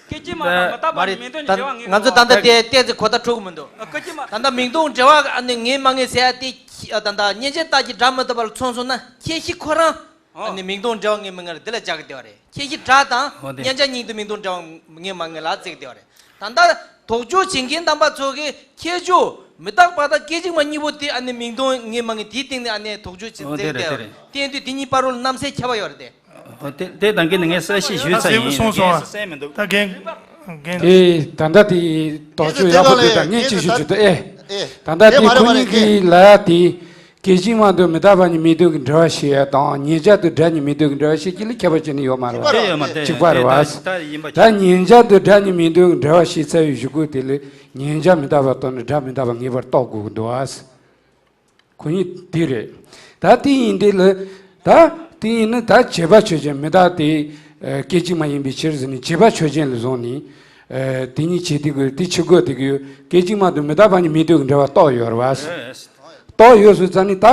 སྐད་ཅིག་མ་དང་མི་རྟག་པ་མ་རེད། གཉིས་མིང་དོན་གྱི་འབྲེལ་བ་ངེས་ཡོད། ང་ཚོ་ད་ལྟ་དེ་ཏོག་ཙམ་གོ་བརྡ་འཕྲོད་གི་མི་འདུག། སྐད་ཅིག་མ། ད་ལྟ་མིང་དོན་འབྲེལ་བ་ཨ་ནི་ངེས་མ་ངེས་ཟེར་ཡ་དེ། ད་ལྟ་མཉན་བྱ་རྟགས་ཀྱི་སྒྲ་མི་རྟག་པ་ལ་མཚོན་སོང་ན་ཁྱད་གཞི་ཁོ་རང་ཨ་ནི་མིང་དོན་འབྲེལ་བ་ངེས་མ་ངེས་ལ་དེ་ལ་སྦྱར་གི་བསྡད་པ་རེད། ཁྱད་གཞི་སྒྲ་དང་ཨོ་དེ། མཉན་བྱ་གཉིས་དུ་མིང་དོན་འབྲེལ་བ་ངེས་མ་ངེས་ལ་བརྩི་གི་བསྡད་པ་རེད། ད་ལྟ་དོགས་གཅོད་བྱེད་མཁན་རྣམ་པ་ཚོ་གིས་ཁྱད་གཞི་མི་རྟག་པ་དང་སྐད་ཅིག་མ་གཉིས་པོ་དེ་ཨ་ནི་མིང་དོན་ངེས་མ་ངེས་དེའི་སྟེང་ནས་ཨ་ནི་དོགས་གཅོད་བྱེད་ཨོ་དེ་བསྡད་རེད་དེ་རེད། བསྡད་པ་རེད། དེ་ཡིན་དུས་དེ་གཉིས་བར་རོ་ལ་རྣམ་སྲས་ཁྱད་པར་ཡོད་རེད་དེ། ཨོ་དེ་དེ་དང་གི་ནི་ངས་གསལ་བཤད་ཞུས་ཚར་ཡིན། ད་གསལ་པོ་གསུངས་སོང་། ད་རྒན་རྒན། དེ་ད་ལྟ་དེ་དོགས་གཅོད་ཡག་པོ་འདུག། ད་ངས་ཅིག་ཞུ་རྒྱུ་དེ་ཨེ། ད་ལྟ་དེ་ཁོ་གཉིས་ཀྱི་ལ་དེ་སྐད་ཅིག་མ་དང་མི་རྟག་པ་གཉིས་མིང་དོན་གྱི་འབྲེལ་བ་བྱེད་ཡ་དང་མཉན་བྱ་དང་སྒྲ་གཉིས་མིང་དོན་གྱི་འབྲེལ་བ་བྱེད་ཀྱི་ལ་ཁྱད་པར་ཅི་ནི་ཡོད་མ་རེད་བ། དེ་ཡོད་མ་རེད། གཅིག་པ་རེད་བ། ད་ཡིན་པ་ད་མཉན་བྱ་དང་སྒྲ་གཉིས་མིང་དོན་གྱི་འབྲེལ་བ་བྱེད་ཚར་བའི་གཞུག་གུ་དེ་ལ་མཉན་བྱ་མི་རྟག་པ་རྟོགས་ནས་སྒྲ་མི་རྟག་པ་ངེས་པར་རྟོགས་དགོས་ཀྱི་འདུག་བ། ཁོ་གཉིས་དེ་རེད། ད་དེ་ཡིན་དེ་ལ། ད་དེ་ཡིན་ན་ད་བྱས་པ་ཆོས་ཅན། མི་རྟག་དེ་སྐད་ཅིག་མ་ཡིན་པའི་ཕྱིར་ཟེར་ནས་བྱས་པ་ཆོས་ཅན་ལ་བཟུང་ནས། དེ་གཉིས་བྱས་དེ་དགོས། དེ་བྱེད་དགོས་དེ་གི་སྐད་ཅིག་མ་དང་མི་རྟག་པ་གཉིས་མིང་དོན་གྱི་འབྲེལ་བ་རྟོགས་ཡོད་རེད་བ། རྟོགས་ཡོད་སོང་ཙང་ནི་ད་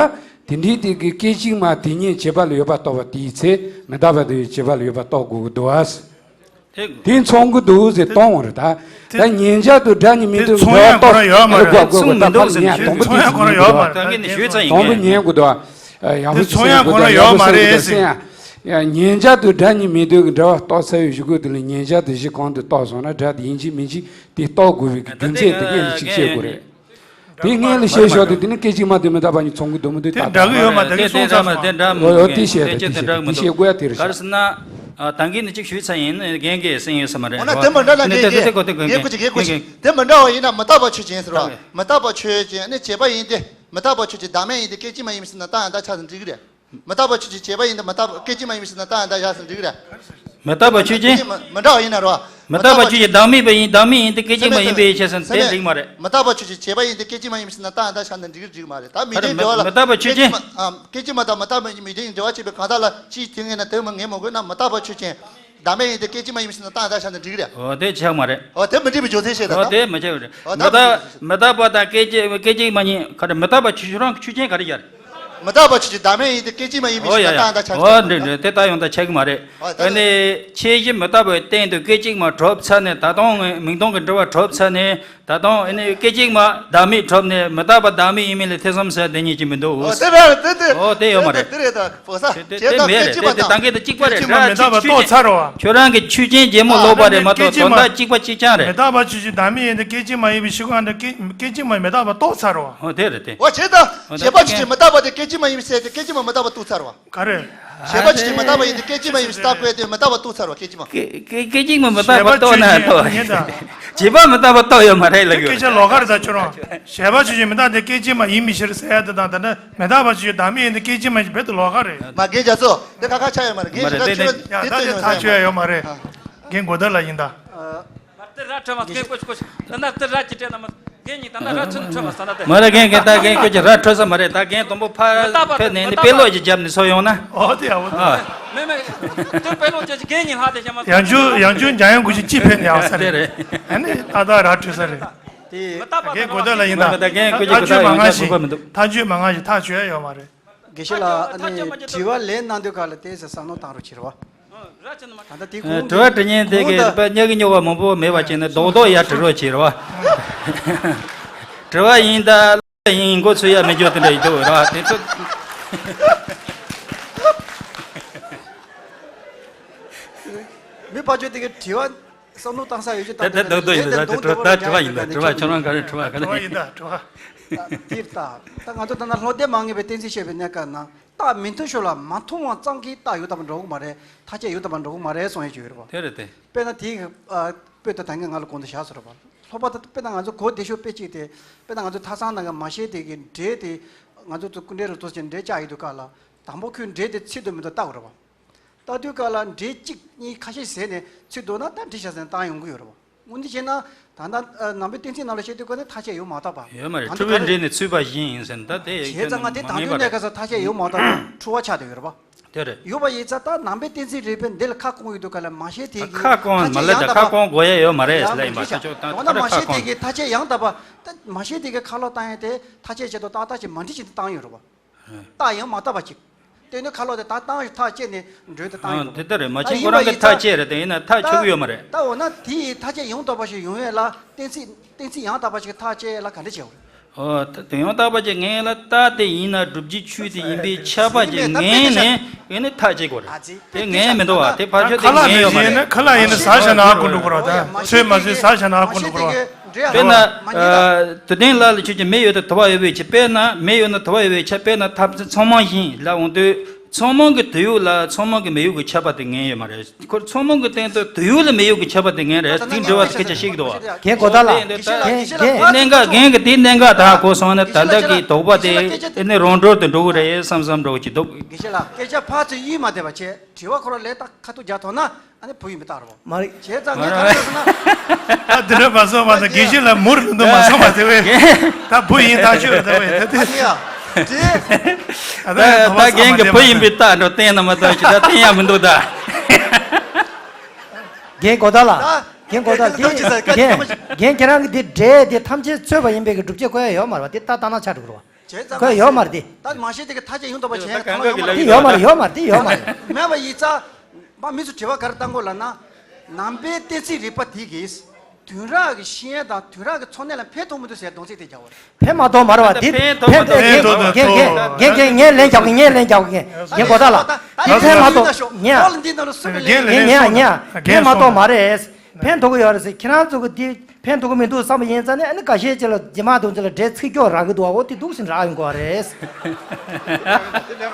དེ་འདྲའི་དེ་གི་སྐད་ཅིག་མ་དེ་གཉིས་བྱས་པ་ལ་ཡོད་པ་རྟོགས་པ་དེའི་ཚེ་མི་རྟག་པ་དེ་བྱས་པ་ལ་ཡོད་པ་རྟོགས་དགོས་ཀྱི་འདུག་བ། དེ་མཚུངས་ཀྱི་འདུག་ཟེར་གཏོང་བ་རེད་ད། ད་མཉན་བྱ་དང་སྒྲ་གཉིས་མིང་དོན་འབྲེལ་བ་རྟོགས། ཨ་ནི་གོ་གོ་གོ་ད་ཕར་ཉན། དང་པོ་དེ་ཟེར་གྱི་འདུག་ད། དང་པོ་ཉན་དགོས་འདུག། ཡག་པོ་ཟེར་དགོས་འདུག། ཡག་པོ་ཟེར་དགོས་འདུག་སེམས་ཡ། མཉན་བྱ་དང་སྒྲ་གཉིས་མིང་དོན་གྱི་འབྲེལ་བ་རྟོགས་ཚར་བའི་གཞུག་གུ་དེ་ལ་མཉན་བྱ་དེ་གཞི་གང་དུ་རྟོགས་སོང་ན་སྒྲ་དེ་ཡིན་གཅིག་མིན་གཅིག་དེ་རྟོགས་དགོས་པའི་རྒྱུ་མཚན་དེ་གས་ལ་གཅིག་བཤད་དགོས་རེད། དེ་སྔོན་ལ་བཤད་ཞོར་དུ་དེ་ནི་སྐད་ཅིག་མ་དང་མི་རྟག་པ་གཉིས་མཚུངས་ཀྱི་འདུག་མི་འདུག། དེ་འདྲ་གི་ཡོད་མ་རེད། དེ་གསུངས་ཚར་མ་དེ་འདྲ་མི་འོ་འོ་དེ་བཤད་དེ་དེ་བཤད་དེ་དེ་བཤད་དགོས་ཡ་དེ་རེད་ཤག། ག་རེ་ཟེར་ན། ད་གིན་ནི་གཅིག་ཞུས་ཚར་ཡིན། རྒན་གིས་གསན་ཡོད་ས་མ་རེད། འོ་ན་དེ་མི་འདྲ་ན་རྒན་གིས་དེ་དེ་གོ་དེ་གོ་དེ་གོ་དེ་གོ་དེ་གོ་དེ་མི་འདྲ་བ་ཡིན་ན་མི་རྟག་པ་ཆོས་ཅན་ཟེར་བ། མི་རྟག་པ་ཆོས་ཅན་ནི་བྱས་པ་ཡིན་ཏེ། མི་རྟག་པ་ཆོས་ཅན་བདག་མེད་ཡིན་ཏེ་སྐད་ཅིག་མ་ཡིན་པའི་ཕྱིར་ན་རྟགས་ཡང་དག་ཆགས་ཟིན་འགྲིག་གི་རེད། མི་རྟག་པ་ཆོས་ཅན་བྱས་པ་ཡིན་ཏེ་མི་རྟག་པ་སྐད་ཅིག་མ་ཡིན་པའི་ཕྱིར་ན་རྟགས་ཡང་དག་ཆགས་ཟིན་འགྲིག་གི་རེད། མི་རྟག་པ་ཆོས་ཅན། མི་མི་འདྲ་བ་ཡིན་ན་རོ། མི་རྟག་པ་ཆོས་ཅན་བདག་མེད་པ་ཡིན། བདག་མེད་ཡིན་ཏེ་སྐད་ཅིག་མ་ཡིན་པའི་ཕྱིར་ཟེར་དེ་འགྲིག་མ་རེད། མི་རྟག་པ་ཆོས་ཅན་བྱས་པ་ཡིན་ཏེ་སྐད་ཅིག་མ་ཡིན་པའི་ཕྱིར་ན་རྟགས་ཡང་དག་ཆགས་ན་འགྲིག་གི་རེད་འགྲིག་མ་རེད། ད་མི་ད་ལྡན་འབྲེལ་བ་ལ་མི་རྟག་པ་ཆོས་ཅན། སྐད་ཅིག་མ་ཨ། སྐད་ཅིག་མ་དང་མི་རྟག་པ་མི་ལྡན་འབྲེལ་བ་བྱས་པའི་གང་ཟག་ལ་ཅིས་དེ་ངེས་ན་དེ་མ་ངེས་མ་དགོས་ན་མི་རྟག་པ་ཆོས་ཅན། བདག་མེད་ཡིན་ཏེ་སྐད་ཅིག་མ་ཡིན་པའི་ཕྱིར་ན་རྟགས་ཡང་དག་ཆགས་ན་འགྲིག་གི་རེད། འོ་དེ་ཆགས་མ་རེད། འོ་དེ་མི་འགྲིག་པའི་རྒྱུ་མཚན་བཤད་ད། འོ་དེ་མི་ཆགས་པ་རེད། འོ་མི་རྟག་མི་རྟག་པ་དང་སྐད་ཅིག་སྐད་ཅིག་མ་ཡིན་ག་རེ། མི་རྟག་པ་ཆོས་ཅན་རང་གི་ཆོས་ཅན་ག་རེ་ཡར། མི་རྟག་པ་ཆོས་ཅན་བདག་མེད་ཡིན་ཏེ་སྐད་ཅིག་མ་ཡིན་པའི་ཕྱིར་ན་རྟགས་ཡང་དག་ཆགས་འོ་ཀྱི་རེད། འདི་འདི་དེ་ལྟ་ཡང་དག་ཆགས་ཀྱི་མ་རེད། འོ་ད་ཨ་ནི་ཁྱད་གཞི་མི་རྟག་པའི་སྟེང་དུ་སྐད་ཅིག་མ་གྲུབ་ཚར་ནས་ད་དུང་མིང་དོན་གྱི་འབྲེལ་བ་གྲུབ་ཚར་ནས་ད་དུང་ཨ་ནི་སྐད་ཅིག་མ་བདག་མེད་གྲུབ་ནས་མི་རྟག་པ་བདག་མེད་ཡིན་མིན་ལ་ཐེ་ཚོམ་ཟ་དེ་ཉིད་ཀྱི་མི་འདུག། འོ་དེ་རེད་དེ་དེ། འོ་དེ་ཡོད་མ་རེད། དེ་རེད་ད་ཕོ་ས་དེ་དེ་ཁྱེད་དེ་དང་མེད་སྐད་རེད། ཅིག་པ་དེ་རེད། དེ་ད་གིན་དེ་གཅིག་པ་རེད། སྐད་ཅིག་མ་མི་རྟག་པ་རྟོགས་ཚར་རོ། ཁྱོད་རང་གི་ཆོས་ཅན་རྗེ་མོ་ལོག་པ་རེད་མ་གཏོགས་དོན་དག་གཅིག་པ་གཅིག་རྐྱང་རེད། མི་རྟག་པ་ཆོས་ཅན་བདག་མེད་ཡིན་ཏེ་སྐད་ཅིག་མ་ཡིན་པའི་ཕྱིར་གང་དུ་སྐད་ཅིག་མ་མི་རྟག་པ་རྟོགས་ཚར་རོ། འོ་དེ་རེད་དེ། འོ་བྱས་ཙང་བྱས་པ་ཆོས་ཅན་མི་རྟག་པ་དེ་སྐད་ཅིག་མ་ཡིན་པའི་ཕྱིར་ཏེ་སྐད་ཅིག་མ་མི་རྟག་པ་རྟོགས་ཚར་བ། ག་རེ། བྱས་པ་ཆོས་ཅན་མི་རྟག་པ་ཡིན་ཏེ་སྐད་ཅིག་མ་ཡིན་པའི་ཕྱིར་ཏེ་མི་རྟག་པ་རྟོགས་ཚར་བ་སྐད་ཅིག་མ། སྐད་སྐད་སྐད་ཅིག་མ་མི་རྟག་པ་རྟོགས་ན་རྟོགས། བྱས་པ་མི་རྟག་པ་རྟོགས་ཡོད་མ་རེད་ལབ་ཡོད། སྐད་ཆ་ལོགས་ཀ་རེད་ད་ཁྱོད་རང་། བྱས་པ་ཆོས་ཅན་མི་རྟག་སྟེ་སྐད་ཅིག་མ་ཡིན་པའི་ཕྱིར་ཟེར་ཡ་དེ་དང་ད་ནི་མི་རྟག་པ་ཆོས་ཅན་བདག་མེད་ཡིན་ཏེ་སྐད་ཅིག་མ་ཡིན་རྦད་དེ་ལོགས་ཀ་རེད། མ་རྒན་རྒྱ་མཚོ་དེ་ཁ་ཁ་ཆགས་ཡོད་མ་རེད། རྒན་མ་རེད་ཞིག་དེ་ཁ་དེ་ཁྱོད་དེ་ཡ་ད་དེ་དེ་ཐག་ཆོད་ཡ་ཡོད་མ་རེད། རྒན་གོ་བརྡ་ལ་ཡིན་ད། དེ་ར་འཕྲོད་མ་རྒན་ཀོ་ཅི་ཀོ་ཅི། ད་ན་དེ་ར་ཅི་སྤྲད་ན་མ་རྒན་གཉིས་ད་ན་ར་ཚུན་འཕྲོད་མ་ས་ན་དེ། མ་ར་རྒན་རྒན་ད་རྒན་ཀོ་ཅི་ར་འཕྲོད་ས་མ་རེད། ད་རྒན་དུམ་བུ་ཕ་ཕེབས་ནས་ནི་དཔེ་ཀློག་ཅིག་བརྒྱབ་ནས་སོ་ཡོང་ན། ཨོ་དེ་ཡ་འོ་དེ། མེ་མེ། དེ་དཔེ་ཀློག་ཅིག་རྒན་གཉིས་ལྷག་དེ་བྱ་མ། ཡང་ཆུ་ཡང་ཆུ་འཇམ་དབྱངས་ཀོ་ཅི་ཅི་ཕེབས་ནས་ཡང་ས་དེ་རེད། རེད། ཨ་ནི་ད་ད་ར་འཕྲོད་ས་རེད། དེ། མི་རྟག་པ་རྒན་གོ་བརྡ་ལ་ཡིན་ད། མ་ད་རྒན་ཀོ་ཅི་ད་ཆུ་མ་ང་ཞིག་ད་ཆུ་མ་ང་ཞིག་ཐག་ཆོད་ཡ་ཡོད་མ་རེད། དགེ་བཤེས་ལགས། ཨ་ནི་དྲི་བ་ལན་གནང་དུས་སྐབས་ལ་ཏོག་ཙམ་བསམ་བློ་བཏང་རོགས་བྱེད་རོགས། ད་ལྟ་དེ་གོང་དྲི་བ་དྲི་མཁན་དེ་གོང་གི་དུ་དཔེ་སྙད་ཀྱི་རྙོག་པ་མང་པོ་མེད་པ་བྱས་ནས་རྡོག་རྡོག་ཡར་དྲི་རོགས་བྱེད་རོགས། དྲི་བ་ཡིན་ད་ཡིན་མགོ་ཚོས་ཡ་མི་འཇོག་དེ་འདྲ་ཡིན་འདུག་ར་དེ་ཚོ། མི་ཕར་ཕྱོགས་དེ་གའི་དྲི་བ་བསམ་བློ་བཏང་ས་ཡོད་ཀྱི་ད་དེ་རྡོག་རྡོག་ཡིན་ད་དེ་དྲི་བ་ད་དྲི་བ་ཡིན་ད་དྲི་བ་ཁྱོད་རང་ག་རེ་དྲི་བ་ག་རེ། དྲི་བ་ཡིན་ད་དྲི་བ། དེ་ལྟ། ད་ང་ཚོ་ད་ལྟ་བློ་བདེ་མ་ངེས་པའི་གཏན་ཚིགས་བཤད་པའི་གནས་སྐབས་ན་རྟགས་མི་མཐུན་ཕྱོགས་ལ་མ་མཐོང་བ་ཙམ་གྱིས་རྟགས་ཡོད་དམ་འགྲོ་གི་མ་རེད། ཐག་བཅད་ཡོད་དམ་འགྲོ་གི་མ་རེད་གསུང་ཡས་ཅིག་ཡོད་རེད་པ། དེ་རེད་དེ། དཔེར་ན་དེའི་ཨ་ དཔེ་ད་ད་གིན་ང་ལ་གོང་དུ་བཞག་ཟེར་བ། ལྷག་པར་དུ་དཔེར་ན་ང་ཚོ་གོ་བདེ་ཤོས་དཔེ་གཅིག་དེ། དཔེར་ན་ང་ཚོ་ཐ་ཚང་ནང་གི་མ་ཤེས་དེ་གི་འབྲས་དེ། ང་ཚོ་ཚོ་སྐུ་འབྲས་རུ་ཐོག་ཅན་འབྲས་བཅག་ཡོད་དུས་སྐབས་ལ། དང་པོ་ཁོས་འབྲས་དེ་ཚིག་ཏུ་མི་འདུག་བལྟ་དགོས་རེད་བ། བལྟ་དུས་སྐབས་ལ་འབྲས་གཅིག་གཉིས་ཁ་ཤས་ཟས་ནས་ཚིག་འདུག་ན་ད་འབྲས་བཞག་ཟེར་ནས་བཏང་ཡོང་གི་ཡོད་རེད་བ། དངོས་གནས་བྱས་ན་ད་ལྟ་ནང་པའི་གཏན་ཚིགས་ནང་ལ་བཤད་དུས་སྐབས་ནས་ཐག་བཅད་ཡོད་མ་ཐག་པ། ཡོད་མ་རེད། ད་འཕྲུལ་དུ་བའི་འབྲས་ནི་ཚུད་པ་བཞིན་ཡིན་ཟེར་ན་ད་དེ་བྱས་ཙང་ང་དེ་དང་དུས་གནས་སྐབས་སུ་ཐག་བཅད་ཡོད་མ་ཐག་པ་འཁྲུལ་བ་ཆགས་བསྡད་ཡོད་རེད་བ། དེ་རེད། ཡོད་པ་ཡིན་ཙང་ད་ནང་པའི་གཏན་ཚིགས་རིག་པའི་འདི་ལ་ཁ་སྐོང་ཡོད་དུས་སྐབས་ལ་མ་ཤེས་དེ་གི་ཁ་སྐོང་མ་ལབ་ད་ཁ་སྐོང་དགོས་ཡ་ཡོད་མ་རེད་ལབ་ཡིན་པ། ཁ་ཕྱོགས་ད་ད་ད་ཁ་མ་ཤེས་དེ་གི་ཐག་བཅད་ཡང་དག་པ། ད་མ་ཤེས་དེ་གི་ཁ་ལོག་བཏང་ཡ་དེ་ཐག་བཅད་བྱེད་དུ་ཏག་ཏག་ཅིག་མ་འགྲིག་ཅིག་བཏང་ཡོད་རེད་བ། རྟགས་ཡང་མ་བཏབ་པ་ཅིག་སྟོན་ནས་ཁ་ལོག་དེ་ད་བཏང་ཐག་བཅད་ནས་འགྲོས་དེ་བཏང་ཡོད་རེད། དེ་ལྟར་རེད། མ་ད་བྱིན་ཡིན་ཁོ་རང་པ་གི་ཡིན་ཐག་ཙང་བཅད་རེད། དེ་ཡིན་ན་ཐག་ཆོད་གི་ཡོད་མ་རེད། ད་འོ་ན་དེ་ཡི་ཐག་བཅད་ཡང་དག་པ་ཞིག་ཡོང་ཡས་ལ་གཏན་ཚིགས་གཏན་ཚིགས་ཡང་དག་པ་ཞིག་ཐག་བཅད་ཡས་ལ་ག་འདྲ་བྱེད་དགོས་རེད། ཨོ་ད་དེ་ཡང་དག་པ་ཅིག་ངེས་ལ་རྟགས་དེ་ཡིན་ན་བསྒྲུབ་བྱའི་ཆོས་དེ་ཡིན་པས་ཁྱབ་པ་ཅིག་ངེས་ནས་ཡིན་ནས་ཐག་བཅད་དགོས་རེད། དེ་ངེས་མི་འདུག་བ། དེ་ཕར་ཆོད་དེ་ངེས་ཡོད་མ་རེད། ཁ་ལག་ཡིན་ན་ཟ་བྱས་ན་ཨ་ཁུ་འགྲོ་གི་རེད་བ། ད་ཚོད་མ་ཚོད་ཟ་བྱས་ན་ཨ་ཁུ་འགྲོ་གི་རེད་བ། དཔེར་ན། དུ་ལྡན་ལ་ལ་ཆོས་ཀྱི་མེ་ཡོད་དུ་དུ་བ་ཡོད་པའི་ཕྱིར། དཔེར་ན་མེ་ཡོད་ན་དུ་བ་ཡོད་པའི་ཕྱིར། དཔེར་ན་ཐབས་མཚན་ཚང་མང་བཞིན་ལ་འོང་དུས་ཚང་མང་གི་དུ་ཡོད་ལ་ཚང་མང་གི་མེ་ཡོད་ཀྱི་ཁྱབ་པ་དེ་ངེས་ཡོད་མ་རེད། ཁོ་ཚང་མང་གི་སྟེང་དུ་དུ་ཡོད་ལ་མེ་ཡོད་ཀྱི་ཁྱབ་པ་དེ་ངེས་རེད། དེ་འབྲེལ་བ་དེ་སྐད་ཆ་བཤད་ཀྱི་འདུག་བ། རྒན་གོ་ཐལ་ལ། དེ་འདི་ད་རྒན་རྒན་གནད་འགག་རྒན་གྱི་དེའི་གནད་འགག་ད་གོ་སོང་ན་ད་ལྟ་གི་དོགས་པ་དེ་ཨེ་ནི་རང་གྲོལ་དུ་འགྲོ་གི་རེད་བསམ་བསམ་འགྲོ་གི་འདུག། དགེ་བཤེས་ལགས་སྐད་ཆ་ཕར་ཚུར་གཡུག་མ་བསྡད་པ་བྱས། དྲི་བ་ཁོ་རང་ལས་ད་ཁ་ཐུག་རྒྱག་ཐུབ་ན་ཨ་ནི་བུ་ཡིན་པའི་རྟགས་རེད་བ། མ་རེད། བྱས་ཙང་ངས་ག་རེ་ཟེར་ན། ད་འདི་འདྲ་མ་སོང་བ་དང་དགེ་བཤེས་ལ་མུར་འདུག་མ་སོང་བ་དེ་བས། ད་བུ་ཡིན་ཐག་ཆོད་རེད་ད་བས་ད་དེ། ཨ་ནི་ཡ། དེ། ད་ད་རྒན་གྱི་བུ་ཡིན་པའི་རྟགས་འགྲོ་བསྟན་ན་མ་གཏོགས་ཅི་ད་བསྟན་ཡ་མི་འདུག་ད། རྒན་གོ་ཐལ་ལ། རྒན་གོ་ཐལ་དེ། རྒན་རྒན་ཁྱེད་རང་གི་དེ་འདྲས་དེ་ཐམས་ཅད་ཚོད་པ་ཡིན་པའི་གི་སྒྲུབ་བྱེད་བཀོད་ཡ་ཡོད་མ་རེད་བ། དེ་ད་ལྟ་ན་ཆ་འགྲོ་གི་རེད་བ། བྱས་ཙང་ཁོས་ཡོད་མ་རེད་དེ། ད་མ་ཤེས་དེ་གི་ཐག་བཅད་ཡོང་ཐུབ་པ་བྱས་ཡ་གང་ག་ཡོད་མ་རེད། དེ་ཡོད་མ་རེད། ཡོད་མ་རེད། དེ་ཡོད་མ་རེད། མེད་པ་ཡིན་ཙང་། མ་མི་ཚོ་དྲི་བ་ག་རེ་བཏང་དགོས་ལབ་ན། ནང་པའི་གཏན་ཚིགས་རིག་པ་དེ་གིས། དུས་རབས་ཀྱི་ཤེས་ཡོན་དང་དུས་རབས་ཀྱི་འཚོ་གནས་ལ་ཕན་ཐོགས་མི་འདུག་ཟེར་གདོང་ཚིག་དེ་རྒྱག་པ་རེད། ཕན་མ་ཐོགས་མ་རེད་བ། དེ་ཕན་ཐོགས་མ་ཐོགས། ཕན་ཐོགས་ཐོགས། ངས་ལན་རྒྱག་གི། ངས་ལན་རྒྱག་གི། རྒན་གོ་ཐལ་ལ། དེ་ཕན་མ་ཐོགས། ངས་ངས་ངས་ཕན་མ་ཐོགས་མ་རེད། ཕན་ཐོགས་ཀྱི་ཡོད་རེད་ཟེར། ཁྱེད་རང་ཚོ་གི་དེ་ཕན་ཐོགས་ཀྱི་མི་འདུག་བསམ་པ་ཡིན་ཙང་ནས་ཨ་ནི་འགའ་ཤས་ཅིག་ལ་རྗེས་མ་དུ་ཅིག་ལ་འདྲེ་ཚིག་སྐྱོ་རག་གི་འདུག་འོ་དེ་འདུག་ཟིན་རག་ཡོང་གི་རེད།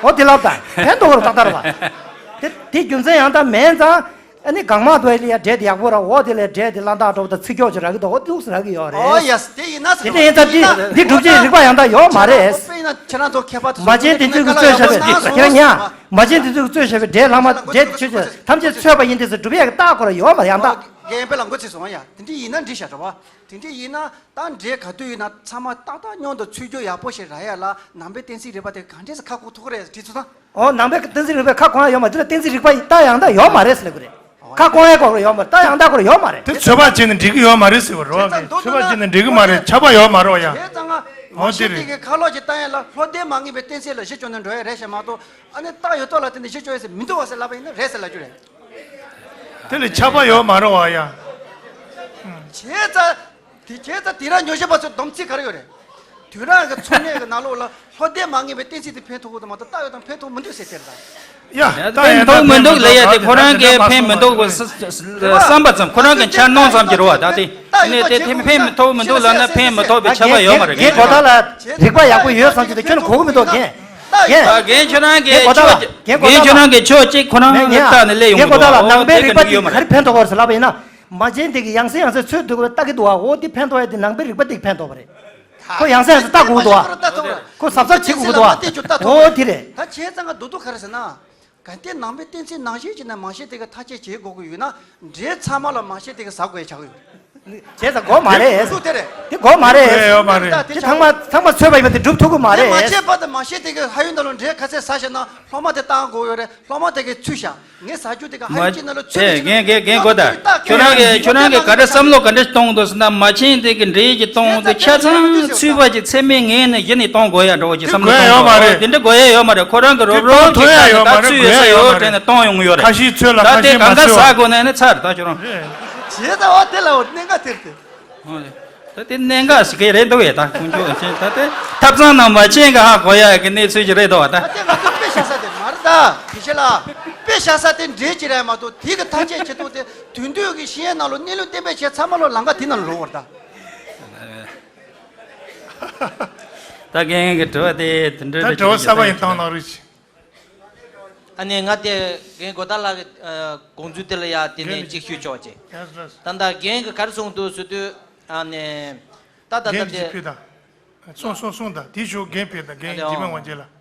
འོ་དེ་ལབ་དང་ཕན་ཐོགས་རུ་ཏག་ཏག་རེད་བ། དེ་དེ་རྒྱུ་མཚན་ཡང་དག་མེད་ཙང་། ཨ་ནི་གང་མང་དུ་ལ་ཡ་འདྲེ་དེ་ཡག་པོ་ར་འོ་དེ་ལ་འདྲེ་དེ་ལ་འདག་འགྲོ་བ་དང་ཚིག་སྐྱོ་ཅིག་རག་གི་འདུག་འོ་འདུག་ཟིན་རག་གི་ཡོད་རེད། ཨོ་ཡ་དེ་ཡིན་ན་དེ་འདྲ་ཡིན་ཙང་དེ་དེ་སྒྲུབ་བྱེད་རིག་པ་ཡང་དག་ཡོད་མ་རེད། དཔེར་ན་ཁྱེད་རང་ཚོ་མཁས་པ་དེ་མ་ཚོ་བྱན་དེ་དུས་ཀྱི་རྩོད་བྱ་བའི་ཁྱེད་རང་ཉ། མ་བྱན་དེ་དུས་ཀྱི་རྩོད་བྱ་བའི་འདྲེ་ལྷག་མ་འདྲེ་ཆོས་ཅན་ཐམས་ཅད་ཚོས་པ་ཡིན་དེ་ཚོ་སྒྲུབ་ཡག་གི་རྟགས་ཁོ་ར་ཡོད་མ་རེད་ཡང་དག་འགན་དཔེ་ལ་མགོ་ཚོས་སོང་ཡ། དེ་འདྲ་ཡིན་ན་འགྲིག་ཤག་རེད་བ། དེ་འདྲ་ཡིན་ན་ད་འདྲའི་ག་དུས་ཡིན་ན་ཚང་མ་ཏག་ཏག་སྙོམས་དང་ཚུལ་འགྱུར་ཡག་པོ་ཞིག་རག་ཡ་ལ་ནང་པའི་གཏན་ཚིགས་རིག་པ་དེ་ག་འདྲས་སེ་ཁ་སྐོང་ཐུབ་ཀྱི་རེད་དྲིས་ཚུལ་དང་། ཨོ་ནང་པའི་གཏན་ཚིགས་རིག་པའི་ཁ་སྐོང་ཡ་ཡོད་མ་རེད། དེ་ལ་གཏན་ཚིགས་རིག་པ་རྟགས་ཡང་དག་ཡོད་མ་རེད་ཟེར་ལབ་ཀྱི་རེད། ཁ་སྐོང་ཡ་སྐོར་ཡོད་མ་རེད། རྟགས་ཡང་དག་སྐོར་ཡོད་མ་རེད། དེ་ཚོད་དཔག་བྱས་ནས་འགྲིག་གི་ཡོད་མ་རེད་ཟེར་བ་རེད་བ། ཚོད་དཔག་བྱས་ནས་འགྲིག་གི་མ་རེད། ཁྱབ་པ་ཡོད་མ་རེད་བ་ཡ། བྱས་ཙང་ང་ཨོ་དེ་རེད། དེ་གི་ཁ་ལོག་ཅིག་བཏང་ཡ་ལ་ལྷོ་ལྡན་མ་ངེས་པའི་གཏན་ཚིགས་ལ་གཞི་བཅོལ་ནས་འགྲོ་ཡ་རེད་ཤག་མ་གཏོགས་ཨ་ནི་རྟགས་ཡོད་ཐོག་ལ་དེ་འདྲ་གཞི་བཅོལ་ཡ་ཟེར་མི་འདུག་བ་ཟེར་ལབ་པ་ཡིན་ན་རེད་ཟེར་ལབ་རྒྱུ་རེད། དེ་ལ་ཁྱབ་པ་ཡོད་མ་རེད་བ་ཡ། བྱས་ཙང་། དེ་བྱས་ཙང་དེང་རབས་ཉམས་ཞིབ་པ་ཚོའི་སྡོམ་ཚིག་ག་རེ་ཡོད་རེད། དུས་རབས་ཀྱི་འཚོ་གནས་ཀྱི་ནང་ལོགས་ལ་ལྷོ་ལྡན་མ་ངེས་པའི་གཏན་ཚིགས་དེ་ཕན་ཐོགས་ཀྱི་འདུག་མ་གཏོགས་རྟགས་ཡོད་དང་ཕན་ཐོགས་མི་འདུག་ཟེར་དེ་རེད་ད། ཡ་ད་ཕན་ཡང་ཐོགས་ད་མི་འདུག་ལབ་ཡ་དེ་ཕན་ཁོ་རང་གིས་ཕན་མི་འདུག་གོ་བསམ་པ་ཙམ་ཁོ་རང་གི་འཆར་སྣང་ཙམ་གྱི་རེད་བ། ད་དེ་ནས་དེ་ཕན་མི་ཐོགས་མི་འདུག་ལབ་ན་ཕན་མི་ཐོགས་པའི་ཆད་པ་ཡོད་མ་རེད། རྒན་གོ་ཐལ་ལ་རིག་པ་ཡག་པོ་ཡོད་བསམ་གྱི་འདུག་ཁྱོད་ལ་གོ་གི་མི་འདུག་རྒན། རྒན། རྒན་ཁྱོད་རང་གིས་རྒན་གོ་ཐལ་ལ་ཆོས་རྒན་ཁྱོད་རང་གིས་ཆོས་གཅིག་ཁོ་རང་གི་རྟགས་ནས་སླེབས་ཡོང་གི་འདུག་བ། ཨོ་དེ་ག་འདྲ་གི་ཡོད་མ་རེད། ཕན་ཐོགས་པ་རེད་ཟེར་ལབ་པ་ཡིན་ན། མ་བྱན་དེ་གི་ཡང་སེ་ཡང་སེ་ཚོད་འདུག་པ་ལྟ་གི་འདུག་བ། འོ་དེ་ཕན་ཐོགས་ཡ་དེ་ནང་པའི་རིག་པ་དེ་ཕན་ཐོགས་པ་རེད། ཁོ་ཡང་སེ་ཡང་སེ་ལྟ་དགོས་འདུག་བ། ཁོ་གཟབ་གཟབ་བྱེད་དགོས་འདུག་བ། འོ་དེ་རེད། ད་བྱས་ཙང་ང་སྡུག་སྡུག་ག་རེ་ཟེར་ན། གལ་ཏེ་ནང་པའི་གཏན་ཚིགས་ནང་བཞིན་བྱས་ན་མ་ཤེས་དེ་གི་ཐག་གཅོད་བྱེད་དགོས་ཀྱི་ཡོད་ན། འདྲེ་ཚང་མ་ལ་མ་ཤེས་དེ་གི་ཟ་དགོས་ཡ་ཆགས་ཀྱི་ཡོད་རེད། བྱས་ཙང་དགོས་མ་རེད། སྡུག་དེ་རེད། དེ་དགོས་མ་རེད། དེ་ཡོད་མ་རེད། དེ་ཚང་མ་ཚང་མ་ཚོད་པ་ཡིན་པ་དེ་སྒྲུབ་ཐུབ་ཀྱི་མ་རེད། དེ་མ་བྱས་བར་དུ་མ་ཤེས་དེ་གི་ཕ་ཡུལ་ནང་ལ་འདྲེ་ག་ཚད་ཟ་བྱས་ན་སློབ་མ་དེ་བཏང་དགོས་ཡོད་རེད། སློབ་མ་དེ་གི་ཚུད་ཤག་ངས་ཟ་རྒྱུ་དེ་ག་ཕ་ཡུལ་གཅིག་ནང་ལ་ཚུད་མི་ཤེས་ན། རྒན་རྒན་རྒན་གོ་ད། ཁྱོད་རང་གི་ཁྱོད་རང་གི་ག་འདྲ་བསམ་བློ་ག་འདྲ་གཏོང་འདུག་ཟེར་ན་མ་བྱན་དེ་གི་འདྲེ་གི་གཏོང་དེ་ཆ་ཚང་ཚུད་པ་ཅིག་ཚད་མེད་ངེས་ནས་གཞི་ནས་གཏོང་དགོས་ཡ་འདྲ་བོ་ཅིག་བསམ་བློ་གཏོང་དགོས་དེ་འདྲ་དགོས་ཡ་ཡོད་མ་རེད། ཁོ་རང་གི་རོབ་རོབ་ཅིག་ད་ནི་ད་ཚུད་ཡོད་ས་ཡོད་དྲན་ནས་གཏོང་ཡོང་གི་ཡོད་རེད། ཁ་ཤས་ཚོད་ལ་ད་ཁ་དེ་ཤས་མ་གང་ག་ཚོད་ཟ་དགོས་ན་ནི་ཚར་ད་ཁྱོད་རང་། བྱས་ཙང་བ་དེ་ལ་འོ་གནད་འགག་དེར་དེ། ད་དེ་གནད་འགག་ཞིག་གི་རེད་འདུག་ཡ། ད་ཁོང་ཚོ་ད་དེ་ཐབ་ཚང་ནང་མ་ཕྱིན་ག་ཧ་གོ་ཡ་གི་གནས་ཚུལ་ཞིག་རེད་འདུག་བ་ད། ད་དེ་ང་ཚོ་དཔེ་བཞག་ས་དེ་མ་རེད་ད། དེ་ཤེས་ལ། དཔེ་བཞག་ས་དེ་འདྲེ་ཅིག་རེད་མ་གཏོགས་དེ་གི་ཐག་གཅོད་བྱེད་སྟངས་དེ་དུས་འདོད་ཀྱི་ཤེས་ཡོན་ནང་ལོ་གནས་ལུགས་གཏན་འབེབས་བྱས་ཚང་མ་ལོ་ལམ་ཁ་དེ་ནང་ལ་ལོག་བར་ད། ད་རྒན་གྱི་དྲི་བ་དེ་དེ་འདྲ་ད་རེད། དྲི་བ་གསར་པ་ཡིན་བཏང་གནང་རོགས་གྱིས། ཨ་ནི་ང་དེ་རྒན་གོ་ད་ལགས་ཀྱི་ཨ་དགོངས་ཚུལ་དེ་ལ་ཡ་དེ་ནས་གཅིག་ཞུས་ཆོག་ཅེས། ལགས་སོ་ལགས་སོ། ད་ལྟ་རྒན་གྱིས་ག་རེ་གསུངས་འདུག་ཟེར་དུས་ཨ་ནི་ད་ད་ལྟ་རྒན་གྱིས་དེ་ཕུལ་དང་། གསུང་གསུང་གསུང་དང་དེ་ཞུ། རྒན་ཕུལ་དང་། རྒན་འཇིགས་མེད་དབང་ཆེན་ལགས།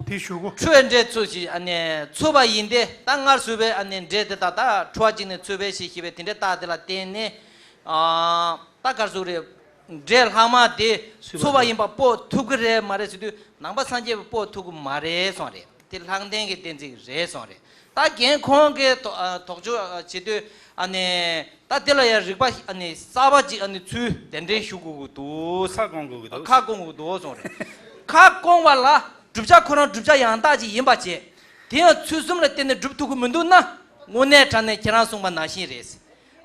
དེ་ཞུ་གོ། འཕྲོས་འདྲེས་ཚུལ་ཞིག་ཨ་ནི་ཚུགས་པ་ཡིན་ཏེ། ད་སྔར་ཚུགས་པའི་ཨ་ནི་འདྲེས་དེ་དག་ད་འཕྲོ་བ་གཅིག་ནས་ཚུགས་པའི་ཞིག་ཞེས་པའི་དེ་འདྲའི་རྟགས་དེ་ལ་བརྟེན་ནས་ཨ་ད་ག་རེ་ཟེར་རེད། འདྲེས་ལྷག་མ་དེ་ཚུགས་པ་ཡིན་པ་དཔོག་ཐུབ་ཀྱི་རེད་མ་རེད་ཟེར་དུས། ནང་པ་སངས་རྒྱས་པས་དཔོག་ཐུབ་ཀྱི་མ་རེད་གསུངས་རེད། དེ་ལྷག་ལྡན་གྱི་གཏན་ཚིགས་རེད་གསུངས་རེད། ད་རྒན་ཁོང་གིས་དོ་ཨ་དོགས་གཅོད་ཨ་བྱེད་དུས་ཨ་ནི་ད་དེ་ལ་ཡང་རིགས་པ་ཨ་ནི་གསར་པ་ཅིག་ཨ་ནི་ཚུལ་གདན་འདྲེན་ཞུ་དགོས་ཀྱི་འདུག། ཁ་སྐོང་དགོས་ཀྱི་འདུག། ཁ་སྐོང་དགོས་ཀྱི་འདུག་གསུངས་རེད། ཁ་སྐོང་བ་ལ་བསྒྲུབ་བྱ་ཁོ་རང་བསྒྲུབ་བྱ་ཡང་དག་ཅིག་ཡིན་པ་བྱས། དེ་ཡང་ཚུལ་གསུམ་ལ་བརྟེན་ནས་སྒྲུབ་ཐུབ་ཀྱི་མི་འདུག་ན། དངོས་གནས་དྲང་གནས་ཁྱེད་རང་གསུངས་པ་ནང་བཞིན་རེད།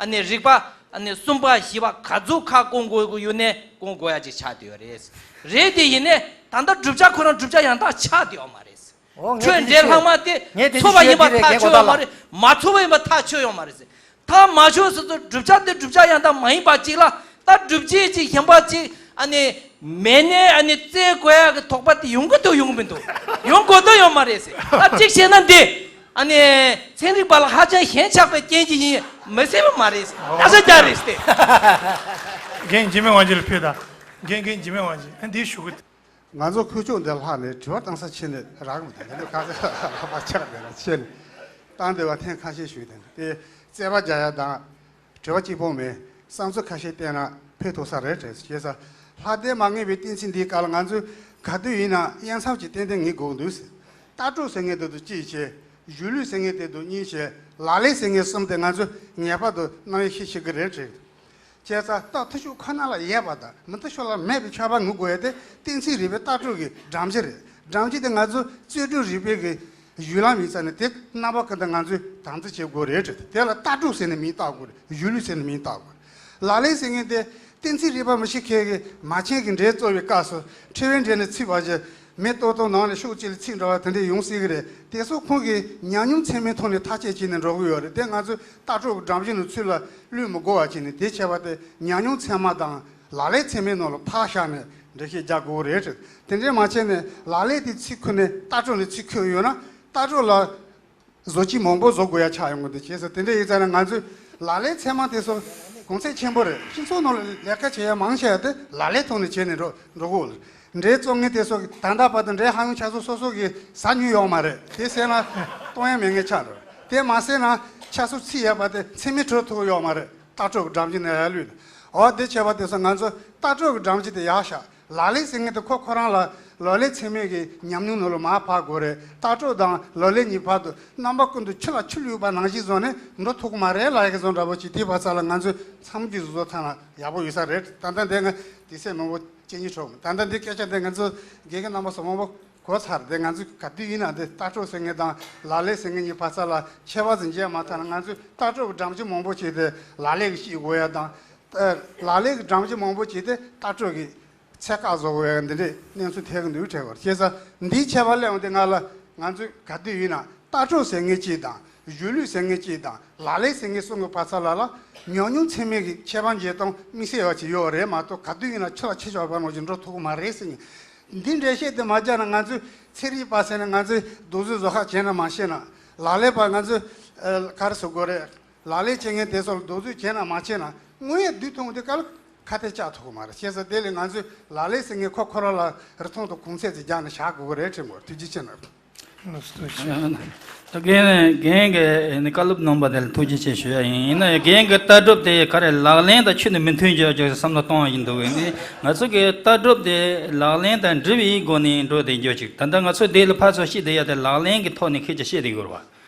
ཨ་ནི་རིགས་པ་ཨ་ནི་གསུམ་པ་བཞི་པ་ག་ཚོད་ཁ་སྐོང་དགོས་ཀྱི་ཡོད་ནའི་སྐོང་དགོས་ཡ་ཅིག་ཆགས་བསྡད་ཡོད་རེད། རེད་དེ་ཡིན་ནའི་ད་ལྟ་བསྒྲུབ་བྱ་ཁོ་རང་བསྒྲུབ་བྱ་ཡང་དག་ཆགས་བསྡད་ཡོད་མ་རེད། འོ་ངས་འཕྲོས་འདྲེས་དེ་ཞུ། ལྷག་མ་དེ་ངས་དེ་ཚུགས་པ་ཞུ་ཡིན་པ་ཡ་དེ་རེད། ཐག་རྒན་གོ་ཆོད་ད་ཡོད་མ་ལགས། རེད། མ་ཚུགས་པ་ཡིན་པ་ཐག་ཆོད་ཡོད་མ་རེད། ཐག་མ་ཆོད་སོ་སོ་བསྒྲུབ་བྱ་དེ་བསྒྲུབ་བྱ་ཡང་དག་མ་ཡིན་པ་ཅིག་ལ། ད་སྒྲུབ་བྱེད་ཅིག་གཞན་པ་ཅིག་ཨ་ནི་མེད་ནའི་ཨ་ནི་བཙལ་དགོས་ཡ་གི་དོགས་པ་དེ་ཡོང་གི་འདུག་ཡོང་གི་མི་འདུག། ཡོང་དགོས་དོན་ཡོད་མ་རེད་ཟེར། ད་གཅིག་བྱས་ན་འདི་ཨ་ནི་ཚན་རིག་པ་ལ་ཧ་ཅང་ཞེན་ཆགས་པའི་རྐྱེན་གྱིས་ཡིན་མི་སྲིད་པ་མ་རེད་ཟེར། ད་ས་རྒྱ་རེད་ཟེར། རྒན་འཇིགས་མེད་དབང་ཆེན་ལ་ཕུལ་དང་། རྒན། རྒན་འཇིགས་མེད་དབང་ཆེན། ཨ་འདི་ཞུ་གི། ང་ཚོ་ཁུག་ཀྱོག་འདི་ལྷག་ནས་དྲི་བ་བཏང་ས་ཕྱིན་ནས་རག་མི་འདུག། འདི་ནི་ག་ཚོད་ལྷག་པ་ཆགས་བསྡད་ན་ཕྱིན་ནས་བཏང་བསྡད་པ་ཐེངས་ཁ་ཤས་ཞུས་ཏེ། དེ་རྩོད་པ་རྒྱག་ཡ་དང་། དྲི་བ་གཅིག་པོ་མེད། བསམ་ཚུལ་ཁ་ཤས་བསྟན་ན་ཕན་ཐོགས་ས་རེད་དྲན་སོང་། བྱས་ཙང་ལྷག་ལྡན་མ་ངེས་པའི་གཏན་ཚིགས་འདིའི་སྐབས་ལ་ང་ཚོས་ག་དུས་ཡིན་ན་དབྱེ་མཚམས་ཅིག་ཏན་ཏན་ངེས་དགོས་འདུག་ཟེར། ལྟ་གྲུབ་ཟེར་མཁན་དེ་དང་གཅིག་བྱས། གཞུང་ལུགས་ཟེར་མཁན་དེ་དང་གཉིས་བྱས། ལག་ལེན་ཟེར་མཁན་གསུམ་དེ་ང་ཚོས་ངེས་པར་དུ་རྣམ་དབྱེ་ཤེས་ཤེས་ཀྱི་རེད་དྲན། བྱས་ཙང་རྟགས་མཐུན་ཕྱོགས་ཁོ་ན་ལ་ཡོད་པ་དང་མི་མཐུན་ཕྱོགས་ལ་མེད་པའི་ཁྱད་པར་ངེས་དགོས་ཡ་དེ་གཏན་ཚིགས་རིག་པའི་ལྟ་གྲུབ་ཀྱི་སྒྲོམ་གཞི་རེད། སྒྲོམ་གཞི་དེ་ང་ཚོ་རྩོད་སྒྲུབ་རིག་པའི་གི་གཞུང་ལམ་ཡིན་ཙང་ནི་དེ་རྣམ་པ་ཀུན་ཏུ་ང་ཚོས་དམ་འཛིན་བྱེད་དགོས་རེད་དྲན། དེ་ལ་ལྟ་གྲུབ་ཟེར་ནས་མིང་བཏགས་དགོས་རེད། གཞུང་ལུགས་ཟེར་ནས་མིང་བཏགས་དགོས་རེད། ལག་ལེན་ཟེར་མཁན་དེ་གཏན་ཚིགས་རིག་པ་མི་ཤེས་མཁན་གྱི་མ་བྱན་གྱི་འགྲེལ་རྩོད་པའི་སྐབས་སུ་ཕྲེང་བའི་འགྲེལ་ནས་ཚིག་བར་གྱི་མེ་ཏོག་ཏོག་ནང་ནས་ཕྱོགས་གཅིག་ལ་ཚིག་འདྲ་བ་དེ་འདྲས་ཡོང་སྲིད་ཀྱི་རེད། དེ་ཚོ་ཁོང་གིས་ཉམས་མྱོང་ཚད་མའི་ཐོག་ནས་ཐག་གཅོད་བྱས་ནས་འགྲོ་གི་ཡོད་རེད། དེ་ང་ཚོས་ལྟ་གྲུབ་ཀྱི་སྒྲོམ་གཞི་ནང་ཚུར་ལ་བླུགས་མི་དགོས་པ་བྱས་ནས། དེ་བྱས་པ་དེ་ཉམས་མྱོང་ཚད་མ་དང་ལག་ལེན་ཚད་མའི་ནང་ལ་ཕར་བཞག་ནས་འགྲེལ་བཤད་རྒྱག་དགོས་རེད། དེ་འདྲས་མ་བྱས་ནས་ལག་ལེན་དེ་ཚིག་ཁུར་ནས་ལྟ་གྲུབ་ནས་ཚིག་ཁུར་ཡོད་ན་ལྟ་གྲུབ་ལ་བཟོ་བཅོས་མང་པོ་བཟོ་དགོས་ཡ་ཆགས་ཡོང་གི་འདུག། བྱས་ཙང་དེ་འདྲ་ཡིན་ཙང་ན་ང་ཚོས་ལག་ལེན་ཚད་མ་དེ་ཚོ་གོང་ཚད་ཆེན་པོ་རེད། སྤྱི་ཚོགས་ནང་ལ་ལས་ཀ་བྱེད་ཡ་མང་ཆེ་བ་དེ་ལག་ལེན་ཐོག་ནས་བྱས་ནས་འགྲོ་འགྲོ་གི་ཡོད་རེད། འགྲེལ་རྩོམ་མཁན་དེ་ཚོ་གིས་ད་ལྟ་བར་དུ་འགྲེལ་ཧ་ཡང་ཆ་ཚང་སོ་སོ་གིས་ཟ་མྱོང་ཡོད་མ་རེད། དེ་ཟེར་ན་གཏོང་ཡ་མེད་མཁན་ཆགས་འགྲོ། དེ་མ་ཟེར་ན་ཆ་ཚང་ཚིག་ཡོད་པ་དེ་ཚད་མས་གྲུབ་ཐུབ་ཡོད་མ་རེད། ལྟ་གྲུབ་ཀྱི་སྒྲོམ་གཞི་ནས་ཡར་བླུགས་ནས། འོ་དེ་བྱས་པ་དེ་ཚོ་ང་ཚོ་ལྟ་གྲུབ་ཀྱི་སྒྲོམ་གཞི་དེ་ཡར་བཞག། ལག་ལེན་ཟེར་མཁན་དེ་ཁོ་ཁོ་རང་ལ་ལག་ལེན་ཚད་མའི་གི་ཉམས་མྱོང་ནང་ལ་མར་ཕབ་དགོས་རེད། ལྟ་གྲུབ་དང་ལག་ལེན་གཉིས་བར་དུ་རྣམ་པ་ཀུན་ཏུ་ཆུ་ལ་ཆུ་བླུགས་པ་ནང་བཞིན་བཟོ་ནས་འགྲོ་ཐུབ་ཀྱི་མ་རེད་ལབ་ཡ་གི་བཟོ་འདྲ་པོ་ཅིག། དེའི་བར་ཚ་ལ་ང་ཚོས་མཚམས་རྒྱུད་བཟོ་ཐང་ལ་ཡག་པོ་ཡོད་ས་རེད། ད་ལྟ་འདི་ང་དུས་ཚོད་མང་པོ་སྐྱེལ་སྙིང་བྲོ། ད་ལྟ་འདི་སྐད་ཆ་འདི་ང་ཚོ་དགེ་རྒན་རྣམ་པ་ཚོ་མང་པོ་གོ་ཚར། དེ་ང་ཚོས་ག་དུས་ཡིན་ན་འདི་ལྟ་གྲུབ་ཟེར་མཁན་དང་ལག་ལེན་ཟེར་མཁན་གཉིས་བར་ཚ་ལ་ཁྱད་པར་ཟིན་བྱས་མ་ཐག་ན། ང་ཚོས་ལྟ་གྲུབ་ཀྱི་སྒྲོམ་གཞི་མང་པོ་བྱས་ཏེ་ལག་ལེན་གྱི་ཤེས་དགོས་ཡ་དང་། ལག་ལེན་གྱི་སྒྲོམ་གཞི་མང་པོ་བྱས་ཏེ་ལྟ་གྲུབ་ཀྱི་ཚད་བཀག་བཟོ་དགོས་ཡ་འདི་འདྲའི་གནས་ཚུལ་ཐེབས་ཀྱི་འདུག་དྲན་པ་རེད། བྱས་ཙང་འདིའི་ཁྱད་པར་སླེབས་འོང་དུས་ང་ལ་ང་ཚོས་ག་དུས་ཡིན་ན་ལྟ་གྲུབ་ཟེར་མཁན་གཅིག་དང་། གཞུང་ལུགས་ཟེར་མཁན་གཅིག་དང་ལག་ལེན་ཟེར་མཁན་གསུམ་གྱི་བར་ཚ་ལ་ལ་ཉམས་མྱོང་ཚད་མའི་གི་ཁྱད་པར་འབྱེད་སྟངས་དམིགས་བསལ་བ་ཅིག་ཡོད་རེད་མ་གཏོགས། ག་དུས་ཡིན་ན་ཆུ་ལ་ཆུ་བཞག་པ་ནང་བཞིན་འགྲོ་ཐུབ་ཀྱི་མ་རེད་ཟེར་མཁན། འདི་འགྲེལ་བཤད་དེ་མ་རྒྱག་ན། ང་ཚོས་ཚན་རིག་པ་ཟེར་ནས་ང་ཚོས་རྡོག་རྫིས་བཟོ་ཁག་བྱས་ན་མ་བྱས་ན། ལག་ལེན་པ་ང་ཚོས་ཨ་ག་རེ་ཟེར་དགོས་རེད། ལག་ལེན་བྱེད་མཁན་དེ་ཚོ་ལ་རྡོག་རྫིས་བྱས་ན་མ་བྱས་ན། དངོས་ཡོད་བསྡུས་ཐོན་དུས་ག་ལ་ཁ་གཏད་བཅག་ཐུབ་ཀྱི་མ་རེད། བྱས་ཙང་དེ་ལས་ང་ཚོས་ལག་ལེན་ཟེར་མཁན་ཁོ་ཁོ་རང་ལ་རིན་ཐང་དང་གོང་ཚད་ཅིག་རྒྱག་ནས་བཞག་དགོས་ཀྱི་རེད་དྲན་གྱི་ཡོད། ཐུགས་རྗེ་ཆེ་གནང་། ལགས་སོ། ཐུགས་རྗེ་ཆེ་གནང་། ད་རྒན་རྒན་གྱིས་ནི་བཀའ་སློབ་གནང་བ་དེ་ལ་ཐུགས་རྗེ་ཆེ་ཞུ་ཡ་ཡིན། ཡིན་ན་ཡང་རྒན་གྱི་ལྟ་གྲུབ་དེ་ག་རེ་ལག་ལེན་དང་ཁྱོན་ནས་མི་མཐུན་ཀྱང་ཀྱང་བསམ་བློ་གཏོང་བ་ཡིན་འདུག་ནི། ང་ཚོ་གི་ལྟ་གྲུབ་དེ་ལག་ལེན་དང་འབྲེལ་བའི་སྒོ་ནས་འགྲོ་བསྡད་རྒྱུ་ཅིག། ད་ལྟ་ང་ཚོ་དེ་ལ་ཕར་ཚུར་བཤད་བསྡད་ཡ་དེ་ལག་ལེན་གྱི་ཐོག་ནས་ཁྱེད་ཀྱིས་བཤད་བསྡད་ཡོད་རེད་བ།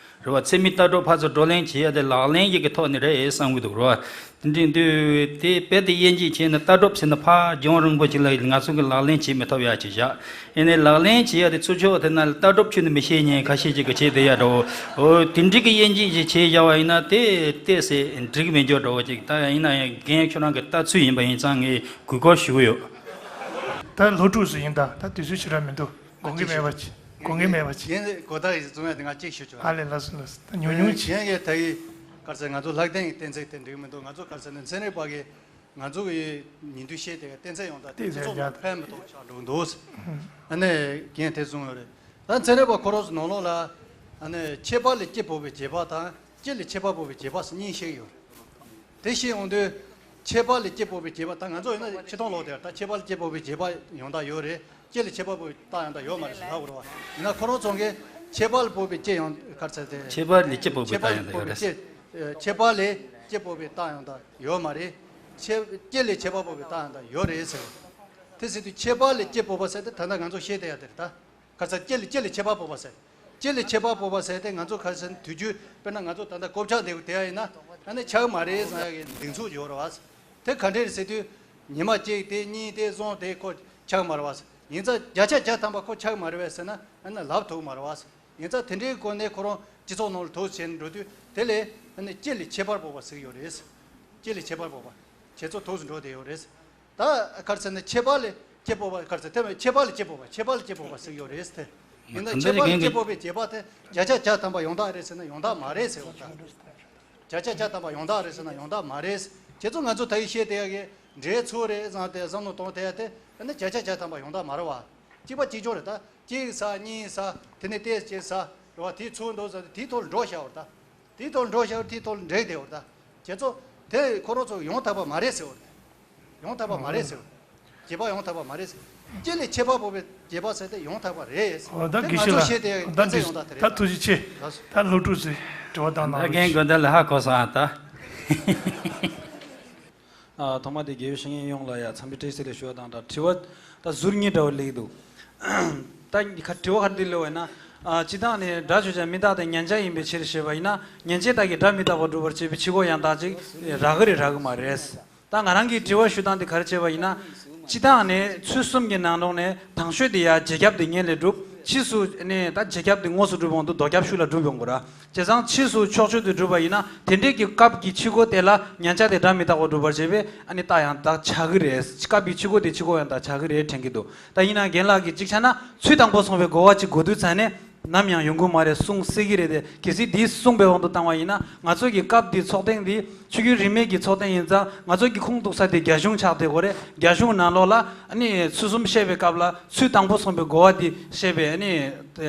རེད་བ། ཚད་མའི་ལྟ་གྲུབ་ཕར་ཚུར་བགྲོ་གླེང་བྱེད་ཡ་དེ་ལག་ལེན་གྱི་གི་ཐོག་ནས་རེད་བསམ་གྱི་འདུག་རེད་བ། དེ་འདྲ་དུས་དེ་རྦད་དེ་དབྱེ་འབྱེད་བྱས་ནས་ལྟ་གྲུབ་ཟེར་ན་ཕར་རྒྱང་རིང་པོ་ཅིག་ལ་ང་ཚོ་གི་ལག་ལེན་བྱེད་མི་ཐུབ་ཡ་ཅིག་བཞག། ཡིན་ནའི་ལག་ལེན་བྱེད་ཡ་དེ་ཚུར་ཕྱོགས་དེ་ན་ལྟ་གྲུབ་ཁྱོན་ནས་མི་ཤེས་མཁན་ཁ་ཤས་ཅིག་གིས་བྱེད་བསྡད་ཡ་འདྲ་བོ། འོ་དེ་འདྲའི་གི་དབྱེ་འབྱེད་ཅིག་བྱས་བཞག་པ་ཡིན་ན་དེ་ཏོག་ཙམ་འགྲིག་མེད་འགྱུར་འདྲ་བོ་ཅིག། ད་ཡིན་ན་ཡང་རྒན་ཁྱོད་རང་གི་ལྟ་ཚུལ་ཡིན་པ་ཡིན་ཙང་ངས་གུས་བཀུར་ཞུ་གི་ཡོད། ད་སློབ་ཕྲུག་ཚོ་ཡིན་ད། ད་དུས་ཚོད་ཞེ་དྲག་མི་འདུག། དགོངས་ཀྱི་མེད་པ་ཅིག། དགོངས་ཀྱི་མེད་པ་ཅིག། རྒན་གོ་བརྡ་ཡིས་བཟུང་ཡ་དེ་ང་གཅིག་ཞུ་ཆོག། ཨ་ལས། ལགས་སོ་ལགས་སོ། ད་ཉུང་ཉུང་ཅིག། རྒན་གྱིས་ད་གི་ག་རེ་ཟེར། ང་ཚོ་ལྷག་ལྡན་གྱི་གཏན་ཚིགས་དེ་འགྲིག་མི་འདུག། ང་ཚོ་ག་རེ་ཟེར་ན་ཚན་རིག་པ་གིས་ང་ཚོ་གི་ཉིན་དུས་བཤད་དེ་གཏན་ཚིགས་ཡང་དག་དེ་སྤྱི་ཚོགས་ལ་ཕན་མི་ཐོགས་ཆགས་འགྲོ་གི་འདུག། ཨ་ནི་རྒན་དེ་གསུངས་ཡོད་རེད། ད་ཚན་རིག་པ་ཁོ་རང་ཚོ་ནང་ལོགས་ལ་ ཨ་ནི་ཁྱད་པར་ལས་སྐྱེ་འཕོ་བའི་རྗེས་དཔག་དང་སྐྱེ་ལས་ཁྱད་པར་འཕོ་བའི་རྗེས་དཔག་ཟེར་གཉིས་བཤད་ཀྱི་ཡོད་རེད། དེ་བཤད་ཡོང་དུས་ཁྱད་པར་ལས་སྐྱེ་འཕོ་བའི་རྗེས་དཔག་ད་ང་ཚོ་ཡིན་ན་ཆེ་མཐོང་ལོག་དེ་ད་ཁྱད་པར་ལས་སྐྱེ་འཕོ་བའི་རྗེས་དཔག་ཡང་དག་ཡོད་རེད། སྐྱེ་ལས་ཁྱད་པར་འཕོ་བའི་རྟགས་ཡང་དག་ཡོད་མ་རེད་ཟེར་ལབ་དགོས་རེད་བ། ཡིན་ན་ཁོ་རང་ཚོ་གིས་ཁྱད་པར་ལས་འཕོ་བའི་སྐྱེ་ཡང་ག་རེ་ཟེར་དེ། ཁྱད་པར་ལས་སྐྱེ་འཕོ་བའི་རྟགས་ཡང་དག་ཡོད་རེད། ཁྱད་པར་ལས་སྐྱེ་འཕོ་བའི་རྟགས་ཡང་དག་ཡོད་མ་རེད། ཁྱད་སྐྱེ་ལས་ཁྱད་པར་འཕོ་བའི་རྟགས་ཡང་དག་ཡོད་རེད་ཟེར། དེ་ཟེར་དུས་ཁྱད་པར་ལས་སྐྱེ་འཕོ་བ་ཟེར་དེ་ད་ལྟ་ང་ཚོ་བཤད་བསྡད་ཡ་དེ་རེད་ད། ག་རེ་ཟེར། སྐྱེ་ལས་སྐྱེ་ལས་ཁྱད་པར་འཕོ་བ་ཟེར། སྐྱེ་ལས་ཁྱད་པར་འཕོ་བ་ཟེར་དེ་ང་ཚོ་ག་རེ་ཟེར་དུས་རྒྱུན་དཔེར་ན་ང་ཚོ་ད་ལྟ་ཀོ་ཆག་འདེབས་དེ་ཡ་ཡིན་ན་ཨ་ནི་ཆགས་མ་རེད་ཟེར་ཡ་གི་གདེང་ཚོད་ཡོད་རེད་བ། དེ་ག་འདྲས་རེད་ཟེར་དུས་ཉི་མ་གཅིག་དེ་གཉིས་དེ་གསུམ་དེ་ཁོ་ཆགས་མ་རེད་བ། ཡིན་ཙང་བརྒྱ་ཆ་བརྒྱ་ཐམ་པ་ཁོ་ཆགས་མ་རེད་བས་ཟེར་ན་ཨ་ནི་ལབ་ཐུབ་མ་རེད་བ། ཡིན་ཙང་དེ་འདྲའི་སྒོ་ནས་ཁོ་རང་སྤྱི་ཚོགས་ནང་ལ་དུ་བྱས་ནས་འགྲོ་དུས་དེ་ལས་ཨ་ནི་སྐྱེ་ལས་ཁྱད་པར་འཕོ་བ་ཟེར་གྱི་ཡོད་རེད། སྐྱེ་ལས་ཁྱད་པར་འཕོ་བ། ཁྱེད་ཚོ་དུ་འགྲོ་བསྡད་ཡོད་རེད། ད་ག་རེ་ཟེར་ན་ཁྱད་པར་ལས་སྐྱེ་འཕོ་བ་ག་རེ་ཟེར་དེ་བས་ཁྱད་པར་ལས་སྐྱེ་འཕོ་བ་ཁྱད་པར་ལས་སྐྱེ་འཕོ་བ་ཟེར་གྱི་ཡོད་རེད་དེ། ཡིན་ན་ད་ཁྱད་པར་ལས་སྐྱེ་འཕོ་བའི་རྗེས་དཔག་དེ་བརྒྱ་ཆ་བརྒྱ་ཐམ་པ་ཡང་དག་རེད་ཟེར་ན་ཡང་དག་མ་རེད་ཟེར་བ་དང་། བརྒྱ་ཆ་བརྒྱ་ཐམ་པ་ཡང་དག་རེད་ཟེར་ན་ཡང་དག་མ་རེད། ཁྱེད་ཚོ་ང་ཚོ་ད་གིན་བཤད་བསྡད་ཡ་གི་འདྲེ་ཚུར་རེད་བཟང་དེ་བསམ་བློ་གཏོང་བསྡད་ཡ་དེ་ཨ་ནི་བརྒྱ་ཆ་བརྒྱ་ཐམ་པ་ཡང་དག་མ་རེད་བ། གཅིག་པ་གཅིག་རྐྱང་རེད་ད། གཅིག་ཟ་གཉིས་ཟ་དེ་ནས་ཏོག་ཙམ་ཟ་རེད་བ། དེ་ཚུར་འགྲོ་ཟ་དེའི་ཐོག་ལ་འགྲོ་བཞག་བར་ད། དེའི་ཐོག་ལ་འགྲོ་བཞག་བར་དེའི་ཐོག་ལ་འདྲེ་བསྡད་བར་ད། ཁྱེད་ཚོ་དེ་ཁོ་རང་ཚོ་ཡང་དག་པ་མ་རེད་ཟེར་བ་རེད། ཡང་དག་པ་མ་རེད་ཟེར་བ། རྗེས་དཔག་ཡང་དག་པ་མ་རེད་ཟེར། སྐྱེ་ལས་ཁྱད་པར་འཕོ་བའི་རྗེས་དཔག་ཟེར་དེ་ཡང་དག་པ་རེད་ཟེར། ཨོ་ད་དེ་དགེ་ང་བཤེས་ཚོ་ལགས་བཤད་དེ་ད་ད་ཚོད་ཡང་དག་དེ་ད་རེད། ཐུགས་རྗེ་ཆེ། ལགས་སོ། ད་སློབ་ཕྲུག་ཚོས་དྲི་བ་བཏང་གནང་རོགས་ད་རྒན་དགོན་བདག་ལ་ཧ་གོ་སོང་ཨ་ད། ཨ་ཐོག་མ་དེ་དགེ་བའི་བཤེས་གཉེན་ཡོངས་ལ་ཡ་འཚམས་འདྲི་བཀྲ་ཤིས་བདེ་ལེགས་ཞུ་བ་དང་སྦྲགས་དྲི་བ་ད་ཟུར་གཉིས་འདྲ་བོ་སླེབས་འདུག་ད་ཁ་དྲི་བ་ག་འདི་སླེབས་པ་ཡིན་ན། ཨ་སྤྱིར་བཏང་ནས་སྒྲ་ཆོས་ཅན་མི་རྟག་སྟེ་མཉན་བྱ་ཡིན་པའི་ཕྱིར་ཞེས་པ་ཡིན་ན་མཉན་བྱའི་རྟགས་ཀྱིས་སྒྲ་མི་རྟག་པར་སྒྲུབ་པར་བྱེད་པའི་ཕྱི་རྒོལ་ཡང་དག་ཅིག་རག་གི་རེད་རག་གི་མ་རེད། ད་ང་རང་གིས་དྲི་བ་ཞུ་སྟངས་འདི་ག་རེ་བྱས་པ་ཡིན་ན། སྤྱིར་བཏང་ནས་ཚུལ་གསུམ་གྱི་ནང་ལོགས་ནས་དང་ཤོས་དེ་ཡང་རྗེས་ཁྱབ་དེ་ངེས་ལས་གྲུབ། ཕྱིས་སུ་ནས་ད་རྗེས་ཁྱབ་དེ་དངོས་སུ་གྲུབ་ཡོང་དུས་ལྡོག་ཁྱབ་ཤུགས་ལ་གྲུབ་ཡོང་དགོས་ར། བྱས་ཙང་ཕྱིས་སུ་ཕྱོགས་ཆོས་དེ་གྲུབ་པ་ཡིན་ན་དེ་འདྲས་ཀྱི་སྐབས་ཀྱི་ཕྱི་རྒོལ་དེ་ལ་མཉན་བྱ་དེ་སྒྲ་མི་རྟག་པར་སྒྲུབ་པར་བྱེད་པས་ཨ་ནི་རྟགས་ཡང་དག་ཆགས་ཀྱི་རེད། སྐབས་ཀྱི་ཕྱི་རྒོལ་དེ་ཕྱི་རྒོལ་ཡང་དག་ཆགས་ཀྱི་རེད་དྲན་གྱི་འདུག་ད་ཡིན་ན་རྒན་ལགས་ཀྱིས་གཅིག་ཆ་ན་ཚུལ་དང་པོ་གསུངས་པའི་རྒོལ་བ་གཅིག་གོ་དུས་ཙ་ནས་ནམ་ཡང་ཡོང་གི་མ་རེད་གསུངས་སྲིད་ཀྱི་རེད་དེ། གལ་སྲིད་འདི་གསུངས་པའི་དབང་དུ་བཏང་བ་ཡིན་ན་ང་ཚོ་གི་སྐབས་འདིའི་ཚོགས་ཐེངས་འདི་ཆོས་བརྒྱུད་རིས་མེད་ཀྱི་ཚོགས་ཐེངས་ཡིན་ཙང་ང་ཚོ་གི་ཁུངས་གཏུགས་ས་དེ་རྒྱ་གཞུང་ཆགས་བསྡད་དགོས་རེད། རྒྱ་གཞུང་ནང་ལོགས་ལ་ཨ་ནི་ཚུལ་གསུམ་བཤད་པའི་སྐབས་ལ་ཚུལ་དང་པོ་གསུངས་པའི་རྒོལ་བ་འདི་བཤད་པའི་ཨ་ནི་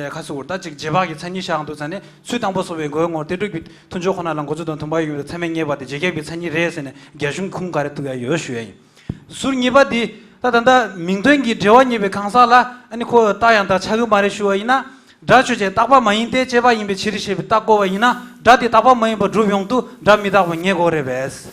ཁ་སུ་བོར་ད་ཅིག་རྗེས་དཔག་གི་མཚན་ཉིད་བཞག་འདུག་ཙ་ནས་ཚུལ་དང་པོ་གསུངས་པའི་རྒོལ་བའི་ངོར་དེ་སྒྲུབ་ཀྱི་མཐུན་ཕྱོགས་ཁོ་ན་ལ་འགོ་ཚུལ་དང་མཐུན་པ་ཡོད་པའི་ཚད་མས་ངེས་པ་དེ་རྗེས་ཁྱབ་ཀྱི་མཚན་ཉིད་རེད་ཟེར་ནས་རྒྱ་གཞུང་གི་ཁུངས་ག་རེ་གཏུག་ཡ་ཡོད་ཞུ་ཡ་ཡིན། ཟུར་གཉིས་པ་འདི་ད་ད་ལྟ་མིང་དོན་གྱི་འབྲེལ་བ་རྙེད་པའི་གང་ཟག་ལ་ཨ་ནི་ཁོ་རྟགས་ཡང་དག་ཆགས་ཀྱི་མ་རེད་ཞུ་བ་ཡིན་ན། སྒྲ་ཆོས་ཅན་རྟག་པ་མ་ཡིན་ཏེ་བྱས་པ་ཡིན་པའི་ཕྱིར་ཞེས་པའི་རྟགས་བཀོད་པ་ཡིན་ན་སྒྲ་དེ་རྟག་པ་མ་ཡིན་པར་སྒྲུབ་ཡོང་དུས་སྒྲ་མི་རྟག་པ་ངེས་དགོས་རེད་པས།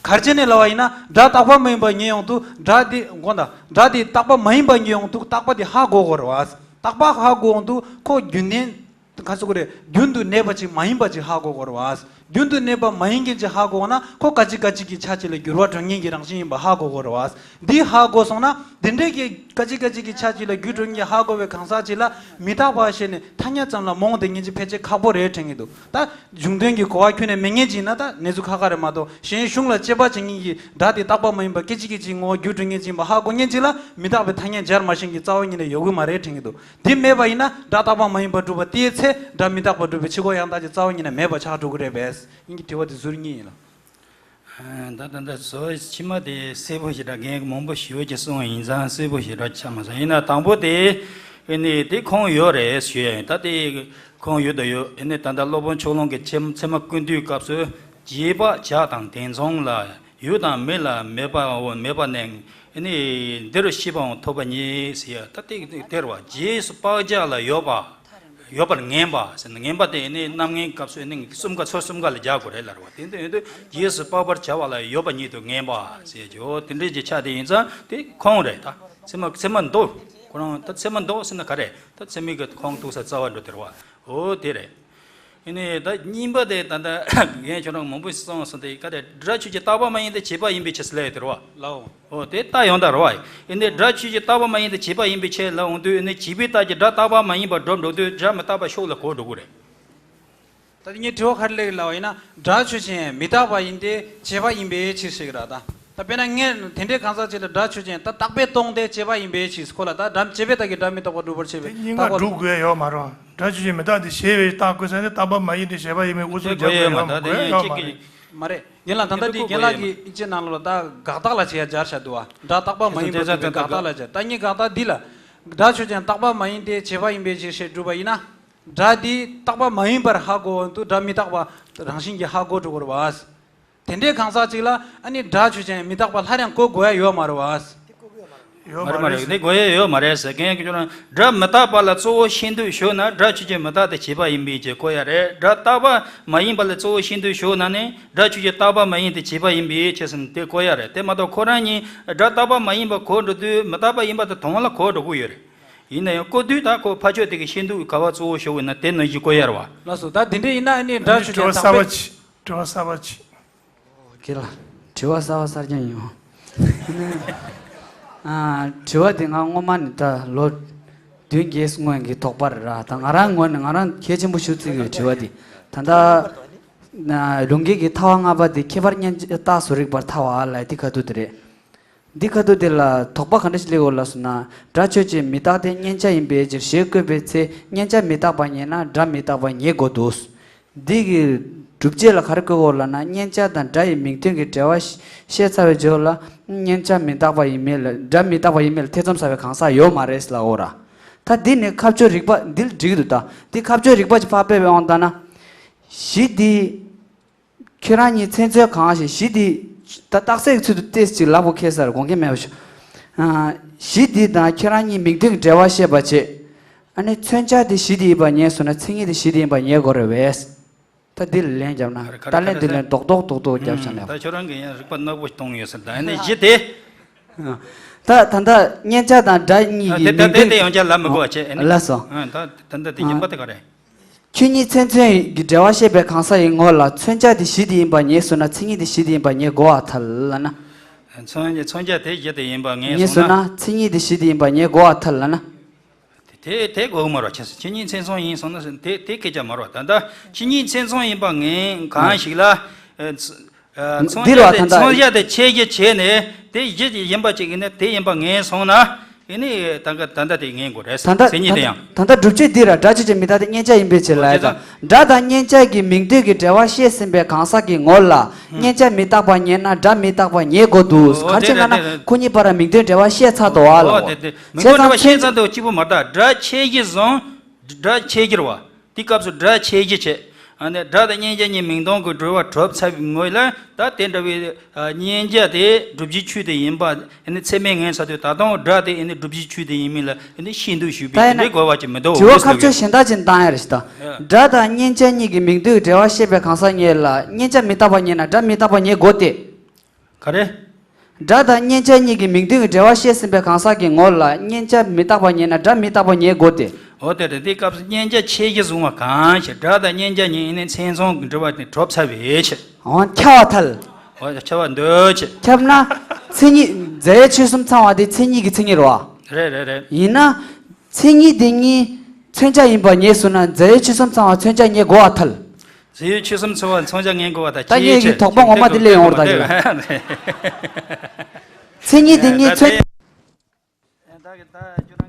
ག་རེ་བྱས་ནས་ལབ་པ་ཡིན་ན་སྒྲ་རྟག་པ་མ་ཡིན་པ་ངེས་ཡོང་དུས་སྒྲ་དེ་དགོངས་དག་སྒྲ་དེ་རྟག་པ་མ་ཡིན་པ་ངེས་ཡོང་དུས་རྟག་པ་དེ་ཧ་གོ་དགོས་རེད་པ། རྟག་པ་ཧ་གོ་ཡོང་དུས་ཁོ་རྒྱུན་ལྡན། ག་ཚོད་གོ་རེད། རྒྱུན་དུ་གནས་པ་ཅིག་མ་ཡིན་པ་ཅིག་ཧ་གོ་དགོས་རེད་པ། རྒྱུན་དུ་གནས་པ་མ་ཡིན་མཁན་ཅིག་ཧ་གོ་ན་ཁོ་སྐད་ཅིག་སྐད་ཅིག་གི་ཆ་གཅིག་ལ་འགྱུར་བ་འགྲོ་མཁན་གྱི་རང་བཞིན་ཡིན་པ་ཧ་གོ་དགོས་རེད་པ། འདི་ཧ་གོ་སོང་ན་དེ་འདྲའི་གི་སྐད་ཅིག་སྐད་ཅིག་གི་ཆ་གཅིག་ལ་འགྱུར་འགྲོ་མཁན་གྱི་ཧ་གོ་བའི་གང་ཟག་ཅིག་ལ་མི་རྟག་པ་ཞེས་ནས་ཐ་སྙད་ཙམ་ལ་རྨོངས་བསྡད་མཁན་ཅིག་ཕལ་ཆེར་ཁག་པོ་རེད་དྲན་གྱི་འདུག་ད་གཞུང་དོན་གྱི་གོ་བ་ཁྱོན་ནས་མེད་མཁན་ཅིག་ཡིན་ན་ད་གནས་ཚུལ་ཁག་ཁག་རེད་མ་གཏོགས་གཞན་གཞུང་ལ་དཔྱད་པ་བྱེད་མཁན་གྱི་སྒྲ་དེ་རྟག་པ་མ་ཡིན་པ་སྐད་ཅིག་སྐད་ཅིག་ངོ་བོ་འགྱུར་འགྲོ་མཁན་ཅིག་ཡིན་པ་ཧ་གོ་མཁན་ཅིག་ལ་མི་རྟག་པའི་ཐ་སྙད་སྦྱར་མ་ཤེས་མཁན་གྱི་རྩ་བ་ཉིད་ནས་ཡོད་གི་མ་རེད་དྲན་གྱི་འདུག་དེ་མེད་པ་ཡིན་ན་སྒྲ་རྟག་པ་མ་ཡིན་པར་སྒྲུབ་པ་དེའི་ཚེ་སྒྲ་མི་རྟག་པར་སྒྲུབ་པའི་ཕྱི་རྒོལ་ཡང་དག་ཅིག་རྩ་བ་ཉིད་ནས་མེད་པ་ཆགས་འགྲོ་གི་རེད་པས། ཡིན་གྱི་དྲི་བ་དེ་ཟུར་གཉིས་ཡིན་ལ། ད་ད་ད་བཟོ་ཕྱི་མ་དེ་གསལ་པོ་ཞེ་དྲག་རྒན་མང་པོ་ཞུ་གི་གསུངས་པ་ཡིན་ཙང་གསལ་པོ་ཞེ་དྲག་ཆགས་མ་སོང་། ཡིན་ན་དང་པོ་དེ་ཨེ་ནི་དེ་ཁུངས་ཡོད་རེད་ཞུ་ཡ་ཡིན། ད་དེ་ཁུངས་ཡོད་དང་ཡོད། ཨེ་ནི་ད་ལྟ་སློབ་དཔོན་ཕྱོགས་གླང་གི་ཚད་ཚད་མ་ཀུན་བཏུས་སྐབས་སུ་རྗེས་དཔག་བྱ་དང་དེ་མཚུངས་ལ། ཡོད་དང་མེད་ལ་མེད་པའོ། མེད་པ་ནས་ནི་འདིར་ཤེས་པའང་ཐོབ་པ་ཉིད་ཟེར་ཡ། ད་དེ་དེ་རེད་བ། རྗེས་སུ་དཔག་བྱ་ལ་ཡོད་པ། ཡོད་པར་ངེས་པ་ཟེར་ན་ངེས་པ་དེ་ནི་རྣམ་ངེས་སྐབས་སུ་ནི་གསུམ་ཀ་ཚོ་གསུམ་ཀ་ལ་སྦྱར་དགོས་རེད་ལབ་རེད་བ། དེ་འདི་ཡོད་དུས་རྗེས་སུ་དཔག་པར་བྱ་བ་ལ་ཡོད་པ་ཉིད་དུ་ངེས་པ་ཟེར་གྱི་འོ་དེ་འདྲའི་གི་ཆ་དེ་ཡིན་ཙང་དེ་ཁུངས་རེད། ད་ཚད་མ་ཚད་མ་མདོ། ཁོ་རང་ད་ཚད་མ་མདོ་ཟེར་ན་ག་རེ། ད་ཚད་མའི་གི་ཁུངས་གཏུགས་ས་རྩ་བ་འགྲོ་དེ་རེད་བ། འོ་དེ་རེད། ཡིན་ནའི་ད་གཉིས་པ་དེ་ད་ལྟ་རྒན་ཁྱོད་རང་མང་པོ་གསུངས་སོང་། དེ་ག་དེ་སྒྲ་ཆོས་ཅན་རྟག་པ་མ་ཡིན་ཏེ་བྱས་པ་ཡིན་པའི་ཕྱིར་ཟེར་ལབ་ཡོད་དེ་རེད་བ། ལའོ། འོ་དེ་རྟགས་ཡང་དག་རེད་བ། ཡིན་ནའི་སྒྲ་ཆོས་ཅན་རྟག་པ་མ་ཡིན་ཏེ་བྱས་པ་ཡིན་པའི་ཕྱིར་ལབ་འོང་དུས་ནི་བྱས་པའི་རྟགས་ཀྱིས་སྒྲ་རྟག་པ་མ་ཡིན་པར་སྒྲུབ་འགྲོ་དུས་སྒྲ་མི་རྟག་པ་ཕྱོགས་ལ་གོ་འགྲོ་གི་རེད། ད་དེ་ངས་དྲི་བ་ག་རེ་སླེབས་ལབ་པ་ཡིན་ན་སྒྲ་ཆོས་ཅན་མི་རྟག་པ་ཡིན་ཏེ་བྱས་པ་ཡིན་པའི་ཕྱིར་ཞིག་ར་ད། ད་དཔེར་ན་ངས་དེ་འདྲའི་གང་ཟག་ཅིག་ལ་སྒྲ་ཆོས་ཅན་ད་རྟག་པས་སྟོང་སྟེ་བྱས་པ་ཡིན་པའི་ཕྱིར། ཁོ་ལ་ད་སྒྲ་བྱས་པའི་རྟགས་ཀྱིས་སྒྲ་མི་རྟག་པར་སྒྲུབ་པར་བྱེད་པའི་རྟགས་པ་སྒྲུབ་དགོས་ཡ་ཡོད་མ་རེད། སྒྲ་ཆོས་ཅན་མི་རྟག་སྟེ་བྱས་པའི་རྟགས་བཀོད་ས་ནི་རྟག་པ་མ་ཡིན་ཏེ་བྱས་པ་ཡིན་པའི་དབུ་ཚུགས་རྒྱབ་དགོས་ཡ་ཡོད་མ་རེད། དེ་ཡང་གཅིག་གི་མ་རེད། རྒན་ལགས་ད་ལྟ་འདི་རྒན་ལགས་ཀྱིས་ཡིག་ཆའི་ནང་ལོགས་ལ་ད་དགག་རྟགས་ལ་བྱས་ཡ་སྦྱར་བཞག་འདུག་བ། སྒྲ་རྟག་པ་མ་ཡིན་པར་སྒྲུབ་པའི་དགག་རྟགས་ལ་སྦྱར། ད་ངས་དགག་རྟགས་འདི་ལ་སྒྲ་ཆོས་ཅན་རྟག་པ་མ་ཡིན་ཏེ་བྱས་པ་ཡིན་པའི་ཕྱིར་ཞེས་སྒྲུབ་པ་ཡིན་ན། སྒྲ་འདི་རྟག་པ་མ་ཡིན་པར་ཧ་གོ་འོང་དུས་སྒྲ་མི་རྟག་པ་རང་བཞིན་གྱིས་ཧ་གོ་འགྲོ་གི་རེད་བ། དེ་འདྲའི་གང་ཟག་ཅིག་ལ་ཨ་ནི་སྒྲ་ཆོས་ཅན་མི་རྟག་པ་སླར་ཡང་གོ་དགོས་ཡ་ཡོད་མ་རེད་བ། ཡོད་མ་མ་རེད་མ་རེད་རེད། འདི་དགོས་ཡ་ཡོད་མ་རེད་ཟེར་མཁན་གྱི་ཁྱོད་རང་སྒྲ་མི་རྟག་པ་ལ་གཙོ་བོ་ཤེས་འདོད་ཞུགས་ན་སྒྲ་ཆོས་ཅན་མི་རྟག་སྟེ་བྱས་པ་ཡིན་པའི་ཕྱིར་གོ་ཡ་རེད། སྒྲ་རྟག་པ་མ་ཡིན་པ་ལ་གཙོ་བོ་ཤེས་འདོད་ཞུགས་ན་ནི་སྒྲ་ཆོས་ཅན་རྟག་པ་མ་ཡིན་ཏེ་བྱས་པ་ཡིན་པའི་ཕྱིར་ཟེར་དེ་གོ་ཡ་རེད། དེ་མ་གཏོགས་ཁོ་རང་ཉིད་སྒྲ་རྟག་པ་མ་ཡིན་པ་གོ་འགྲོ་དུས་མི་རྟག་པ་ཡིན་པ་དེ་དོན་ལ་གོ་འགྲོ་གི་ཡོད་རེད། ཡིན་ན་ཡང་གོ་དུས་ད་ཁོ་ཕར་ཕྱོགས་དེ་གི་ཤེས་འདོད་ག་བ་གཙོ་བོ་ཞུགས་ཡོད་ན་དེ་ནང་བཞིན་གོ་ཡ་རེད་བ། ལགས་སོ། ད་དེ་འདྲ་ཡིན་ན་ཨ་ནི་སྒྲ་ཆོས་ཅན་དྲི་བ་གསར་པ་དང་པོའི་ཅིག་དྲི་བ་གསར་པ་ཅིག་ཁྱེད་ལ་དྲི་བ་གསར་པ་གསར་རྐྱང་ཡིན། ཨ། དྲི་བ་དེ་ང་སྔོན་མ་ནས་ད་ལོ་བདུན་བརྒྱད་སྔོན་གྱི་དོགས་པ་རེད་ར། ད་ང་རང་ངོས་ནས་ང་རང་གལ་ཆེན་པོ་ཞུ་བརྩི་གི་ཡོད་དྲི་བ་དེ། ད་ལྟ་ན་ལུང་གིས་ཀྱི་ཐ་བ་ལྔ་པ་དེ་ཁྱད་པར་མཉན་བྱ་རྟགས་སུ་རིག་པར་ཐལ་བ་ལབ་དེ་ག་དུས་དེ་རེད། འདི་ག་དུས་དེ་ལ་དོགས་པ་ག་འདྲ་ཞིག་སླེབས་ཡོད་ལབ་སོང་ན། སྒྲ་ཆོས་ཅན་མི་རྟག་སྟེ་མཉན་བྱ་ཡིན་པའི་ཕྱིར་ཞེས་བཀོད་པའི་ཚེ་མཉན་བྱ་མི་རྟག་པ་ཉིད་ན་སྒྲ་མི་རྟག་པ་ཉིད་དགོས་འདུག་འདི་གི་སྒྲུབ་བྱེད་ལ་ག་རེ་བཀོད་ཡོད་ལབ་ན། མཉན་བྱ་དང་སྒྲ་ཡི་མིང་དོན་གྱི་འབྲེལ་བ་བཤད་ཚར་བའི་རྗེས་ལ་མཉན་བྱ་མི་རྟག་པ་ཡིན་མིན་ལ་སྒྲ་མི་རྟག་པ་ཡིན་མིན་ལ་ཐེ་ཚོམ་ཟ་བའི་གང་ཟག་ཡོད་མ་རེད་ལབ་ཡོད་ར། ད་འདི་ནི་ཁ་ཕྱོགས་རིག་པ་འདི་ལ་འགྲིག་གི་འདུག་ད་འདི་ཁ་ཕྱོགས་རིག་པ་ཅིག་ཕར་སྤེལ་བའི་དབང་བཏང་ན། གཞི་འདི། ཁྱེད་རང་གཉིས་མཚན་མཚོན་གང་ཞིག་གཞི་འདི། ད་རྟགས་གསལ་གྱི་ཚུལ་དུ་ཏོག་ཙམ་ཅིག་ལབ་དགོས་ཁེལ་ས་རེད། དགོངས་འགལ་མེད་པ་ཞུ། ཨ། གཞི་འདི་དང་ཁྱེད་རང་གཉིས་མིང་དོན་གྱི་འབྲེལ་བ་བཤད་པ་བྱེད། ཨ་ནི་མཚོན་བྱ་དེ་གཞི་འདི་ཡིན་པ་ངེས་སོང་ན་མཚན་ཉིད་དེ་གཞི་འདི་ཡིན་པ་ངེས་དགོས་རེད་བས། ད་འདི་ལ་ལན་བརྒྱབ་ན། ག་རེ་ག་རེ་ད་ལན་འདི་ལན་རྡོག་རྡོག་རྡོག་རྡོག་བརྒྱབ་བཞག་ན། ད་ཁྱོད་རང་གིས་ཡང་རིག་པ་རྣོ་པོ་གཏོང་ཡོད་ཟེར། ད་ཨ་ནི་གཞི་དེ། ཨ། ད་ད་ལྟ་མཉན་བྱ་དང་སྒྲ་གཉིས་ཨ། ཀྱི་དེ་ད་མིང་དོན་དེ་དེ་ཡང་བསྐྱར་ལབ་མི་དགོས་པ་བྱས། ཨ་ནི། ལགས་སོ། ཨ། ད་ད་ལྟ་དེ་ཡིན་པ་དེ་ག་རེད། ཁྱོད་གཉིས་མཚན་མཚོན་གྱི་འབྲེལ་བ་བཤད་པའི་གང་ཟག་ཡི་ངོ་ལ་མཚོན་བྱ་དེ་གཞི་དེ་ཡིན་པ་ངེས་སོང་ན་མཚན་ཉིད་དེ་གཞི་དེ་ཡིན་པ་ངེས་དགོས་པར་ཐལ་ལབ་ན། མཚོན་མཚོན་བྱ་དེ་གཞི་དེ་ཡིན་པ་ངེས་ངེས་སོང་སོང་ན་ན། མཚན་ཉིད་དེ་གཞི་དེ་ཡིན་པ་ངེས་དགོས་པར་ཐལ་ལབ་ན། དེ་དེ་དགོས་ཀྱི་མ་རེད་བ། ཁྱེད་ཁྱེད་གཉིས་མཚན་མཚོན་ཡིན་སོང་ན་དེ་དེ་སྐད་ཆ་མ་རེད་བ། ད་ལྟ་ཁྱེད་གཉིས་མཚན་མཚོན་ཡིན་པ་ངེས་གང་ཞིག་ལ། ཨ། མཚོན་འདིར་བ་བྱ་དེ་ད་ལྟ་མཚོན་བྱ་དེ་ཁྱད་གཞི་བྱས་ནས་དེ་གཞི་ཡིན་པ་ཅིག་ཡིན་ན་དེ་ཡིན་པ་ངེས་སོང་ན། ཨེ་ནི་ད་ག་ད་ལྟ་དེ་ངེས་དགོས་རེད། ད་ལྟ་མཚན་ཉིད་དེ་ཡང་། ད་ལྟ་སྒྲུབ་བྱེད་འདི་ར་སྒྲ་ཆོས་ཅན་མི་རྟག་སྟེ་མཉན་བྱ་ཡིན་པའི་ཕྱིར་ལ། འོ་དེ་ད་ད། སྒྲ་དང་མཉན་བྱ་གི་མིང་དོན་གྱི་འབྲེལ་བ་བཤད་ཟིན་པའི་གང་ཟག་གི་ངོ་ལ་མཉན་བྱ་མི་རྟག་པ་ངེས་ན་སྒྲ་མི་རྟག་པ་ངེས་དགོས་འདུག་འོ་ག་རེ་དེ་བྱས་ན་རེད་དེ་རེད། ཁོ་གཉིས་བར་ལ་མིང་དོན་འབྲེལ་བ་བཤད་ཚར་འདུག་བ་ལ། འོ་དེ་དེ་མིང་དོན་འབྲེལ་བ་བཤད་ཚར་འདུག་གཅིག་པུ་མ་རེད། སྒྲ་ཁྱད་གཞི་བཟུང་། སྒྲ་ཁྱད་གཞིར་བ། དེ་སྐབས་སུ་སྒྲ་ཁྱད་གཞི་བྱས། ཨ་ནི་སྒྲ་དང་མཉན་བྱ་གཉིས་མིང་དོན་གྱི་འབྲེལ་བ་གྲུབ་ཚར་བའི་ངོས་ལ་ད་དེ་འདྲ་བའི་ཨ་མཉན་བྱ་དེ་སྒྲུབ་བྱའི་ཆོས་དེ་ཡིན་པ་ཨ་ནི་ཚད་མས་ངེས་ཚར་དུས་ད་དུང་སྒྲ་དེ་ཨ་ནི་སྒྲུབ་བྱའི་ཆོས་དེ་ཡིན་མིན་ལ་ཨ་ནི་ཤེས་འདོད་ཞུས་པའི་ད་ཡིན་དེ་འདྲའི་ན་གོ་བ་ཅིག་མི་འདུག་དྲི་བ་ཁ་ཕྱོགས་གཞན་དག་ཅིག་བཏང་ཡ་རེད་ཞིག་ད། ཡ། སྒྲ་དང་མཉན་བྱ་གཉིས་ཀྱི་མིང་དོན་གྱི་འབྲེལ་བ་བཤད་པའི་གང་ཟག་ཉིད་ལ་མཉན་བྱ་མི་རྟག་པ་ངེས་ན་སྒྲ་མི་རྟག་པ་ངེས་དགོས་ཏེ། ག་རེ། སྒྲ་དང་མཉན་བྱ་གཉིས་ཀྱི་མིང་དོན་གྱི་འབྲེལ་བ་བཤད་ཟིན་པའི་གང་ཟག་གི་ངོ་ལ་མཉན་བྱ་མི་རྟག་པ་ངེས་ན་སྒྲ་མི་རྟག་པ་ངེས་དགོས་ཏེ། འོ་དེ་རེད། འདི་སྐབས་སུ་མཉན་བྱ་ཁྱད་གཞི་བཟུང་བ་གང་ཞིག་སྒྲ་དང་མཉན་བྱ་གཉིས་ནི་མཚན་མཚོན་གྱི་འབྲེལ་བ་ནི་གྲུབ་ཚར་བའི་ཕྱིར། འོ་ཁྱབ་པར་ཐལ། འོ་ཁྱབ་པར་འདོད་ཕྱིར། ཁྱབ་ན། མཚན་ཉིད་རྫས་ཡོད་ཆོས་གསུམ་ཚང་བ་དེ་མཚན་ཉིད་ཀྱི་མཚན་ཉིད་རེད་བ། རེད་རེད་རེད། ཡིན་ན། མཚན་ཉིད་དེ་གཉིས་མཚོན་བྱ་ཡིན་པ་ངེས་སོང་ན་རྫས་ཡོད་ཆོས་གསུམ་ཚང་བ་མཚོན་བྱ་ངེས་དགོས་པར་ཐལ། རྫས་ཡོད་ཆོས་གསུམ་ཚང་བ་མཚོན་བྱ་ངེས་དགོས་པར་ཐལ། ད་ངེད་ཀྱི་དོགས་པ་ངོ་མ་དེ་ལས་ཡོང་བར་ད་ཡོད། མཚན་ཉིད་དེ་ངེས་མཚོན།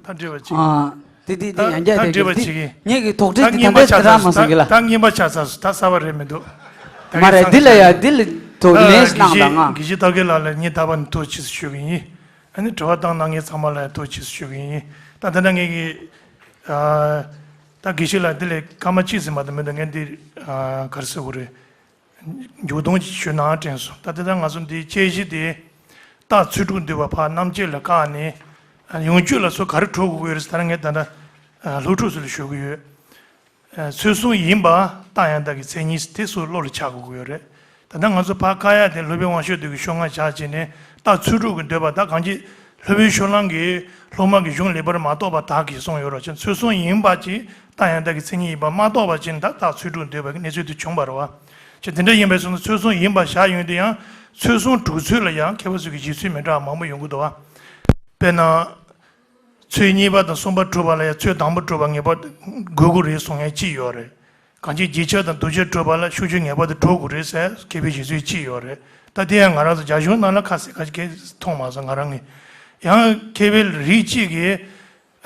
ད་འདྲི་བ་ཅིག་ཨ། དེ་དེ་དེ་ད་ཡང་བསྐྱར་ད་དེ་འདྲི་བ་དེ་ཅིག་ངེད་ཀྱི་དོགས་འདྲི་ད་དེ་ད་ངན་པ་ལྟར་ཆགས་ཚར་མ་སོང་གི་ལ། ད་ངན་པ་ཆགས་ཚར་སོང་། ད་གསར་པ་རེད་མི་འདུག་ད་མ་རེད། འདི་ལ་ཡ་འདི་ལ་དོགས་ལན་ཞིག་གནང་དང་ང་། དགེ་བཤེས་ཐབས་མཁས་ལགས་ལ་ངས་ད་བར་ནས་ཐུགས་རྗེ་ཆེ་ཞུ་གི་ཡིན། ཨ་ནི་དྲི་བ་བཏང་གནང་མཁན་ཚང་མ་ལ་ཐུགས་རྗེ་ཆེ་ཞུ་གི་ཡིན། ད་དེ་འདྲ་ངེད་ཀྱི། ཨ། ད་དགེ་བཤེས་ལགས་འདི་ལས་སྐར་མ་གཅིག་ཟིན་པ་དང་མི་འདུག་ངས་འདི། ཨ། ག་རེ་ཟེར་དགོས་རེད། མཇུག་སྡོམ་ཅིག་ཞུ་ན་དྲན་སོང་། ད་དེ་ལྟར་ང་ཚོ་འདིའི་དཔྱད་གཞི་དེ་རྟགས་ཚུལ་དྲུག་འདུས་པ་ཕར་རྣམ་དཔྱད་ལ་བཀག་ནས་ཡོངས་གཅོད་ལ་སོགས་ག་རེ་གྲུབ་དགོས་ཀྱི་ཡོད་རེད་ཟེར། ད་ནི་ངས་ད་ལྟ་སློབ་ཕྲུག་ཚོ་ལ་ཞུ་གི་ཡོད། ཚུལ་གསུམ་ཡིན་པ་རྟགས་ཡང་དག་གི་མཚན་ཉིད་དེ་ཚོ་བློ་ལ་འཆར་དགོས་ཀྱི་ཡོད་རེད། ད་ལྟ་ང་ཚོ་ཕར་བཀག་ཡ་དེ་སློབ་དཔོན་དབང་ཕྱུག་འདུས་ཀྱི་ཤོག་ལྔ་བཞག་བྱས་ནས་རྟགས་ཚུལ་དྲུག་གི་འདོད་པ། ད་གང་ཅི་སློབ་དཔོན་ཤོག་ལྔ་གིས་སློབ་མ་གི་གཞུང་ལེགས་པར་མ་རྟོགས་པ་དག་གིས་གསུངས་ཡོད་རོགས་ཅན། ཚུལ་གསུམ་ཡིན་པ་ཅིག་རྟགས་ཡང་དག་གི་མཚན་ཉིད་ཡིན་པ་མ་རྟོགས་པ་ཅིག་ད་རྟགས་ཚུལ་དྲུག་འདོད་པ་གི་གནས་ཚུལ་དེ་བྱུང་བ་རེད་བ། ཅེས་དེ་འདྲ་ཡིན་པའི་སོང་ན་ཚུལ་གསུམ་ཡིན་པ་བཞག་ཡོང་དུས་ཡང་ཚུལ་གསུམ་དྲུག་ཚུལ་ལ་ཡང་མཁས་པ་ཚོ་གི་བཞེད་ཚུལ་མི་འདྲ་བ་མང་པོ་ཡོང་གི་འདུག་བ། དཔེར་ན། ཚུལ་གཉིས་པ་དང་གསུམ་པ་གྲུབ་པ་ལ་ཡང་ཚུལ་དང་པོ་གྲུབ་པ་ངེས་པར་དགོས་ཀྱི་རེད་གསུང་མཁན་གཅིག་ཡོད་རེད། གང་ཅི་རྗེས་ཁྱབ་དང་བསྡུ་ཁྱབ་གྲུབ་པ་ལ་ཤུགས་ཆོས་ངེས་པར་དུ་གྲུབ་དགོས་རེད་ཟེར་མཁས་པའི་བཞེད་ཚུལ་གཅིག་ཡོད་རེད། ད་དེ་ཡང་ང་རང་ཚོ་རྒྱ་གཞུང་ནང་ལ་ཁ་གསལ་ཁ་ཤས་མཐོང་མ་སོང་ང་རང་ངས། ཡང་མཁས་པའི་རིགས་གཅིག་གིས་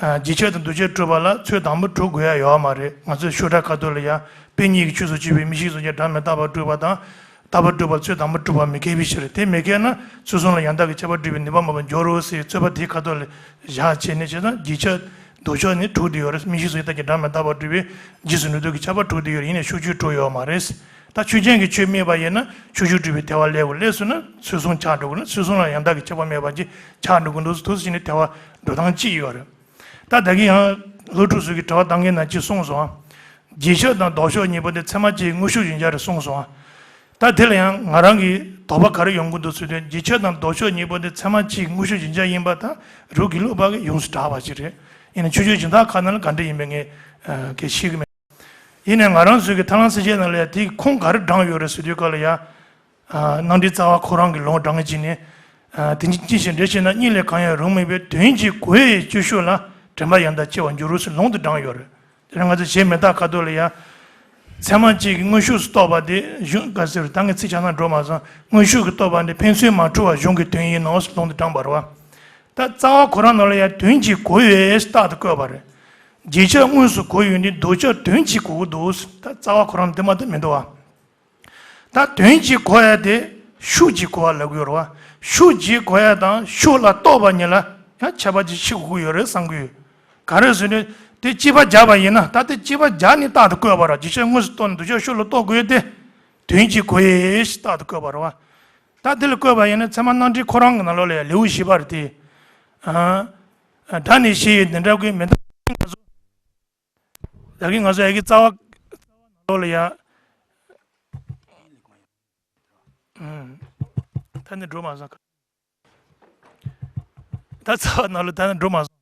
རྗེས་ཁྱབ་དང་བསྡུ་ཁྱབ་གྲུབ་པ་ལ་ཚུལ་དང་པོ་གྲུབ་དགོས་ཡ་ཡོད་མ་རེད། ང་ཚོའི་ཤུགས་དྲག་ཁ་ཐོག་ལ་ཡང་དཔེ་རྙིང་གི་ཆོས་སུ་སྤྱོད་པའི་མིག་ཤེས་གཟུང་བྱ་སྒྲ་མི་རྟག་པར་སྒྲུབ་པ་དང་། རྟག་པར་སྒྲུབ་པ་ཚུལ་དང་པོ་གྲུབ་པ་མི་འགལ་བའི་ཕྱིར། དེ་མི་འགལ་ན་ཚུལ་གསུམ་ལ་ཡང་དག་གི་ཁྱད་པར་སྒྲུབ་པའི་ནུས་པ་མེད་པར་འགྱུར་རོ་ཟེར་རྩོད་པ་དེའི་ཁ་ཐོག་ལ་བཞག་བྱས་ནས་བྱས་ཙང་རྗེས་ཁྱབ་ ལྡོག་ཕྱོགས་ནི་དྲུག་དེ་ཡོད་རེད། མིག་ཤེས་གཟུགས་ཡིད་ལྟ་གྱི་སྒྲ་མི་རྟག་པ་སྒྲུབ་པའི་རྗེས་སུ་འགྲོ་ལྡོག་གི་ཁྱབ་པ་དྲུག་དེ་ཡོད་རེད། ཡིན་ནའི་ཕྱོགས་ཆོས་དྲུག་ཡོད་མ་རེད། ད་ཆོས་ཅན་གྱི་ཆོས་སྨྲས་པ་ཡིན་ན་ཕྱོགས་ཆོས་སྒྲུབ་པའི་ཐལ་བ་ལས་འོ་ལས་སུ་ན་ཚུལ་གསུམ་ཆགས་འགྲོ་གི་ན། ཚུལ་གསུམ་ལ་ཡང་དག་གི་ཁྱབ་པ་མེད་པ་ཅིག་ཆགས་འགྲོ་གི་འདུག་དུས་སུ་ནི་ཐལ་བ་འགྲོ་སྟངས་གཅིག་ཡོད་རེད། ད་ད་གིན་ཡང་ལྷོ་ཕྲུག་ཚོ་གི་དྲི་བ་བཏང་མཁན་ནང་གཅིག་གསུངས་སོང་། རྗེས་ཁྱབ་དང་ལྡོག་ཕྱོགས་གཉིས་པོ་དེ་ཚད་མ་གཅིག་དངོས་ཤུགས་གཞལ་བྱ་རེད་གསུངས་སོང་། ད་དེ་ལ་ཡང་ང་རང་གི་དོགས་པ་ག་རེ་ཡོང་གི་འདུག་ཟེར་དུས། རྗེས་ཁྱབ་དང་ལྡོག་ཕྱོགས་གཉིས་པོ་དེ་ཚད་མ་གཅིག་དངོས་ཤུགས་གཞལ་བྱ་ཡིན་པ་དང་རང་དགེ་ལུགས་པ་གིས་ཡོངས་སུ་གྲགས་པ་ཞིག་རེད། ཡིན་ན་ཆོས་བརྒྱུད་གཞན་དག་ཁག་ནང་ལ་ག་འདྲ་ཡིན་པའི་ངས་ཨ་གལ་ཤེས་ཀྱི་མེད། ཡིན་ནའི་ང་རང་ཚོའི་གི་ཐར་ལམ་གསལ་བྱེད་ནང་ལ་ཡང་དེའི་ཁུངས་ག་རེ་དྲངས་ཡོད་རེད་ཟེར་དུས་སྐབས་ལ་ཡང་། ཨ་རྣམ་འགྲེལ་རྩ་བ་ཁོ་རང་གི་ལུང་དྲངས་ཀྱི་ནི། ཨ་དེ་ཉིད་ཅི་ཞིག་འགྲེལ་ཞེ་ན། གཉིས་ལས་གང་ཡང་རུང་མིན་པའི་དོན་གཅིག་གོ་བས་སྤྱི་ཤོག་ལ་དྲན་པ་ཡང་དག་སྐྱེ་བར་འགྱུར་རོ་ཟེར་ལུང་དུ་དྲངས་ཡོད་རེད། དེ་ནས་ང་ཚོ་གཞན་མི་རྟག་ཁ་ཐོག་ལ་ཡང་། ཚད་མ་གཅིག་གིས་དངོས་ཤུགས་སུ་རྟོགས་པ་དེ་གཞུང་ག་ཟེར་ད་ངས་ཚིག་ཆ་ཚང་འགྲོ་མ་སོང་། དངོས་ཤུགས་ཀྱིས་རྟོགས་པ་འདི་ཕན་ཚུན་མ་འཁྲུལ་བ་གཞུང་གི་དོན་ཡིན་ནོ་ཟེར་ལུང་དུ་དྲངས་པ་རེད་བ། ད་རྩ་བ་ཁོ་རང་ནང་ལ་ཡང་དོན་གཅིག་གོ་བས་རྟག་ཏུ་བཀོད་པ་རེད། རྗེས་ཁྱབ་དངོས་སུ་གོ་ཡོད་ནི་ལྡོག་ཁྱབ་དོན་གཅིག་གོ་གི་འདུག་ད་རྩ་བ་ཁོ་རང་འདི་མ་གཏོགས་མི་འདུག་བ། ད་དོན་གཅིག་གོ་ཡ་དེ་ཤུགས་གཅིག་གོ་བ་ལབ་ཀྱི་ཡོད་རེད་བ། ཤུགས་གཅིག་གོ་ཡ་དང་ཤུགས་ལ་རྟོགས་པ་གཉིས་ལ་ཡང་ཁྱད་པར་ཅིག་ཕྱེ་དགོས་ཀྱི་ཡོད་རེད་བསམ་གྱི་ཡོད། ག་རེ་ཟེར་ན་དེ་གཅིག་པ་སྦྱར་བ་ཡིན་ན། ད་དེ་གཅིག་པ་སྦྱར་ནས་རྟག་ཏུ་བཀོད་པ་རེད། རྗེས་ཁྱབ་དངོས་སུ་རྟོགས་ནས་ལྡོག་ཁྱབ་ཤུགས་ལ་རྟོགས་དགོས་ཏེ། དོན་གཅིག་གོ་ཡས་ཞེས་རྟག་ཏུ་བཀོད་པ་རེད་བ། ད་དེ་ལ་བཀོད་པ་ཡིན་ན་ཚད་མ་རྣམ་འགྲེལ་ཁོ་རང་གི་ནང་ལོགས་ལ་ཡང་ལེའུ་བཞི་པ་རེད་དེ། ཨ་ཨ་སྒྲ་ནི་གཞི་ཡི་བདེན་གྲུབ་ཀྱི་མི་འདོད་ང་ཚོ། ད་གིན་ང་ཚོ་ཡ་གི་རྩ་བ་ནང་ལོགས་ལ་ཡ། ཨུམ། ད་ནི་འགྲོ་མ་སོང་། ད་རྩ་བ་ནང་ལ་ད་ནི་འགྲོ་མ་སོང་།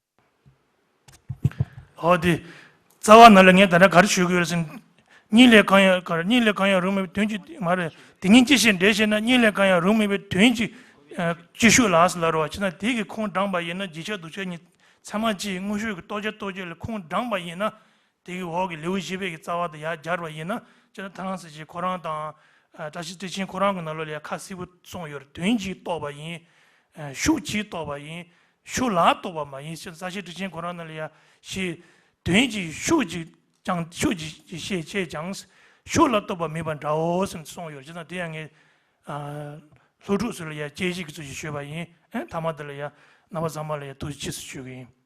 འོ་དེ། རྩ་བ་ནང་ལ་ངས་ད་ལྟ་ག་རེ་ཞུ་གི་ཡོད་ཟེར་ན། གཉིས་ལས་གང་ཡང་ག་རེ་གཉིས་ལས་གང་ཡང་རུང་མིན་པའི་དོན་གཅིག་མ་རེད། དེ་ཉིད་ཅི་ཞིག་འགྲེལ་ཞེ་ན། གཉིས་ལས་གང་ཡང་རུང་མིན་པའི་དོན་གཅིག་ཨ་སྤྱི་ཤོག་ལ་ཟེར་ལབ་རེད་བ། བྱས་ན་དེ་གི་ཁུངས་དྲངས་པ་ཡིན་ན་རྗེས་ཁྱབ་ལྡོག་ཁྱབ་གཉིས་ཚད་མ་གཅིག་དངོས་ཤུགས་ཀྱིས་རྟོགས་ཁྱབ་ལ་ཁུངས་དྲངས་པ་ཡིན་ན། དེ་གི་འོག་གི་ལེའུ་བཞི་པའི་གི་རྩ་བ་དེ་ཡར་སྦྱར་བ་ཡིན་ན། སྤྱིར་ན་ཐར་ལམ་གསལ་བྱེད་ཁོ་རང་དང་། ཨ་བཀྲ་ཤིས་བདེ་ཆེན་ཁོ་རང་གི་ནང་ལོགས་ལ་ཡང་ཁ་གསལ་པོ་གསུངས་ཡོད་རེད། དོན་གཅིག་རྟོགས་པ་ཡིན། ཨ་ཤུགས་གཅིག་རྟོགས་པ་ཡིན། ཤུགས་ལ་རྟོགས་པ་མ་ཡིན་ཞེས་བཀྲ་ཤིས་བདེ་ཆེན་ཁོ་རང་ནང་ལ་ཡང་ཞེས། དོན་གཅིག་ཤུགས་གཅིག་ཀྱང་ཤུགས་གཅིག་ཅེས་བཤད་ཀྱང་། ཤུགས་ལ་རྟོགས་པ་མིན་པ་འདྲའོ་ཟེར་གསུངས་ཡོད་རེད། བྱས་ན་དེ་ཡང་ངས་ཨ་ལྷོ་ཕྲུག་ཚོ་ལ་ཡང་དཔྱད་གཞི་གི་ཚུལ་ཞིག་ཞུས་པ་ཡིན། ཨ་མཐའ་མ་དེ་ལ་ཡང་རྣམ་པ་ཚང་མ་ལ་ཡང་ཐུགས་རྗེ་ཆེ་ཞུ་གི་ཡིན།